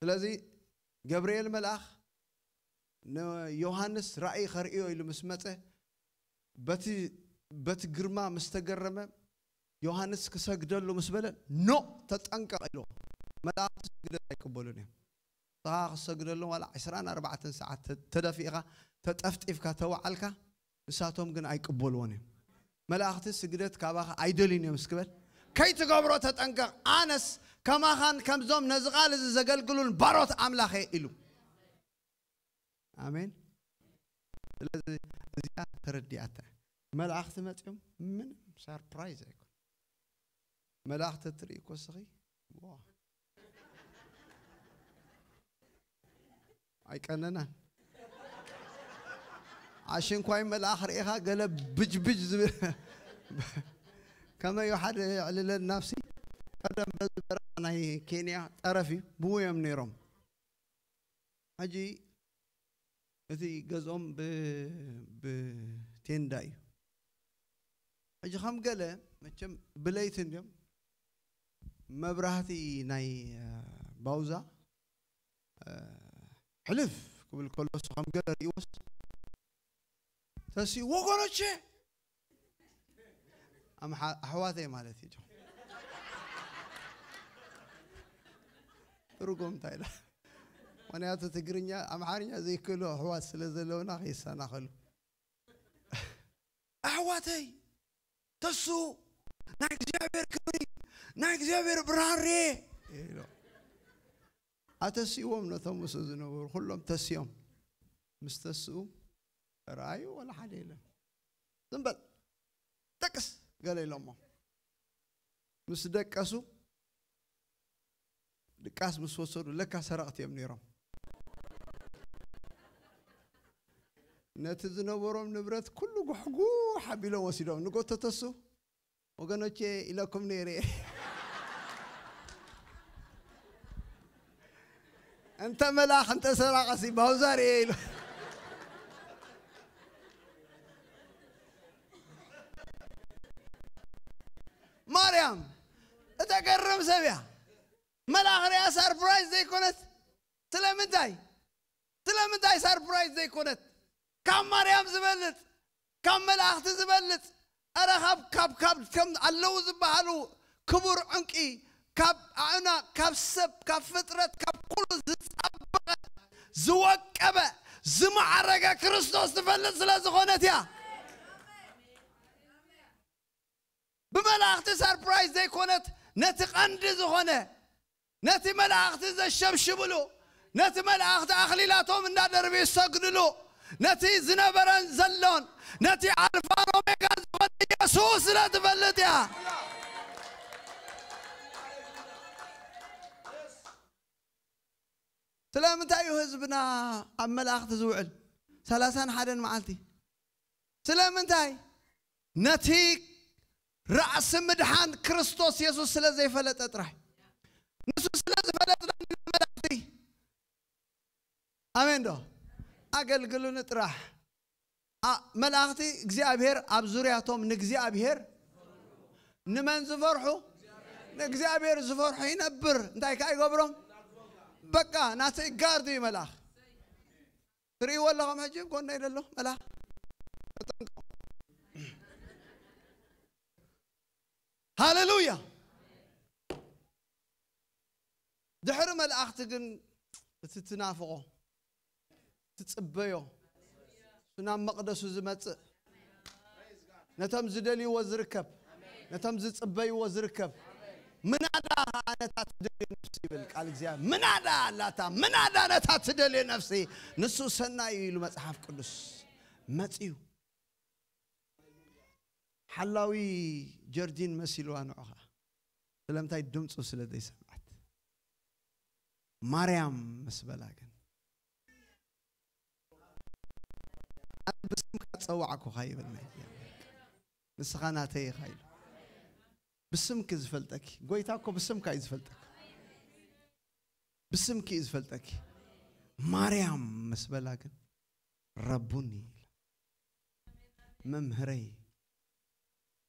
ስለዚ ገብርኤል መልኣኽ ንዮሃንስ ራእይ ከርእዮ ኢሉ ምስ መጸ በቲ በቲ ግርማ ምስ ተገረመ ዮሃንስ ክሰግደሉ ምስ በለ ኖ ተጠንቀቕ ኢልዎ። መላእኽቲ ስግደት ኣይቅበሉን እዮም። ንስኻ ክሰግደሎም ዋላ ዕስራን ኣርባዕተን ሰዓት ተ- ተደፊእኻ ተጠፍጢፍካ ተወዓልካ ንሳቶም ግን ኣይቅበልዎን እዮም። መላእኽቲ ስግደት ካባኻ ኣይደልዩን እዮም እስክበል ከይትገብሮ ተጠንቀቕ። ኣነስ ከማኻን ከምዞም ነዚ ቃል እዚ ዘገልግሉን ባሮት ኣምላኸ ኢሉ። ኣሜን። ስለዚ እዚኣ ተረዲኣታ። መላእኽቲ መጺኦም ምንም ሳርፕራይዝ ኣይኮን። መላእኽቲ ትርኢ እኮ እስኺ፣ ዋ፣ ኣይቀነናን። ኣሽንኳይ መልኣኽ ርኢኻ ገለ ብጅብጅ ዝብል ከመይ እዩ ሓደ የዕልለን ናብሲ። ቀደም በዚ በረኻ ናይ ኬንያ ጠረፍ እዩ፣ ብኡ እዮም ነይሮም። ሕጂ እቲ ገዝኦም ብ-፣ ብቴንዳ እዩ። ሕጂ ከም ገለ መቸም ብለይቲ እንድዮም መብራህቲ ናይ፣ እ፣ ባውዛ፣ እ፣ ሕልፍ ክብል ከሎ እሱ ከም ገለ ርእይዎስ ተሲ ወገኖቼ፣ ኣምሓ-፣ ኣሕዋተይ ማለት እዩ። ትርጉም እንታይ ኢላ? ምኽንያቱ ትግርኛ፣ ኣምሓርኛ ዘይክእሉ ኣሕዋት ስለ ዘለውና ከይሰናኸሉ። ኣሕዋተይ፣ ተሱ ናይ እግዚኣብሔር ክብሪ፣ ናይ እግዚኣብሔር ብርሃን ርኤ ኢሎ። ኣተሲእዎም ነቶም ምስኡ ዝነበሩ ኩሎም ተሲኦም። ምስ ተስኡ ረኣዩ፣ ወላ ሓደ የለን። ዝም በል፣ ደቅስ፣ ገለ ኢሎሞ። ምስ ደቀሱ፣ ድቃስ ምስ ወሰዱ፣ ለካ ሰረቕቲ እዮም ነይሮም። ነቲ ዝነበሮም ንብረት ኩሉ ጉሕጉሕ ኣቢሎም ወሲዶም። ንጎተተሱ፣ ወገኖቼ ኢለኩም ነይረ። እንተ መልኣኽ እንተ ሰራቐሲ ባውዛ ርኤ ኢሉ። ማርያም እተገርም ሰብ እያ። መልኣኽ ርያ ሳርፕራይዝ ዘይኮነት ስለምንታይ? ስለምንታይ ሳርፕራይዝ ዘይኮነት? ካብ ማርያም ዝበልጽ፣ ካብ መላእኽቲ ዝበልጽ፣ ኣረ ካብ፣ ካብ፣ ካብ፣ ከም ኣለዉ ዝበሃሉ ክቡር ዕንቂ፣ ካብ ኣእና፣ ካብ ሰብ፣ ካብ ፍጥረት፣ ካብ ኩሉ ዝጸበቐ፣ ዝወቀበ፣ ዝመዓረገ ክርስቶስ ትፈልጥ ስለ ዝኾነት እያ። ብመላእኽቲ ሳርፕራይዝ ዘይኮነት፣ ነቲ ቀንዲ ዝኾነ፣ ነቲ መላእኽቲ ዘሸብሽብሉ፣ ነቲ መላእኽቲ ኣኽሊላቶም እንዳደርቢ ዝሰግድሉ፣ ነቲ ዝነበረን ዘሎን፣ ነቲ ኣልፋን ኦሜጋን ዝኾነ ኢየሱስ ስለ ትፈልጥ እያ። ስለምንታይ እዩ ህዝብና ኣብ መላእኽቲ ዝውዕል? ሰላሳን ሓደን መዓልቲ። ስለምንታይ? ነቲ ራእሲ ምድሓን ክርስቶስ የሱስ ስለ ዘይፈለጠ ጥራይ። ንሱ ስለ ዝፈለጥና ኢና መላእኽቲ። ኣሜን ዶ? ኣገልግሉኒ ጥራሕ። ኣ-፣ መላእኽቲ እግዚኣብሔር ኣብ ዙርያቶም ንእግዚኣብሔር፣ ንመን ዝፈርሑ? ንእግዚኣብሔር ዝፈርሑ ይነብር። እንታይ ከኣ ይገብሮም? በቃ ናተይ ጋርድ እዩ መልኣኽ። ትርእይዎ ኣለኹም ሕጂ ጎነይ ዘሎ መልኣኽ። ተጠንቀቑ። ሃሌሉያ። ድሕሪ መላእኽቲ ግን እቲ ትናፍቖ፣ ትጽበዮ፣ እሱ ናብ መቕደሱ ዝመጽእ፣ ነቶም ዝደልይዎ ዝርከብ፣ ነቶም ዝጽበይዎ ዝርከብ፣ ምናዳ ኸዓ ነታ ትደልዮ ነፍሲ ይብል ቃል እግዚኣብሔር። ምናዳ ኣላታ፣ ምናዳ ነታ ትደልዮ ነፍሲ፣ ንሱ ሰናይ እዩ ኢሉ መጽሓፍ ቅዱስ። መጽዩ። ሓላዊ ጀርጂን መሲልዋ ንዑ ኸዓ። ስለምንታይ? ድምፁ ስለ ዘይሰምዐት። ማርያም ምስ በላ ግን፣ "ኣነ ብስምካ ጸዋዕኩኻ" ይብል ናይ እግዚኣብሔር ቃል። "ንስኻ ናተይ ኢኻ" ኢሉ። ብስምኪ ዝፈልጠኪ ጎይታ እኮ ብስምካ እዩ ዝፈልጠካ። ብስምኪ እዩ ዝፈልጠኪ። ማርያም ምስ በላ ግን፣ "ረቡኒ" ኢላ። "መምህረይ፣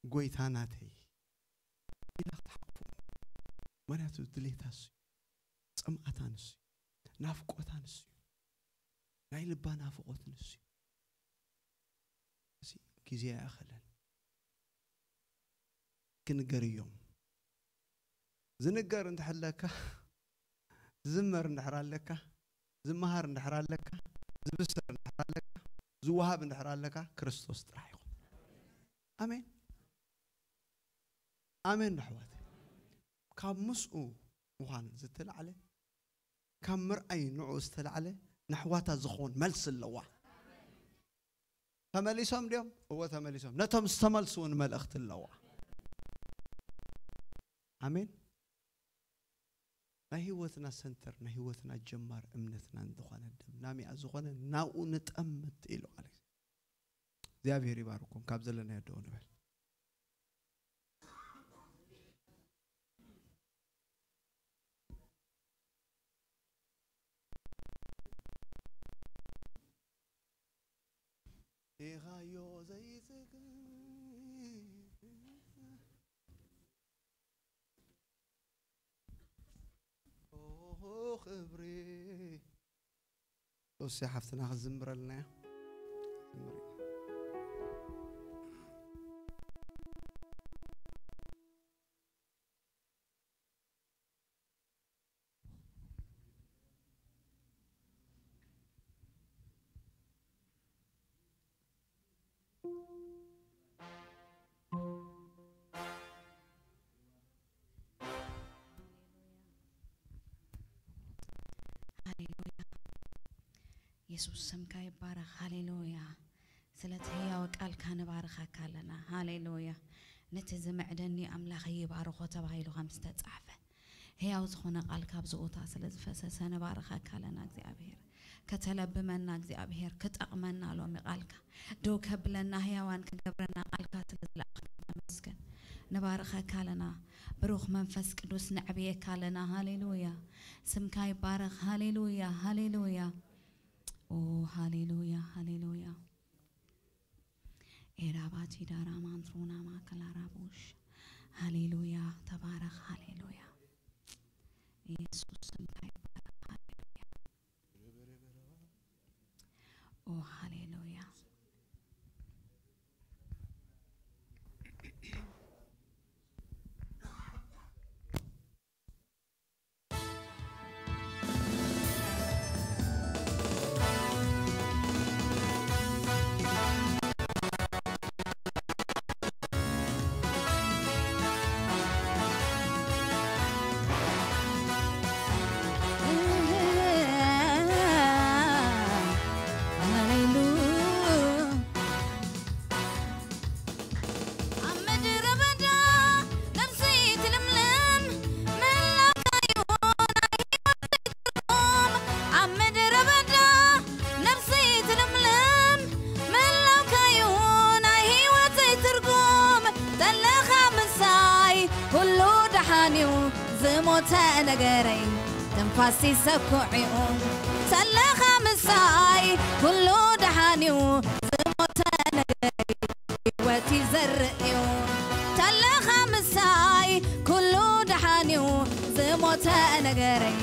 ጎይታ ናተይ" ኢላ ክትሓቁፎ። ምኽንያቱ ድሌታ ንሱ እዩ። ጽምኣታ ንሱ እዩ። ናፍቆታ ንሱ እዩ። ናይ ልባ ናፍቆት ንሱ እዩ። እዚ ግዜ ኣይኣኸለን። ክንገርዮም። ዝንገር እንድሕር ኣለካ፣ ዝዝመር እንድሕር ኣለካ፣ ዝመሃር እንድሕር ኣለካ፣ ዝብሰር እንድሕር ኣለካ፣ ዝወሃብ እንድሕር ኣለካ፣ ክርስቶስ ጥራሕ ይኹን። ኣሜን። ኣሜን ኣሕዋት። ካብ ምስኡ ምዃን ዝተላዕለ፣ ካብ ምርኣይ ንዑ ዝተላዕለ፣ ንኣሕዋታ ዝኸውን መልሲ ኣለዋ። ተመሊሶም ድዮም? እወ፣ ተመሊሶም። ነቶም ዝተመልሱ እውን መልእኽቲ ኣለዋ። ኣሜን። ናይ ህይወትና ሰንተር፣ ናይ ህይወትና ጀማር እምነትና ዝኾነ ደም ናሚኣ ዝኾነ ናብኡ ንጠምት ኢሉ ቃል እግዚኣብሔር። እግዚኣብሔር ይባርኩም። ካብ ዘለናዮ ደው ንበል። ዲኻዮ ዘይጽግብ ኦሆ ክብሪ። ሶሲ ሓፍትና ክትዝምረልና እያ። ዝምሪ። ሃሌሉያ። የሱስ ስምካ ይባረኽ። ሃሌሉያ። ስለቲ ህያው ቃልካ ንባርኸካ ኣለና። ሃሌሉያ። ነቲ ዝምዕደኒ ኣምላኽ ይባርኾ ተባሂሉ ከም ዝተጻሕፈ፣ ህያው ዝኾነ ቃልካ ኣብዚ ቦታ ስለ ዝፈሰሰ ንባርኸካ ኣለና እግዚኣብሔር። ከተለብመና እግዚኣብሔር፣ ክጠቕመና ሎሚ ቃልካ። ደው ከብለና ህያዋን ክገብረና ቃልካ ስለ ዝለኣኽካ ተመስገን። ንባርኸካ ኣለና። ብሩኽ መንፈስ ቅዱስ ነዕብየካ ኣለና። ሃሌሉያ። ስምካ ይባረኽ። ሃሌሉያ፣ ሃሌሉያ። ኦ፣ ሃሌሉያ፣ ሃሌሉያ። ኤራባቲ ዳራ ማንትሮና ማከላራቦሽ። ሃሌሉያ፣ ተባረኽ። ሃሌሉያ። ኢየሱስ ስምካ ይባረኽ። ሃሌሉያ። ኦ፣ ሃሌሉያ። ኣብ ምድረ በዳ ነፍሲ ትልምልም፣ ምህላውካ እዩ ናይ ህይወት ትርጉም። ኣብ ምድረ በዳ ነፍሲ ትልምልም፣ ምህላውካ እዩ ናይ ህይወት ትርጉም። ተለኻ ምሳይ ኩሉ ደሓን እዩ፣ ዝሞተ ነገረይ ትንፋስ ይሰኩዕ እዩ። ተለኻ ምሳይ ኩሉ ደሓን እዩ፣ ዝሞተ ነገረይ ህይወት ይዘርእ እዩ። ተለኻ ምሳይ ኩሉ ደሓን እዩ፣ ዝሞተ ነገረይ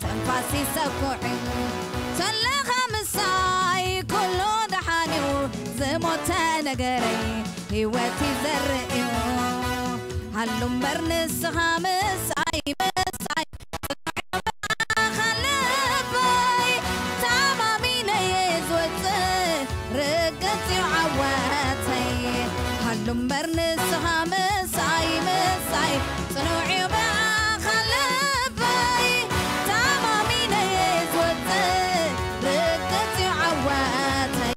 ትንፋስ ይሰኩዕ እዩ። ተለኻ ምሳይ ኩሉ ደሓን እዩ፣ ዝሞተ ነገረይ ህይወት ይዘርእ እዩ። ሃሉ እምበር ንስኻ ምሳይ፣ ምሳይ ጽናዕ እምበኣኻ ልበይ፣ ተኣማሚነ'የ ዝወጽእ፣ ርግጽ እዩ ዓወተይ። ሃሉ እምበር ንስኻ ምሳይ፣ ምሳይ ጽኑዕ እዩ ብኣኻ ልበይ፣ ተኣማሚነ'የ ዝወጽእ፣ ርግጽ እዩ ዓወተይ።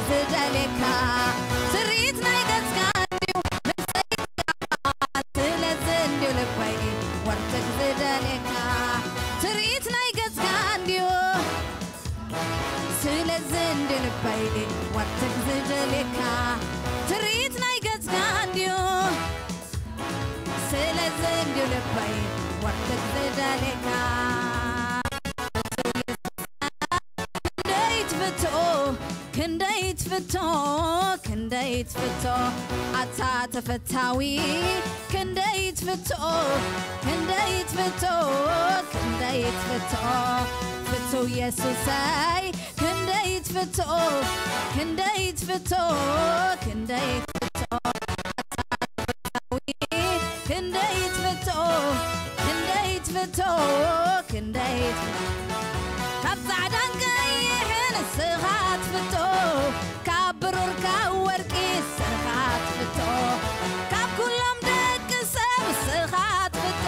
ዝደልየካ ትርኢት ናይ ገጽካ እንድዩ ምስጢር፣ ስለዚ እንድዩ ልበይ ወርትግ ዝደልየካ ትርኢት ናይ ገጽካ እንድዩ ስለዚ እንድዩ ልበይ ወርትግ ዝደልየካ ትርኢት ናይ ገጽካ እንድዩ ስለዚ እንድዩ ልበይ ወርትግ ዝደልየካ ክንደይ ትፍቶ ክንደይ ትፍቶ ክንደይ ትፍቶ ኣታ ተፈታዊ ክንደይ ትፍቶ ክንደይ ትፍቶ ክንደይ ትፍቶ ፍትው የሱሰይ ክንደይ ትፍቶ ክንደይ ትፍቶ ክንደይ ትፍቶ ክንደይ ትፍቶ ክንደይ ትፍቶ ክንደይ ትፍቶ ካብ ጻዕዳን ቀይሕን ንስኻ ትፍቶ ካብ ብሩር ካብ ወርቂ ንስኻ ትፍቶ ካብ ኩሎም ደቂ ሰብ ንስኻ ትፍቶ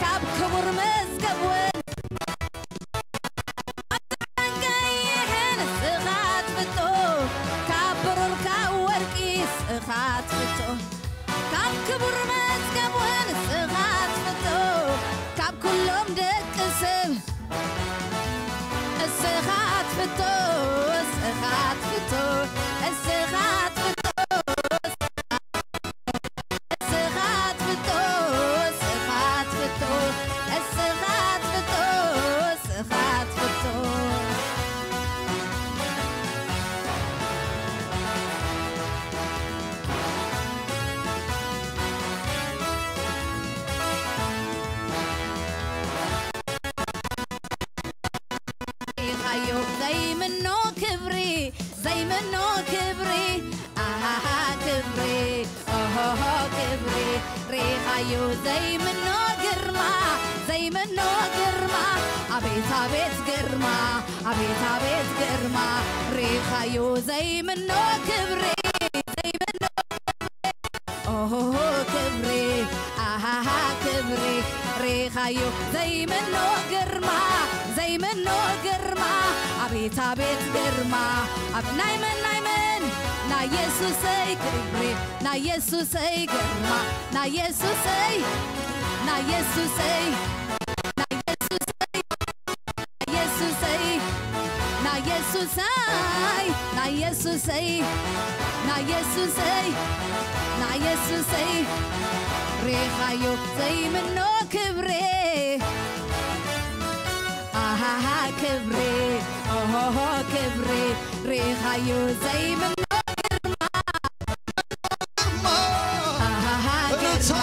ካብ ክቡር መዝገብ እውን ቀይሕን ንስኻ ትፍቶ ካብ ብሩር ካብ ወርቂ ንስኻ ትፍቶ ካብ ክቡር መዝገብ እውን ንስኻ ትፍቶ ካብ ኩሎም ደቂ ሰብ እስኻ ትፍቶ እስኻ ትፍቶ እስኻ ትፍቶ እስኻ ትፍቶ እስኻ ትፍቶ እስኻ ትፍቶ እስኻ ትፍቶ ሪኻዮ ዘይምኖ ክብሪ ዘይምኖ ክብሪ ኣሃሃ ክብሪ ኦሆሆ ክብሪ ሪኻዮ ዘይምኖ ግርማ ዘይምኖ ግርማ ኣቤት ኣቤት ግርማ ኣቤት ኣቤት ግርማ ሪኻዮ ዘይምኖ ክብሪ ዘይምኖ ኦሆሆ ክብሪ ኣሃሃ ክብሪ ሪኻዮ ዘይምኖ ግርማ ዘይምኖ ግርማ ኣቤት ኣቤት ግርማ ኣብ ናይ መን ናይ መን ናይ የሱሰይ ክብሪ ናይ የሱሰይ ግርማ ናይ የሱሰይ ናይ የሱሰይ ናይ የሱሰይ ናይ የሱሰይ ናይ የሱሰይ ናይ የሱሰይ ናይ የሱሰይ ሬኻዮ ዘይምኖ ክብሬ ኣሃሃ ክብሬ ኦሆሆ ክብሬ ሬኻዮ ዘይምኖ ግርማ ኣሃሃ ግርማ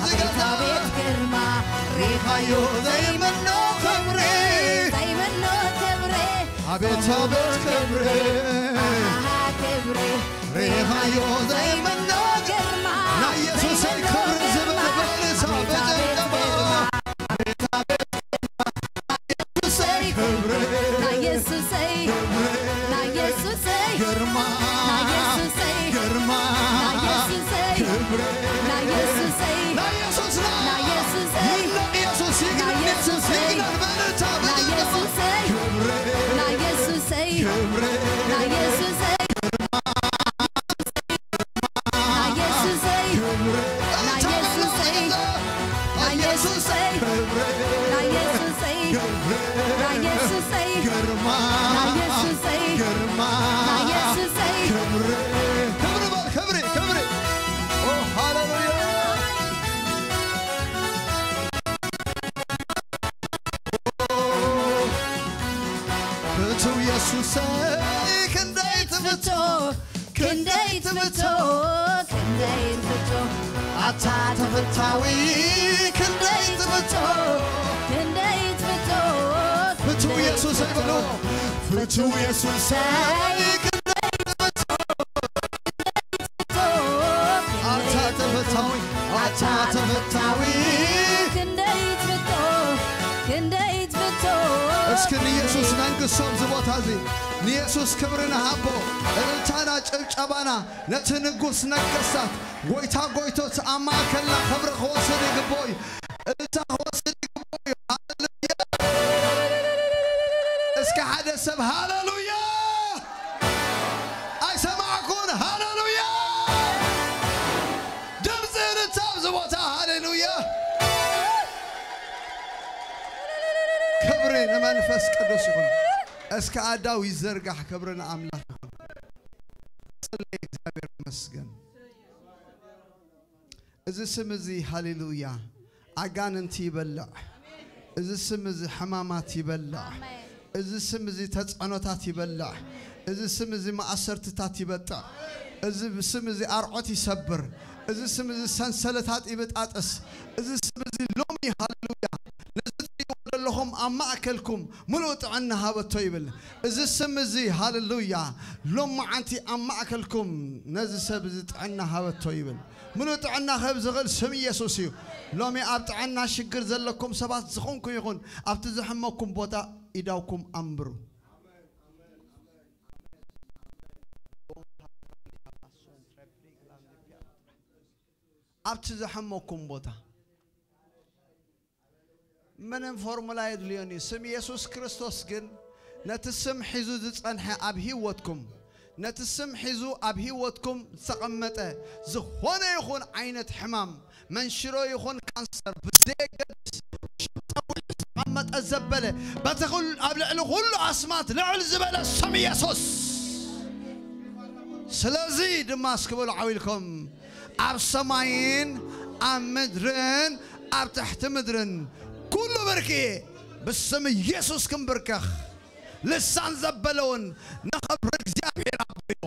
ኣቤት ኣቤት ግርማ ሬኻዮ ዘይምኖ ክብሬ ዘይምኖ ክብሬ ኣቤት ኣቤት ክብሬ ኣሃሃ ክብሬ ሬኻዮ ዘይምኖ ግርማ ናይ የሱሰይ ክብሪ ዝብል በልሳ በጀንጀባ ኣቤት ኣቤት የሱሰይ ክብሪ ናይ የሱሰይ ናይ የሱሰይ ግርማ ናይ የሱሰይ ግርማ ናይ የሱሰይ ክብሪ ናይ የሱሰይ ናይ የሱስ ናይ የሱስ ይግነን የሱስ ይግነን በልታ በልታ ክብሪ ናይ የሱሰይ ክብሪ ናይ የሱሰይ ክብሪ በል ክብሪ ክብሪ ሃሌሉያ ብቱ የሱሰይ ክንደይ ትፍቶ ክንደይ ትፍቶ ክንደይ ትፍቶ ኣታ ተፈታዊ ክንደይ ትፍቶ ክንደይ ትፍቶ ብቱ የሱሰይ በሎ ብቱ የሱሰይ ክንደይ ትፍቶ ኣታ ተፈታዊ ኣታ ተፈታዊ ክንደይ ትፍቶ ክንደይ ትፍቶ እስኪ ንየሱስ ነንግሶ ኣብዚ ቦታ እዚ ንየሱስ ክብሪ ንሃቦ እልልታና ጭብጨባና ነቲ ንጉስ ነገስታት ጎይታ ጎይቶት ኣብ ማእከልና ክብሪ ክወስድ ይግብኦ እዩ እልልታ ክወስድ ይግብኦ እዩ ሃሌሉያ እስኪ ሓደ ሰብ ሃሌሉያ ክብሪ ንመንፈስ ቅዱስ ይኹን። እስከ ኣእዳው ይዘርጋሕ፣ ክብሪ ንኣምላኽ ይኹን። ጽለይ፣ እግዚኣብሔር ይመስገን። እዚ ስም እዚ፣ ሃሌሉያ፣ ኣጋንንቲ ይበልዕ። እዚ ስም እዚ ሕማማት ይበልዕ። ኣሜን። እዚ ስም እዚ ተጽዕኖታት ይበልዕ። እዚ ስም እዚ ማእሰርትታት ይበጥዕ። እዚ ስም እዚ ኣርዖት ይሰብር። እዚ ስም እዚ ሰንሰለታት ይበጣጥስ። እዚ ስም እዚ ሎሚ፣ ሃሌሉያ፣ ነዚ ትሪእዎ ዘለኹም ኣብ ማእከልኩም ምሉእ ጥዕና ሃበቶ ይብል። እዚ ስም እዚ፣ ሃሌሉያ፣ ሎማዓንቲ ኣብ ማእከልኩም ነዚ ሰብ እዚ ጥዕና ሃበቶ ይብል። ምሉእ ጥዕና ክህብ ዝኽእል ስም ኢየሱስ እዩ። ሎሚ ኣብ ጥዕና ሽግር ዘለኩም ሰባት ዝኾንኩ ይኹን፣ ኣብቲ ዝሕመኩም ቦታ ኢዳውኩም ኣንብሩ። ኣብቲ ዝሐመኩም ቦታ ምንም ፎርሙላ የድልዮን እዩ። ስም ኢየሱስ ክርስቶስ ግን ነቲ ስም ሒዙ ዝጸንሐ ኣብ ህይወትኩም፣ ነቲ ስም ሒዙ ኣብ ህይወትኩም ዝተቐመጠ ዝኾነ ይኹን ዓይነት ሕማም፣ መንሽሮ ይኹን ካንሰር፣ ብዘየገድስ ሽም ጸዊዑ ዝተቐመጠ ዘበለ፣ በቲ ኩል-፣ ኣብ ልዕሊ ኩሉ ኣስማት ልዕል ዝበለ ስም ኢየሱስ። ስለዚ ድማ እስኪ በሉ ዓው ኢልኩም፣ ኣብ ሰማይን ኣብ ምድርን ኣብ ትሕቲ ምድርን ኩሉ ብርኪ እየ። ብስም ኢየሱስ ክንብርከኽ፣ ልሳን ዘበለውን ንኽብሪ እግዚኣብሔር ኣቦዮ፣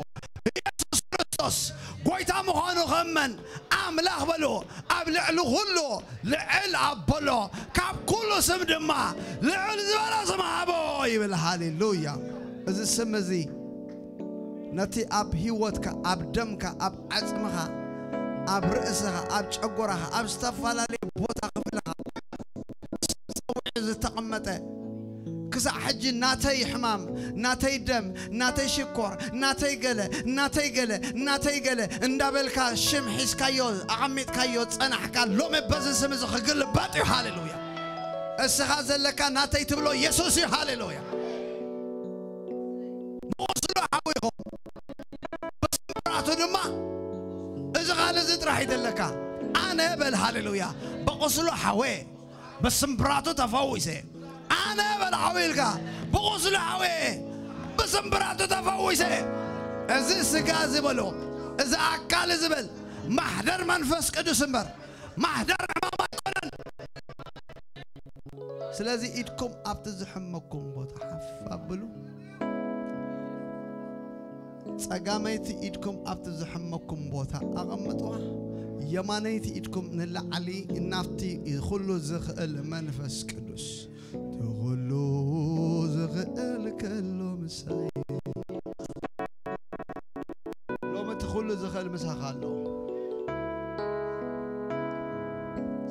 ኢየሱስ ክርስቶስ ጐይታ ምዃኑ ኸመን ኣምላኽ በሎ፣ ኣብ ልዕሊ ኹሉ ልዕል ኣበሎ፣ ካብ ኩሉ ስም ድማ ልዕል ዝበለ ስም ሃቦ ይብል። ሃሌሉያ። እዚ ስም እዚ ነቲ ኣብ ህይወትካ፣ ኣብ ደምካ፣ ኣብ ዓጽምኻ፣ ኣብ ርእስኻ፣ ኣብ ጨጎራኻ፣ ኣብ ዝተፈላለየ ቦታ ክፍልኻ ዝተቐመጠ፣ ክሳዕ ሕጂ ናተይ ሕማም፣ ናተይ ደም፣ ናተይ ሽኮር፣ ናተይ ገለ፣ ናተይ ገለ፣ ናተይ ገለ እንዳበልካ ሽም ሒዝካዮ ኣቐሚጥካዮ ጸናሕካ፣ ሎሚ በዚ ስም እዚ ክግልበጥ እዩ። ሃሌሉያ። እስኻ ዘለካ ናተይ ትብሎ ኢየሱስ እዩ። ሃሌሉያ። ብቑስሉ ሓዊኹም፣ ብስምብራቱ ድማ፣ እዚ ቃል እዚ ጥራሕ እዩ ዘለካ። ኣነ በል፣ ሃሌሉያ፣ ብቑስሉ ሓወ፣ ብስምብራቱ ተፈዊሰ። ኣነ በል፣ ሓው ኢልካ፣ ብቑስሉ ሓወ፣ ብስምብራቱ ተፈዊሰ። እዚ ስጋ እዚ በሎ፣ እዚ ኣካል እዚ በል፣ ማሕደር መንፈስ ቅዱስ እምበር ማሕደር ሕማም ኣይኮነን። ስለዚ ኢድኩም ኣብቲ ዝሕመኩም ቦታ ሓፍ ኣብሉ። ጸጋመይቲ ኢድኩም ኣብቲ ዝሕመኩም ቦታ ኣቐምጥዋ። የማነይቲ ኢድኩም ንላዕሊ ናብቲ ኩሉ ዝኽእል መንፈስ ቅዱስ። እቲ ኩሉ ዝኽእል ከሎ ምሳይ። ሎሚ እቲ ኩሉ ዝኽእል ምሳኻ ኣሎ።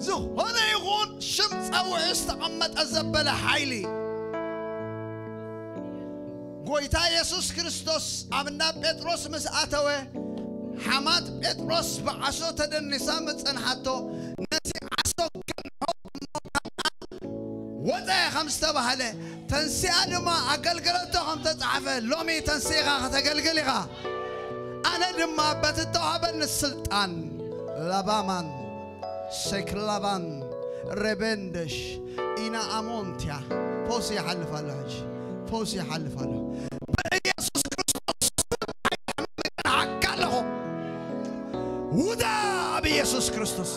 ዝኾነ ይኹን ሽም ጸውዒ ዝተቐመጠ ዘበለ ሓይሊ፣ ጐይታ የሱስ ክርስቶስ ኣብ እንዳ ጴጥሮስ ምስ ኣተወ፣ ሓማት ጴጥሮስ ብዓሶ ተደኒሳ ምስ ጸንሓቶ፣ ነቲ ዓሶ ገንሖ እሞ ወጸ ከም ዝተባህለ፣ ተንሲኣ ድማ ኣገልገለቶ ከም ተጻሕፈ፣ ሎሚ ተንሲእኻ ከተገልግል ኢኻ። ኣነ ድማ በቲ እተዋህበኒ ስልጣን፣ ላባማን፣ ሴክላባን፣ ሬቤንደሽ፣ ኢና ኣሞንትያ፣ ፈውሲ ይሓልፍ ኣሎ። ሕጂ ፈውሲ ይሓልፍ ኣሎ። ብኢየሱስ ክርስቶስ ስም ሓቂ ኣለኹ። ውዳ ብኢየሱስ ክርስቶስ።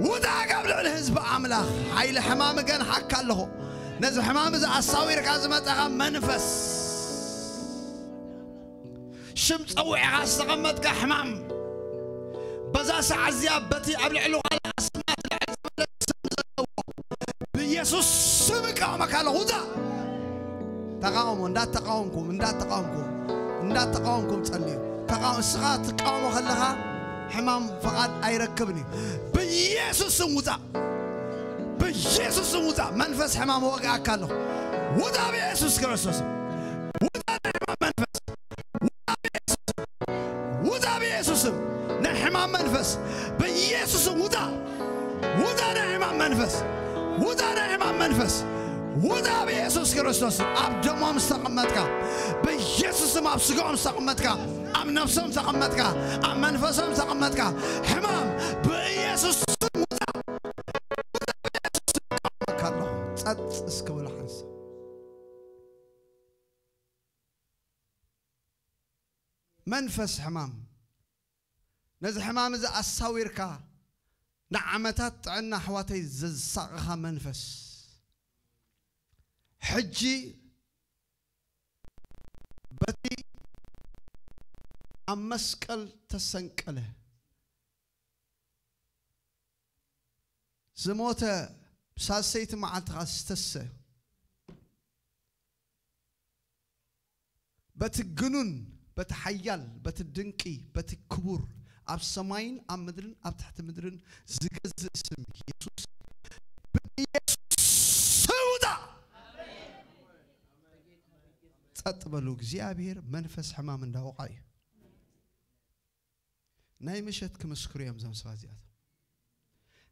ውዳ ካብ ልዕሊ ህዝቢ ኣምላኽ። ሓይሊ ሕማም እገንሓካ ኣለኹ። ነዚ ሕማም እዚ ኣሳዊርካ ዝመጸኻ መንፈስ፣ ሽም ጸዊዕኻ ዝተቐመጥካ ሕማም፣ በዛ ሰዓት እዚኣ በቲ ኣብ ልዕሊ ካልእ ኣስማት ልዕል ዝበለ ስም ዘለዎ ብኢየሱስ ስም እቃወመካ ኣለኹ። ውጻእ። ተቃውሞ፣ እንዳተቃወምኩም፣ እንዳተቃወምኩም፣ እንዳተቃወምኩም ጸልዩ። ተቃው-፣ እስኻ ትቃወሞ ከለኻ ሕማም ፍቓድ ኣይረክብን እዩ። ብኢየሱስ ስም ውጻእ። ብኢየሱስ ስም ውጻእ። መንፈስ ሕማም ወግኣካ ኣለኹ። ውጻእ ብኢየሱስ ክርስቶስ። ውጻእ ናይ ሕማም መንፈስ። ውጻእ ብኢየሱስ። ውጻእ ብኢየሱስ ስም። ናይ ሕማም መንፈስ። ብኢየሱስ ስም ውጻእ። ውጻእ ናይ ሕማም መንፈስ። ውጻእ ናይ ሕማም መንፈስ። ውጻእ ብኢየሱስ ክርስቶስ። ኣብ ደሞም ዝተቐመጥካ። ብኢየሱስ ስም ኣብ ስጋኦም ዝተቐመጥካ። ኣብ ነፍሶም ዝተቐመጥካ። ኣብ መንፈሶም ዝተቐመጥካ። ሕማም ብኢየሱስ ስም ውጻእ። መንፈስ ሕማም፣ ነዚ ሕማም እዚ ኣሳዊርካ ንዓመታት ጥዕና ኣሕዋተይ ዘሳቕኻ መንፈስ፣ ሕጂ በቲ ኣብ መስቀል ተሰንቀለ፣ ዝሞተ፣ ሳልሰይቲ መዓልቲ ኸኣ ዝተሰ፣ በቲ ግኑን፣ በቲ ሓያል፣ በቲ ድንቂ፣ በቲ ክቡር፣ ኣብ ሰማይን ኣብ ምድርን ኣብ ትሕቲ ምድርን ዝገዝእ ስም የሱስ፣ ብኢየሱስ ስም ውጻእ። ጸጥ በሉ። እግዚኣብሔር መንፈስ ሕማም እንዳወቕዓ እዩ። ናይ ምሸት ክምስክሩ እዮም እዞም ሰባት እዚኣቶም።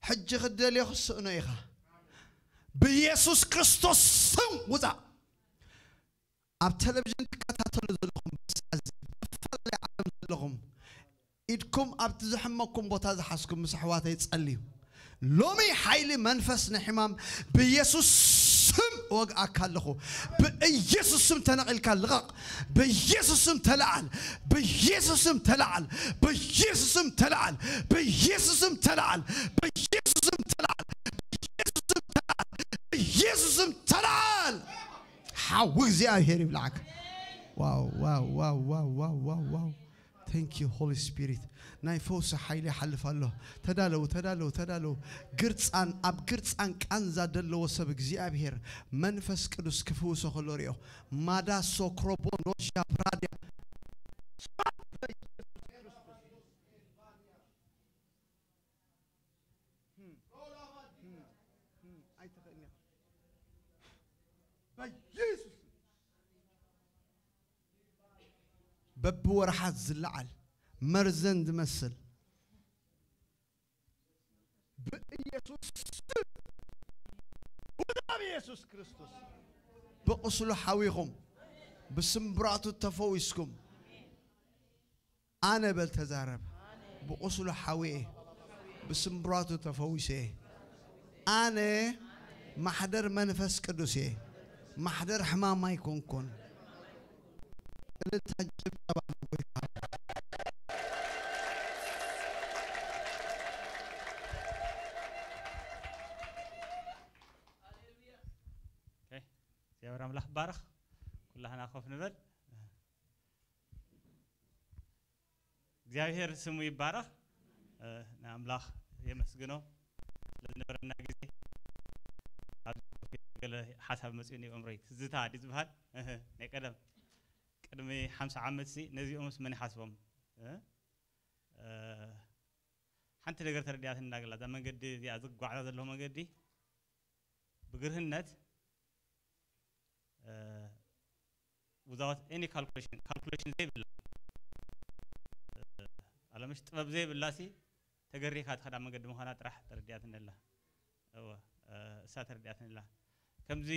ሕጂ ክትደልዮ ክትስእኖ ኢኻ። ብኢየሱስ ክርስቶስ ስም ውጻእ። ኣብ ቴሌቪዥን ትከታተሉ ዘለኹም፣ በዚ ዝተፈላለየ ዓለም ዘለኹም፣ ኢድኩም ኣብቲ ዝሕመኩም ቦታ ዝሓዝኩም ምስ ኣሕዋተይ ጸልዩ። ሎሚ ሓይሊ መንፈስ ንሕማም ብኢየሱስ ስም እወግኣካ ኣለኹ። ብኢየሱስ ስም ተነቒልካ ልቐቕ። ብኢየሱስ ስም ተለዓል። ብኢየሱስ ስም ተለዓል። ብኢየሱስ ስም ተለዓል። ብኢየሱስ ስም ተለዓል። ብኢየሱስ ስም ተለዓል። ብኢየሱስ ስም ተለዓል። ብኢየሱስ ስም ተለዓል። ሓዊ እግዚኣብሔር ይብልዓካ። ዋው፣ ዋው፣ ዋው፣ ዋው፣ ዋው፣ ዋው፣ ዋው። Thank you, Holy Spirit. ናይ ፈውሲ ሓይሊ ይሓልፍ ኣሎ። ተዳለዉ፣ ተዳለዉ፣ ተዳለዉ። ግርጻን፣ ኣብ ግርጻን ቃንዛ ደለዎ ሰብ እግዚኣብሔር መንፈስ ቅዱስ ክፍውሶ ከሎ ሪኦ። ማዳ ሶክሮቦ ኖሻ ፕራድያ። ኣይትኽእልን ኢኻ። በኢየሱስ በብወርሓት ዝለዓል መርዘን ዝመስል ብኢየሱስ ስም፣ ውጣ ብኢየሱስ ክርስቶስ። ብቁስሉ ሓዊኹም፣ ብስምብራቱ ተፈዊስኩም። ኣነ በል ተዛረብ። ብቁስሉ ሓዊኤ፣ ብስምብራቱ ተፈዊሰ። ኣነ ማሕደር መንፈስ ቅዱስ እየ። ማሕደር ሕማም ኣይኮንኩን። እልልታ ጭብጨባ ንጎይታ። ኦኬ፣ እግዚኣብሔር ኣምላኽ ይባረኽ። ኩላህና ኮፍ ንበል። እግዚኣብሔር ስሙ ይባረኽ። እ፣ ንኣምላኽ የመስግኖ ስለ ዝነበረና ግዜ። ኣብዚ ገለ ሓሳብ መጺኡ እዩ ኣእምሮይ። ትዝታ ድዩ ዝበሃል? እህ፣ ናይ ቀደም ቅድሚ ሓምሳ ዓመት ሲ ነዚኦምስ መን ይሓስቦም? እ፣ እ፣ ሓንቲ ነገር ተረዲኣትኒ እንዳገላ እዛ መንገዲ እዚኣ ዝጓዓዛ ዘለኹ መንገዲ ብግርህነት without any calculation calculation ዘይብላ ኣለምሽ ጥበብ ዘይብላ ሲ ተገሪካ ትኸዳ መንገዲ ምዃና ጥራሕ ተረዲኣትኒ ኣላ። እወ እሳ ተረዲኣትኒ ኣላ። ከምዚ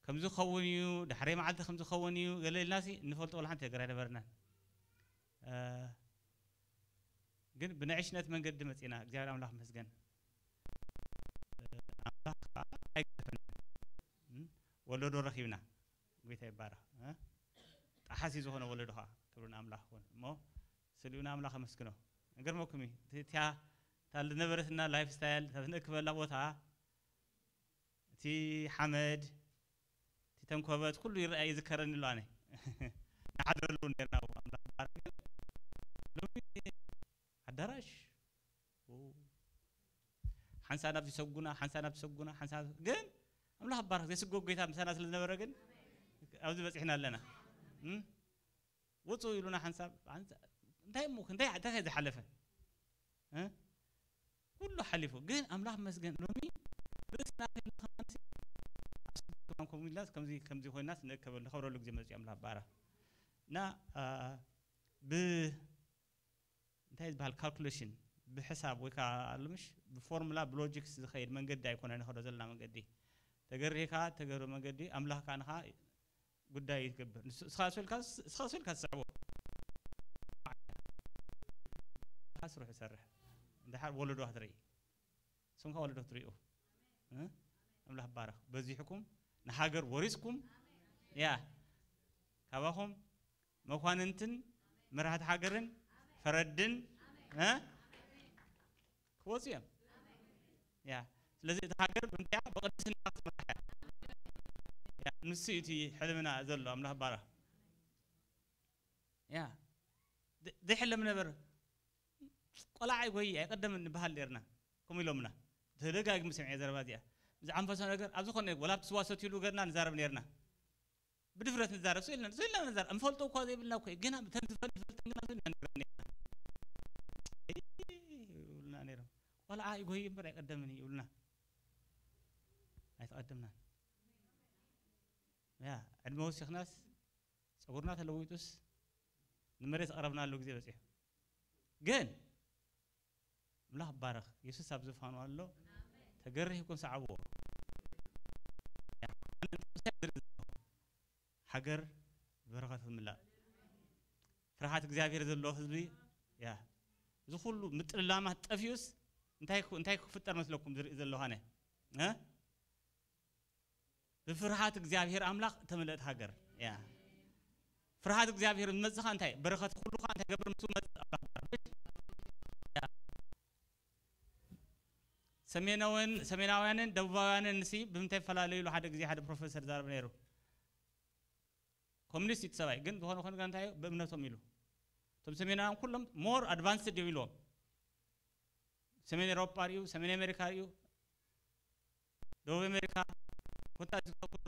ከምዚ ክኸውን እዩ፣ ዳሕረይ መዓልቲ ከምዚ ክኸውን እዩ ገለ ኢልና ሲ እንፈልጦ ወላ ሓንቲ ነገር ኣይነበርናን። ግን ብንዕሽነት መንገዲ መጺና እግዚኣብሔር ኣምላኽ ይመስገን። ኣምላኽ ከዓ ኣይገደፈን። ወለዶ ረኺብና። ጎይታ ይባረኽ። ጠሓሲ ዝኾነ ወለዶ ከዓ ክብሪ ንኣምላኽ ይኹን። እሞ ስሊኡ ንኣምላኽ ኣመስግኖ። እገርመኩም እዩ። እቲያ እታ ዝነበረትና ላይፍ ስታይል እታ ትንእክበላ ቦታ እቲ ሓመድ እቲ ተንኮበት ኩሉ ይረኣ ይዝከረኒ ኣሎ ኣነ ንሓድረሉ ነርና ኣምላኽ ባርክ ሎሚ ኣዳራሽ ሓንሳ ናብ ዝሰጉና ሓንሳ ናብ ዝሰጉና ሓንሳ ግን ኣምላኽ ባርክ ዘይስጎ ጎይታ ምሳና ስለ ዝነበረ ግን ኣብዚ በፂሕና ኣለና ውፁ ኢሉና ሓንሳብ እንታይ እሞ እንታይ እንታይ ዝሓለፈ ኩሉ ሓሊፉ ግን ኣምላኽ መስገን ሎሚ ርእስና ከማንሲ ከምዚ ከምዚ ኮይናስ ንእከበሉ ንኸብረሉ ግዜ መፅኡ ኣምላኽ ባራ እና ብ እንታይ ዝበሃል ካልኩሌሽን ብሕሳብ ወይ ከዓ ኣለምሽ ብፎርሙላ ብሎጂክስ ዝኸይድ መንገዲ ኣይኮነ ንኸዶ ዘለና መንገዲ ተገሪካ ተገሩ መንገዲ ኣምላኽ ከዓ ንኻ ጉዳይ ይገብር። ንሱ- እስኻ ስልካ እስኻ ስልካ ትስዕቦ። ስራሕ ይሰርሕ። እንድሓር ወለዶ ክትርኢ። ስምካ ወለዶ ትሪኡ። እ? ኣምላኽ ባረኽ። በዚሕኩም ንሃገር ወሪስኩም ያ ካባኹም መኳንንትን መራሕቲ ሃገርን ፈረድን እ ክወፁ እዮም። ያ ስለዚ እቲ ሃገር ብምንታይ እያ? ብቅድስና ክትምራሕ እያ። ያ ንሱ እዩ እቲ ሕልምና ዘሎ። ኣምላኽ ባረኽ። ያ ደ- ደይ ሕለም ነበር። ቆልዓ ኣይጎይ ኣይቀደምን ንበሃል ኔርና። ከምኡ ኢሎምና። ተደጋጊሙ ሰሚዐ ዘረባ እዚኣ። ዝዓንፈሶ ነገር ኣብ ዝኾነ ወላ ኣብቲ ስዋ ሰትዩሉ ገርና ንዛረብ ኔርና። ብድፍረት ንዛረብ ስኢልና ስኢልና ንዛረብ እንፈልጦ እኳ ዘይብልና እኮ እዩ። ግና ብተን ዝፈልጥ ይፈልጠን ግና ስኢልና ንዛረብ ኔርና። ይብሉና ነይሮም። ቆልዓ ይጎይ እምበር ኣይቀደምን እዩ ይብሉና። ኣይተቐደምናን። ያ ዕድመ ወሲኽናስ ፀጉርና ተለዊጡስ ንመሬት ኣቕረብናሉ ግዜ በፂሑ። ግን ኣምላኽ ባረኽ። የሱስ ኣብ ዝፋኑ ኣሎ። ተገሪህኩም ሰዓብዎ። ሃገር በረኸት ትምላእ። ፍርሃት እግዚኣብሔር ዘለዎ ህዝቢ ያ እዚ ኩሉ ምጥልላማት ጠፊኡስ እንታይ ክፍጠር መስለኩም ዝርኢ ዘለኹ ኣነ እ ብፍርሃት እግዚኣብሔር ኣምላኽ እተመልአት ሃገር ያ ፍርሃት እግዚኣብሔር ዝመጽኻ እንታይ በረኸት ኩሉ ኸዓ እንታይ ገብር ምስ መጽእ ኣምላኽ ያ ሰሜናውያን ሰሜናውያንን ደቡባውያንን ንሲ ብምንታይ ይፈላለዩ ኢሉ ሓደ ግዜ ሓደ ፕሮፌሰር ዛረብ ነይሩ። ኮሚኒስት እዩ እቲ ሰብኣይ ግን ዝኾነ ኮይኑ እንታይ እዩ ብእምነቶም ኢሉ እቶም ሰሜናውያን ኩሎም more advanced እዮም ኢልዎም። ሰሜን ኤሮፓ ሪኡ ሰሜን ኣሜሪካ ሪኡ ደቡብ ኣሜሪካ ኮታ ዝከብሩ